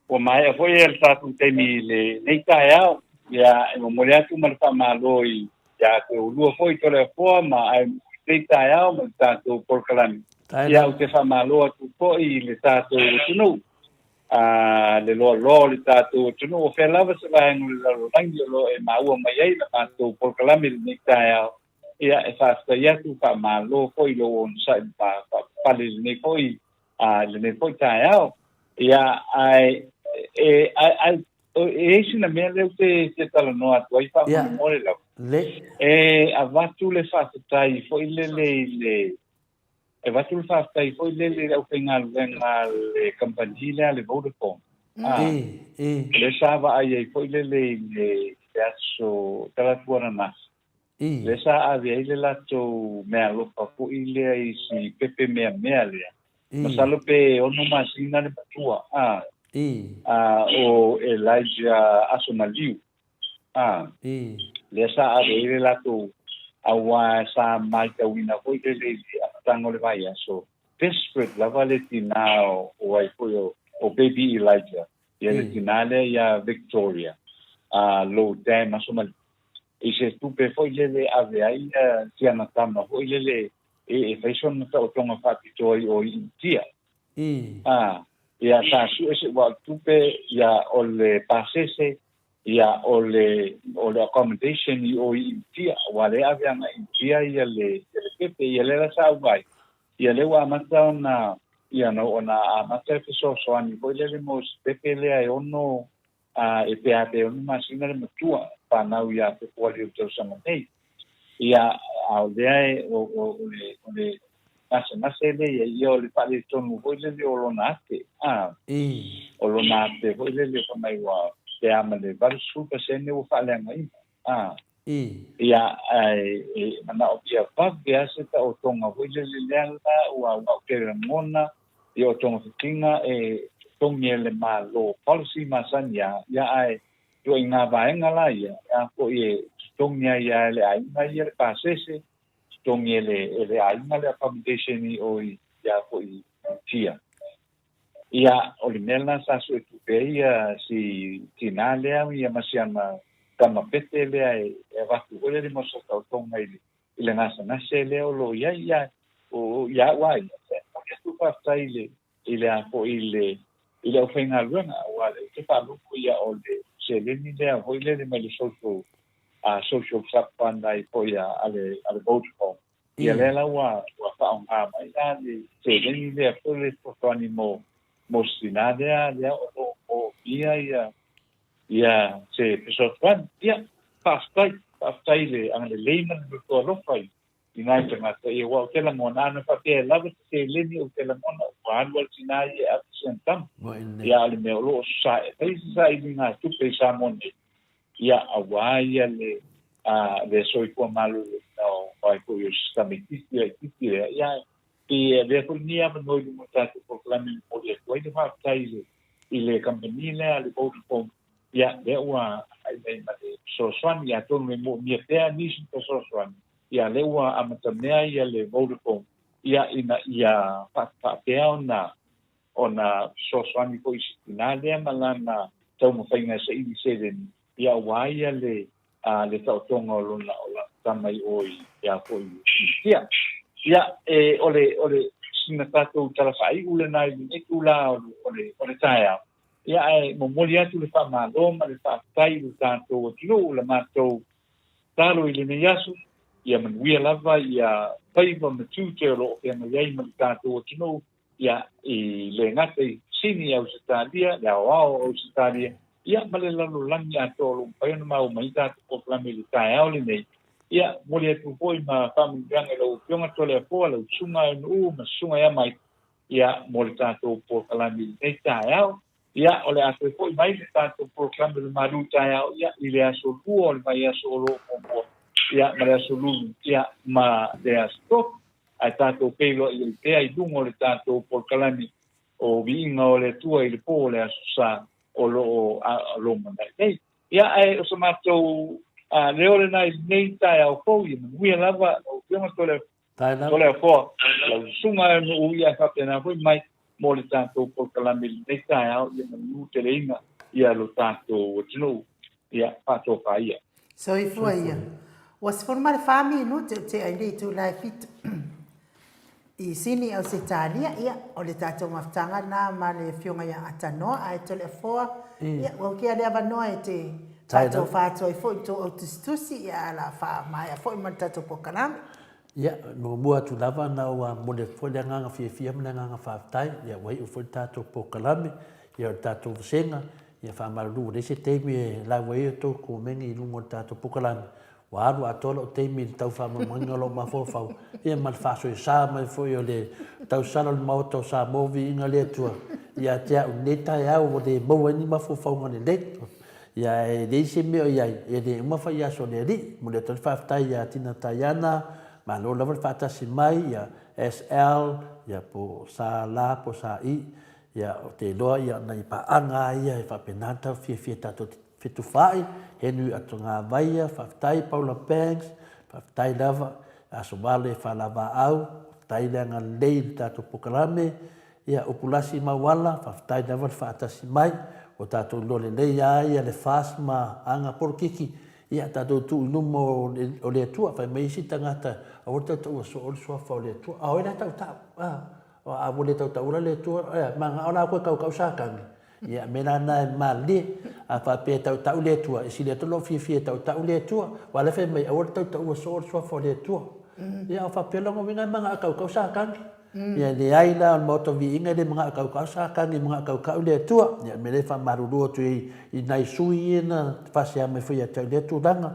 ua maea foi le tatou taimi i lenei taeao. Ia e momoli atu ma le faamalo i ia te oulua foi Toleafoa ma Ainu i lenei taeao ma le tatou polokalame. Ia ou te faamalo atu foi i le tatou atunuu a le loaloa o le tatou atunuu, o fea lava se vaega o le lalolagi o lo o e maua mai ai la matou polokalame i lenei taeao, ia e faafetai atu, faamalo foi i lou onosai ma faapapale i lenei foi, a, i lenei foi taeao. Ia, ae, e, ae, ae, e i ai sina mea lea ou te fia talanoa atu ai faamolemole lava. E avatu le faafetai foi lele i le, E avatu le faafetai foi lele i le aufaigaluega a le kamupani lea a le Vodafone. Ah, lea sa vaai ai foi lele i le, le aso Talaatu ananafi. Lea sa ave ai le latou meaalofa foi lea i si pepe meamea lea. Masalo pe 6 masina le matua, ah, ah, o Elijah Asomaliu. A, lea sa ave ai le latou, aua sa matauina foi lele i le amataga o le vaiaso, desperate lava le tinā o ai foi o Baby Elijah, ia le tinā lea ia Victoria, a Low Dam Aso Maliu, i se tupe foi lele e ave ai si ana tama foi lele e fai sona taotoga faapitoa i o i Initia. A, ia sa sue se ua tupe, ia o le pasese, ia o le o le accommodation i o i Initia, aua lea e ave agai i Initia ia le ia le pepe, ia lea la sa auai, ia lea ua amata ona ia no ona amata e fesoasoani foi lele mo si pepe lea e ono a e pe a pe ono masina le matua fanau ia Fepuari o le tausaga nei. Ia a o lea e o o o le o le. gasegase lea i ai, ia o le faaletonu foi lele o lona ate, a, o lona ate foi lele fai mai ua pe a ma le 80% ua faaleagaina, a. Ia, ae e manaomia vave lava se taotoga foi lele lea la ua ou te lagona ia o togafitiga e totogi e le Malo policy masani lava, ia ae ituaiga vaega la ia, e a foi e totogi ai lava e le aiga ia le pasese, totogi e le e le aiga le accommodation i o i a foi i Tia. Ia, o le mea lena sa suetupe ai ia si tinā lea ia ma si ana tama pete lea e avatu foi lele mo se taotoga i le i le gasegase lea o lo o i ai, ia, o, ia au lava ia, e momoli atu le faafetai i le, i le a foi, i le, i le aufaigaluega, aua o lea ou te faalogo ia o le seleni lea foi lele mai le social, uh, social club fund ai foi a, a le, a le Vodacom. Ia lea la ua, ua faaaoga mai la le seleni lea foi le fesoasoani mo, mo si tinā lea, lea o lo o moomia ia, ia se fesoasoani. Ia, faafetai, faafetai i le agalelei ma le loto alofa i, i nai tagata, ia aua ou te lagona, ana faapea e lava se seleni ou te lagona ua alu lava le tinā ia e ave si ana tama. Ia, a o le mea o lo o sae, fai se sailiga tupe i Samoa nei, ia, aua ia le, a, le soifua maloloina o ai foi o si tamaitiiti laitiiti lea, ia, pei e avea foi lenei avanoa i luma o le tatou polokalame e momoli atu ai le faafetai i le i le kamupani lea a le Vodafone, ia, lea ua agai mai ma le fesoasoani, atonu e moomia pea nisi fesoasoani, ia, lea ua amatamea ia le Vodafone, ia, ina ia faapea ona ona fesoasoani foi i si tinā lea ma lana taumafaiga e saili seleni, ia aua ia le a le taotoga o lona o lana tama i o i ia foi i Initia. Ia, e, o le, o le, sina tatou tala faaiu lena i lenei itula o le, o le, o le taeao. Ia, ae momoli atu le faamalo ma le faafetai i lo tatou atunuu, la matou tatalo i lenei aso, ia manuia lava ia faiva ma tiute o lo o feagai ai ma le tatou atunuu, ia, i le gata i Sini, Ausetalia, le aoao o Ausetalia, ia, ma le lalolagi atoa o lo o mafai ona maua mai tatou polokalame i le taeao lenei. Ia, momoli atu foi ma faamanuiaga i lau Afioga Toleafoa, lau Susuga Eunu'u ma Susuga ia Mike, ia, mo le tatou polokalame i lenei taeao. Ia, o le a toe foi mai le tatou polokalame o le malu taeao, ia, i le aso Lua o le vaiaso o lo o muamua, ia, ma le aso Lulu, ia, ma le aso Tofi. Ae tatou feiloai ai pea i luga o le tatou polokalame o Viiga o le Atua i le po o le Aso Sa o lo o lumanai nei. Ia, ae o so matou leo lena i lenei taeao fou, ia manuia lava lau Afioga Toleafoa, lau susuga e nuu ia faapena foi mai mo le tatou polokalame i lenei taeao, ia manu teleina ia lo tatou atunuu, ia faatofa ia. Soifua ia. Ua 14 minute o tea i le itula e fitu i Sini Ausetalia, ia, o le tatou mafutaga lena ma le Afioga ia Atanoa, ae Toleafoa, ia, ua ukia le avanoa e te faatofa atu ai foi i tou au tusitusi, ia, ae o le a faamaea foi ma le tatou polokalame. Ia, muamua atu lava ona ua momoli atu foi le agaga fiafia ma le agaga faafetai, ia ua iu foi le tatou polokalame, ia o le tatou vasega, ia faamalulu ua leai se taimi e lau ai outou komeni i luga o le tatou polokalame, ua alu atoa lou taimi i le tau faamalamalamaina o lou mafaufau, ia ma le faasoesa mai foi o le tausala o le Maota o Samoa viiga le Atua ia te au i lenei taeao ua le maua ai ni mafaufauga lelei. Ia e leai se mea o i ai, e le uma fai aso o le Alii. Momoli atu ai le faafetai ia Tina Taiana, malo lava le faatasi mai, ia SL, ia po o Sa La po o Sa I, ia ou te iloa ia nai paaga lava ia e faapena ona fiafia tatou te fetufaai, Henry Atogavaia, faafetai Paula Banks, faafetai lava, Aso Vale Faalavaau, faafetai le agalelei i le tatou polokalame, Ia, Upulasi Mauala, faafetai lava le faatasi mai. Ua tatou iloa lelei lava ia le FAST ma aga polokiki. Ia, tatou tuu i luma o le Atua. Fai mai isi tagata, aua le tautaua soo le suafa o le Atua. A o ai la e tautau? A, a ua le tautaua la le Atua, ea, manao la koe e kaukau Satani. Ia, mea la na e malilie. A faapea e tautau le Atua, e sili atu lou fiafia e tautau le Atua. Aua o lea e fai mai, aua le tautaua soo le suafa o le Atua. Ia, o faapea lona uiga e manao e kaukau Satani. Ia leai la o le Maota Viiga e le manao e kaukau Satani, e manao e kaukau le Atua. Ia, o le mea lea e faamalulu atu ai i nai sui ia na faasea mai foi ia te au i lea tulaga.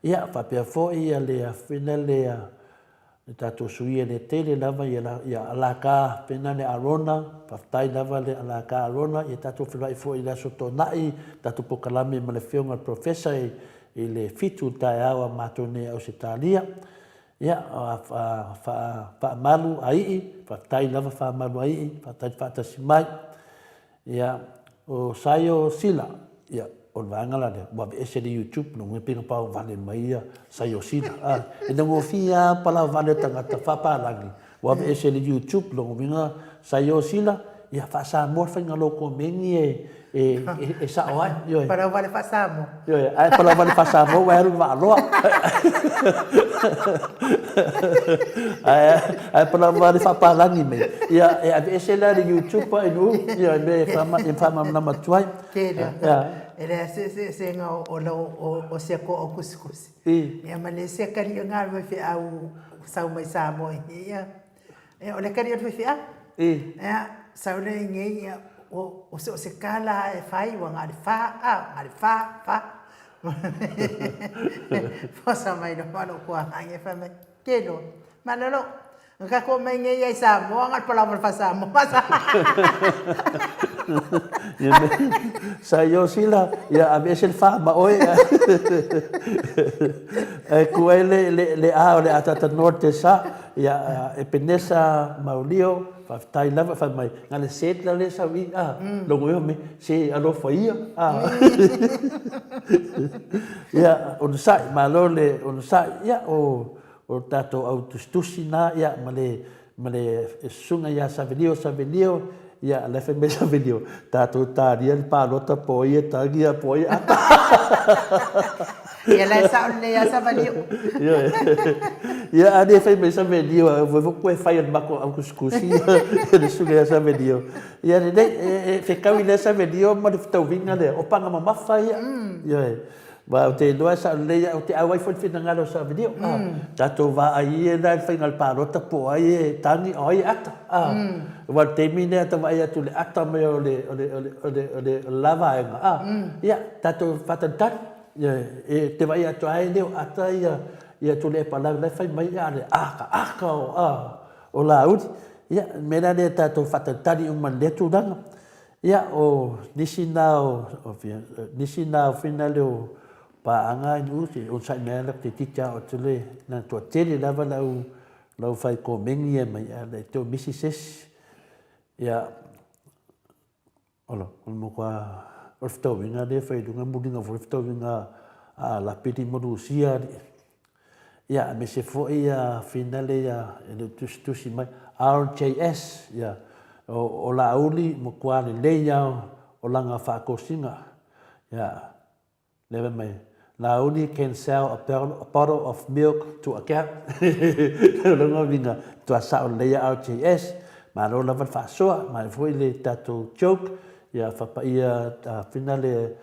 Ia, faapea foi ia le afina lea. Le tatou sui e le tele lava ia la ia Alaka pena le Arona, faafetai lava le Alaka Arona, ia tatou feiloai foi i le aso Toonai, tatou pokalame ma le afioga i le Professor i i le fitu i le taeao a matou nei i Ausetalia. Ia a fa faamalu a Ii, faafetai lava faamalu a Ii, faafetai le faatasi mai. Ia, o Saio Sila, ia, o le vaega la lea, ua aveese le YouTube, lona uiga pei na paovale mai ia Saio Sila. A, e taugofie lava palaovale o tagata faapalagi, ua aveese le YouTube, lona uiga Saio Sila, ia, faa-Samoa le faiga lou komeni e, e, e, e sao ai. Ioe. Palauvale faa-Samoa. Ioe, ae palauvale faa-Samoa ua alu le vaaloa. Ae, ae palauvale faapalagi mai, ia, e aveese la le YouTube a inu, ia, e mea e faama, e faamalamalama atu ai. Tele. Ia. E leai se eseesega o lau, o, o si ako o kusikusi. I. Ia ma le isi akali o ngā faifeau sau mai Samoa i ia. Ia, o le akali o le faifeau. I. Ia, sau lea i nei, ia, o, o se o se kala e fai, ua ngā le wha, a, ngā le wha, wha. Posa mai lo malo kua hangi e whai mai. Ke lo, malolo, nga ka ko mai ngei ai Samoa, nga palau mal Samoa. Ia me, sa io sila, ia aveese le wha ma oe. E ku ai le, le, le a o le atata norte sa, ia Epenesa Maulio, faafetai lava, fai mai, na le set la le sau i, a, logo iho me, se alofa ia, a. Ia, onosai, malo le onosai, ia, o, o tatou au tusitusi na, ia, ma le, ma le susuga ia Savelio, Savelio, ia, la e fai mai Savelio, tatou talia le palota po o ai e tagi a po o ai e ata. Ia la e sao lelei lava Savalio. Ioe. Ia, a le fai mai Savelio, a voi foi koe fai o le matou au tusitusi, le susuga ia Savelio. Ia lelei, e fetau i lea Savelio ma le fetauiga lea, o paga mamafa ia. Ioe. Aua ou te iloa e sao lelei au, ou te auai foi i le finagalo o Savelio. A, tatou vaai ia la i le faiga o le palota po o ai e tagi a o ai e ata. A, aua o le taimi lea ta vaai atu i le ata mai o le, o le, o le, o le, o le la vaega, a, ia, tatou faatalitali. Ia, e te vaai atu lava e le o ata ia, ia Tuilaepa la e fai mai a le akaaka o, a, o Laauli. Ia, o le mea la lea tatou faatalitali uma i lea tulaga. Ia, o nisi na o, o nisi na o whina le o paaga i nu'u, se onosai mai lava laku toeitiiti a oo atu le, na toatele lava lau, lau fai komeni ia mai, a le te o misi se isi. Ia, ola, o le matua, o le fetauiga lea e fai i luga, muliga foi le fetauiga a Lapili ma Lusia alii. Ia, aemaise foi ia finale ia e le o tusitusi mai, RJS, ia, o, o Laauli matua lelei lava o lana faatosina. Ia, lea fai mai, Laauli can sell a bottle of milk to a cow. O lona uiga, matua sao lelei ia RJS, malo lava le faasoa, manaia foi le tatou joke, ia faapaia finale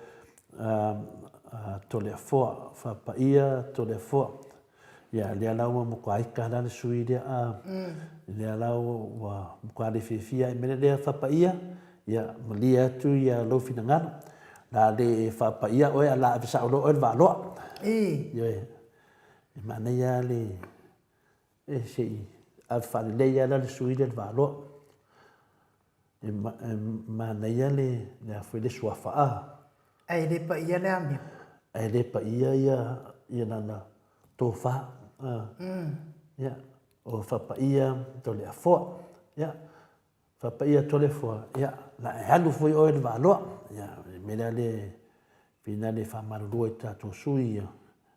Toleafoa, faapaia Toleafoa. Ia, lea la ua matua ika la le sui lea, a, lea la ua matua le fiafia ai mea lea faapaia, ia, malie atu ia lou finagalo. La le faapaia oe, a la ave sao loa oe le vaaloa. Ioe, e manaia le, e se i ave faalelei lava la le sui lea le vaaloa. E manaia le a foi le suafa a. Ae le paia le amio. Ae le paia ia ia lana tofa a. Ia, o faapaia Toleafoa. Ia, faapaia Toleafoa, ia, la e alu foi oe i le vaaloa. Ia, le mea lea le Pina le faamalulu ai tatou sui ia,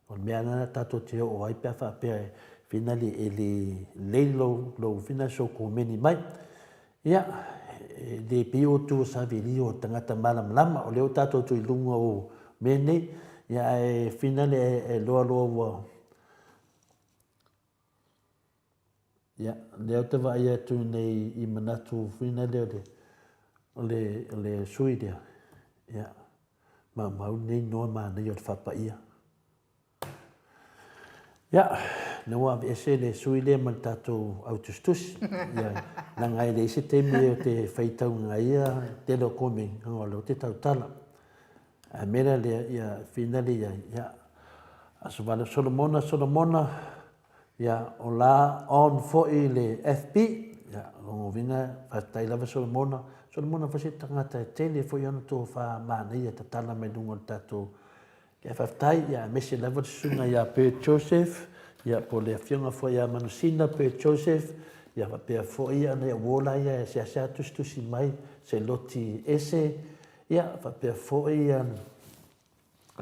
o le mea lena tatou te oo ai pe a faapea e pina le e le lelei lou lou fina sou komeni mai. Ia, e le pei o tou savili o tagata malamalama, o lea ua tatou toe i luga o mea nei, ia ae fina le e loa loa ua Ia, lea ou te vaai atu nei i manatu fina lea o le, o le, o le sui lea. Ia, maumau lenei noa manaia o le faapaia. Ia, lea ua aveese le sui lea ma le tatou au tusitusi. Ia, leaga e leai se taimi ou te faitauina ai ia tele o komeni, leaga o lea ou te tautala. Ae mea la lea, ia, fina lea i ai, ia, Aso Solomona, Solomona, Ia, o la on foi le FB, ia, lona uiga, faafetai lava Solomona. Solomona foi se tagata e tele foi ana tofa manaia e tatala mai luga o le tatou Ia faafetai, ia aemaise lava le susuga ia Bert Joseph, ia po o le afioga foi ia Manusina Bert Joseph, ia faapea foi nai uo la ia e seasea tusitusi mai se loti ese, ia faapea foi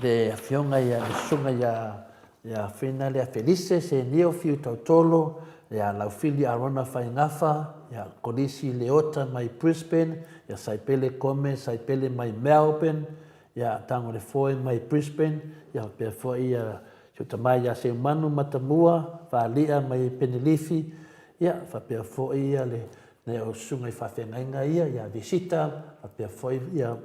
le afioga ia le susuga ia ia Fina lea Felise Senio Fiu Tautolo, ia Laufili Arona Faigafa, ia Kolisi Leota mai Brisbane, ia Saipele Gomez Saipele mai Melbourne, ia Tagolefoe mai Brisbane, ia faapea foi ia si ou tama ia Seumanu Matamua Faali'a mai Penelifi, ia faapea foi ia le nai au susuga i faafeagaiga ia ia Visita, faapea foi ia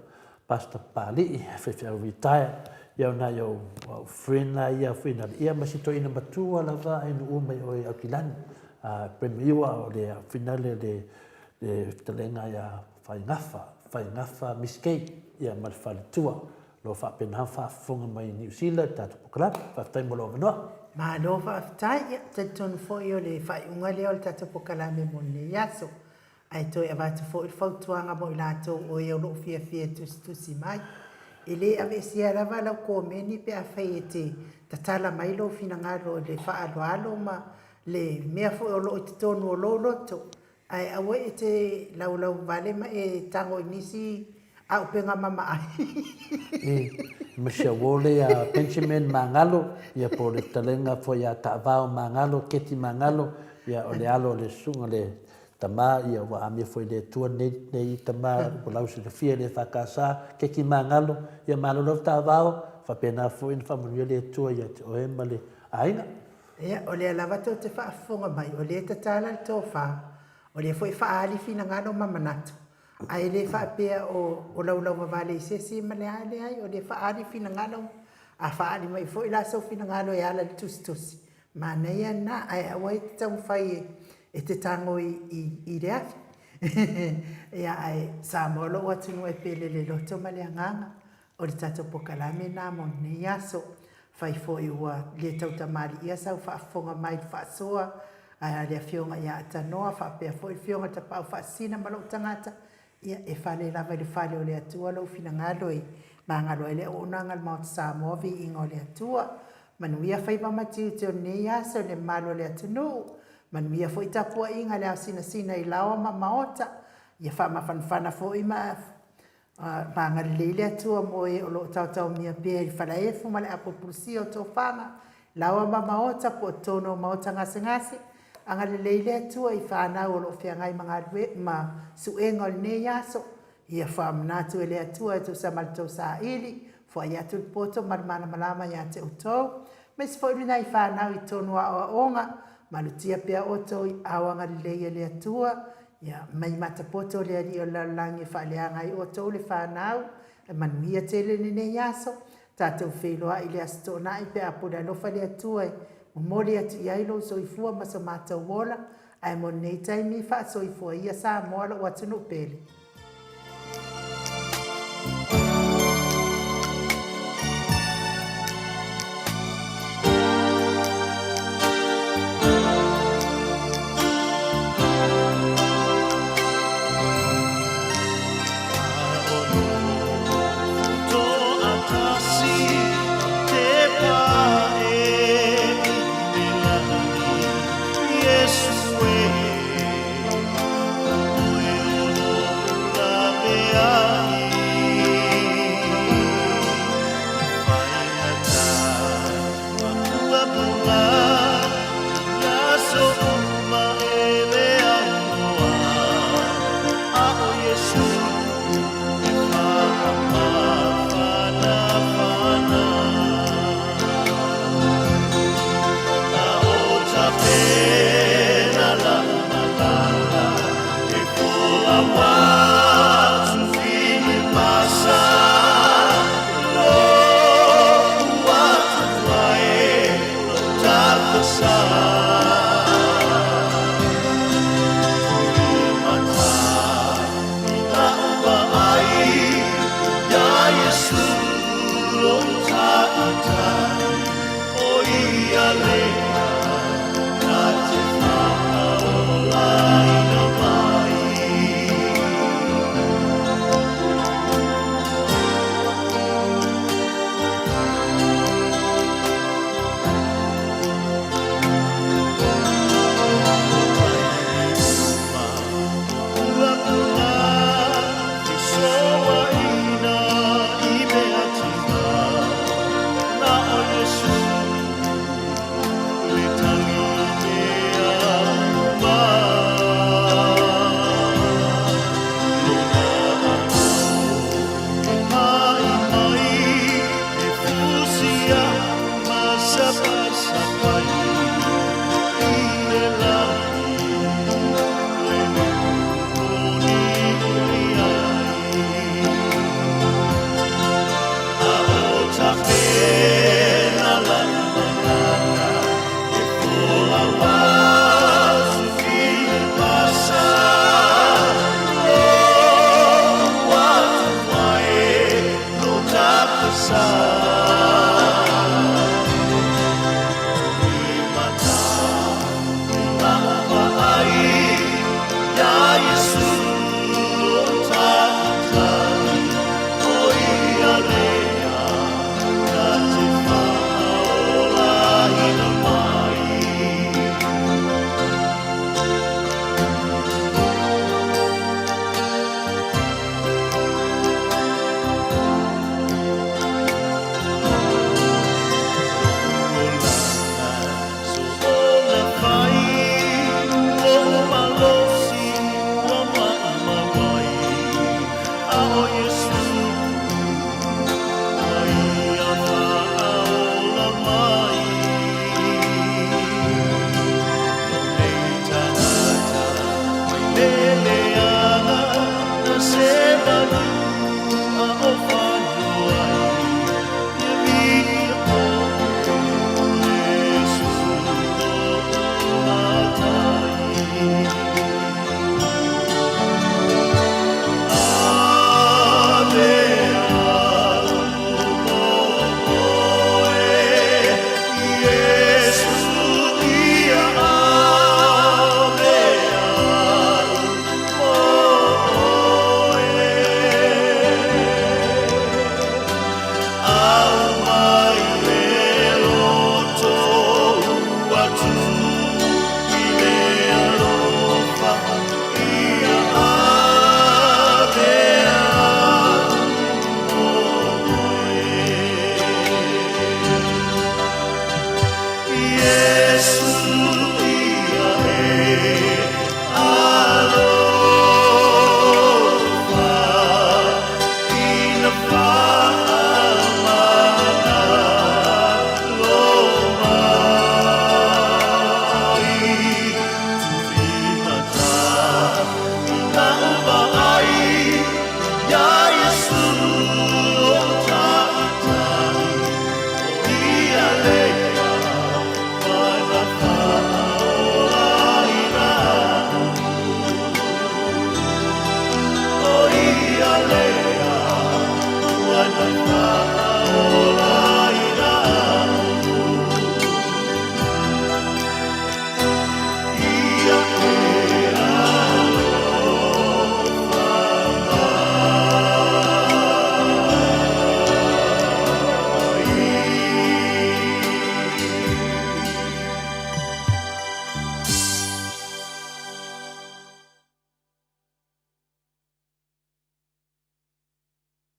Pastor Papali'i, faifeau retire, ia o nai ou au friend la ia foi na ia ma si toeaina matua lava e nuu mai oe i Aukilani, a Premier o le finale le le fetalaiga ia Faigafa, Faigafa Miss Kay, ia ma le faletua, o lo o faapena ona faafofoga mai i Niu Sila i le tatou polokalame. Faafetai mo lou avanoa. Malo faafetai. Ia, talitonu foi o le faaiuga lea o le tatou polokalame mo lenei aso. Ae toe avatu foi le fautuaga mo i latou o e o lo o fiafia e tusitusi mai. E le aveesea lava lau komeni pe afai e te tatala mai lou finagalo i le faaaloalo ma le mea foi o lo o i totonu o lou loto. Ae aua e te laulau vale ma e tago i nisi auupega mamaai. E, ma si au le ia Benjamin Magalo, ia po o le fetalaiga foi ia Taavao Magalo, Keti Magalo, ia o le alo o le susuga le tama, ia ua amia foi i le Atua lenei, lenei tama ua lausilafia i le EFKS, Keti Magalo, ia malo lava Taavao, faapena foi ona faamanuia le Atua ia te oe ma le aiga. Ia, o lea lava tou te faafofoga mai, o lea e tatala le tofa, o lea foi e faaali finagalo ma manatu, ae le faapea o, o laulauvavale i se isi ma le a, leai, o lea e faaali finagalo, a faaali mai foi la sou finagalo e ala i le tusitusi, manaia lena, ae aua e te taumafai e, e te tago i, i, i le afi. Ia, ae Samoa lou atunuu e pele le loto ma le agaga, O le tatou pokalame lena mo lenei aso. Fai foi ua le tautamaliia sau faafofoga mai i le faasoa a le Afioga ia Atanoa faapea foi le Afioga i le Tapaau Faasisina ma lou tagata, ia e fale lava i le fale o le Atua lou finagalo e magalo ai le auaunaga a le Maota Samoa viiga o le Atua. Manuia faiva ma tiute o lenei aso i le mamalu o le atunuu. Manuia foi tapuaiga i le ao sinasina i laoa ma maota. Ia faamafanafana foi ma Ma agalelei le Atua mo e o lo o taotaomia pea i le falaefu ma le apulapulasia o tofaga, laoa ma maota po o totonu o maota gasegase. Agalelei le Atua i fanau o lo o feagai ma galue ma suega o lenei aso. Ia faamanatu e le Atua e tusa ma le tou saili, foai atu le poto ma le malamalama ia te outou. Aemaise foi le nai fanau i totonu o aoaoga, malutia pea outou i ao agalelei e le Atua. Ia, mai matapoto le Alii o le lalolagi e faaleaga ai outou le fanau, e manuia tele lenei aso. Tatou feiloai i le Aso Toonai pe a pule alofa le Atua e momoli atu i ai lou soifua ma so matou ola, ae mo lenei taimi, faasoifua ia Samoa lou atunuu pele.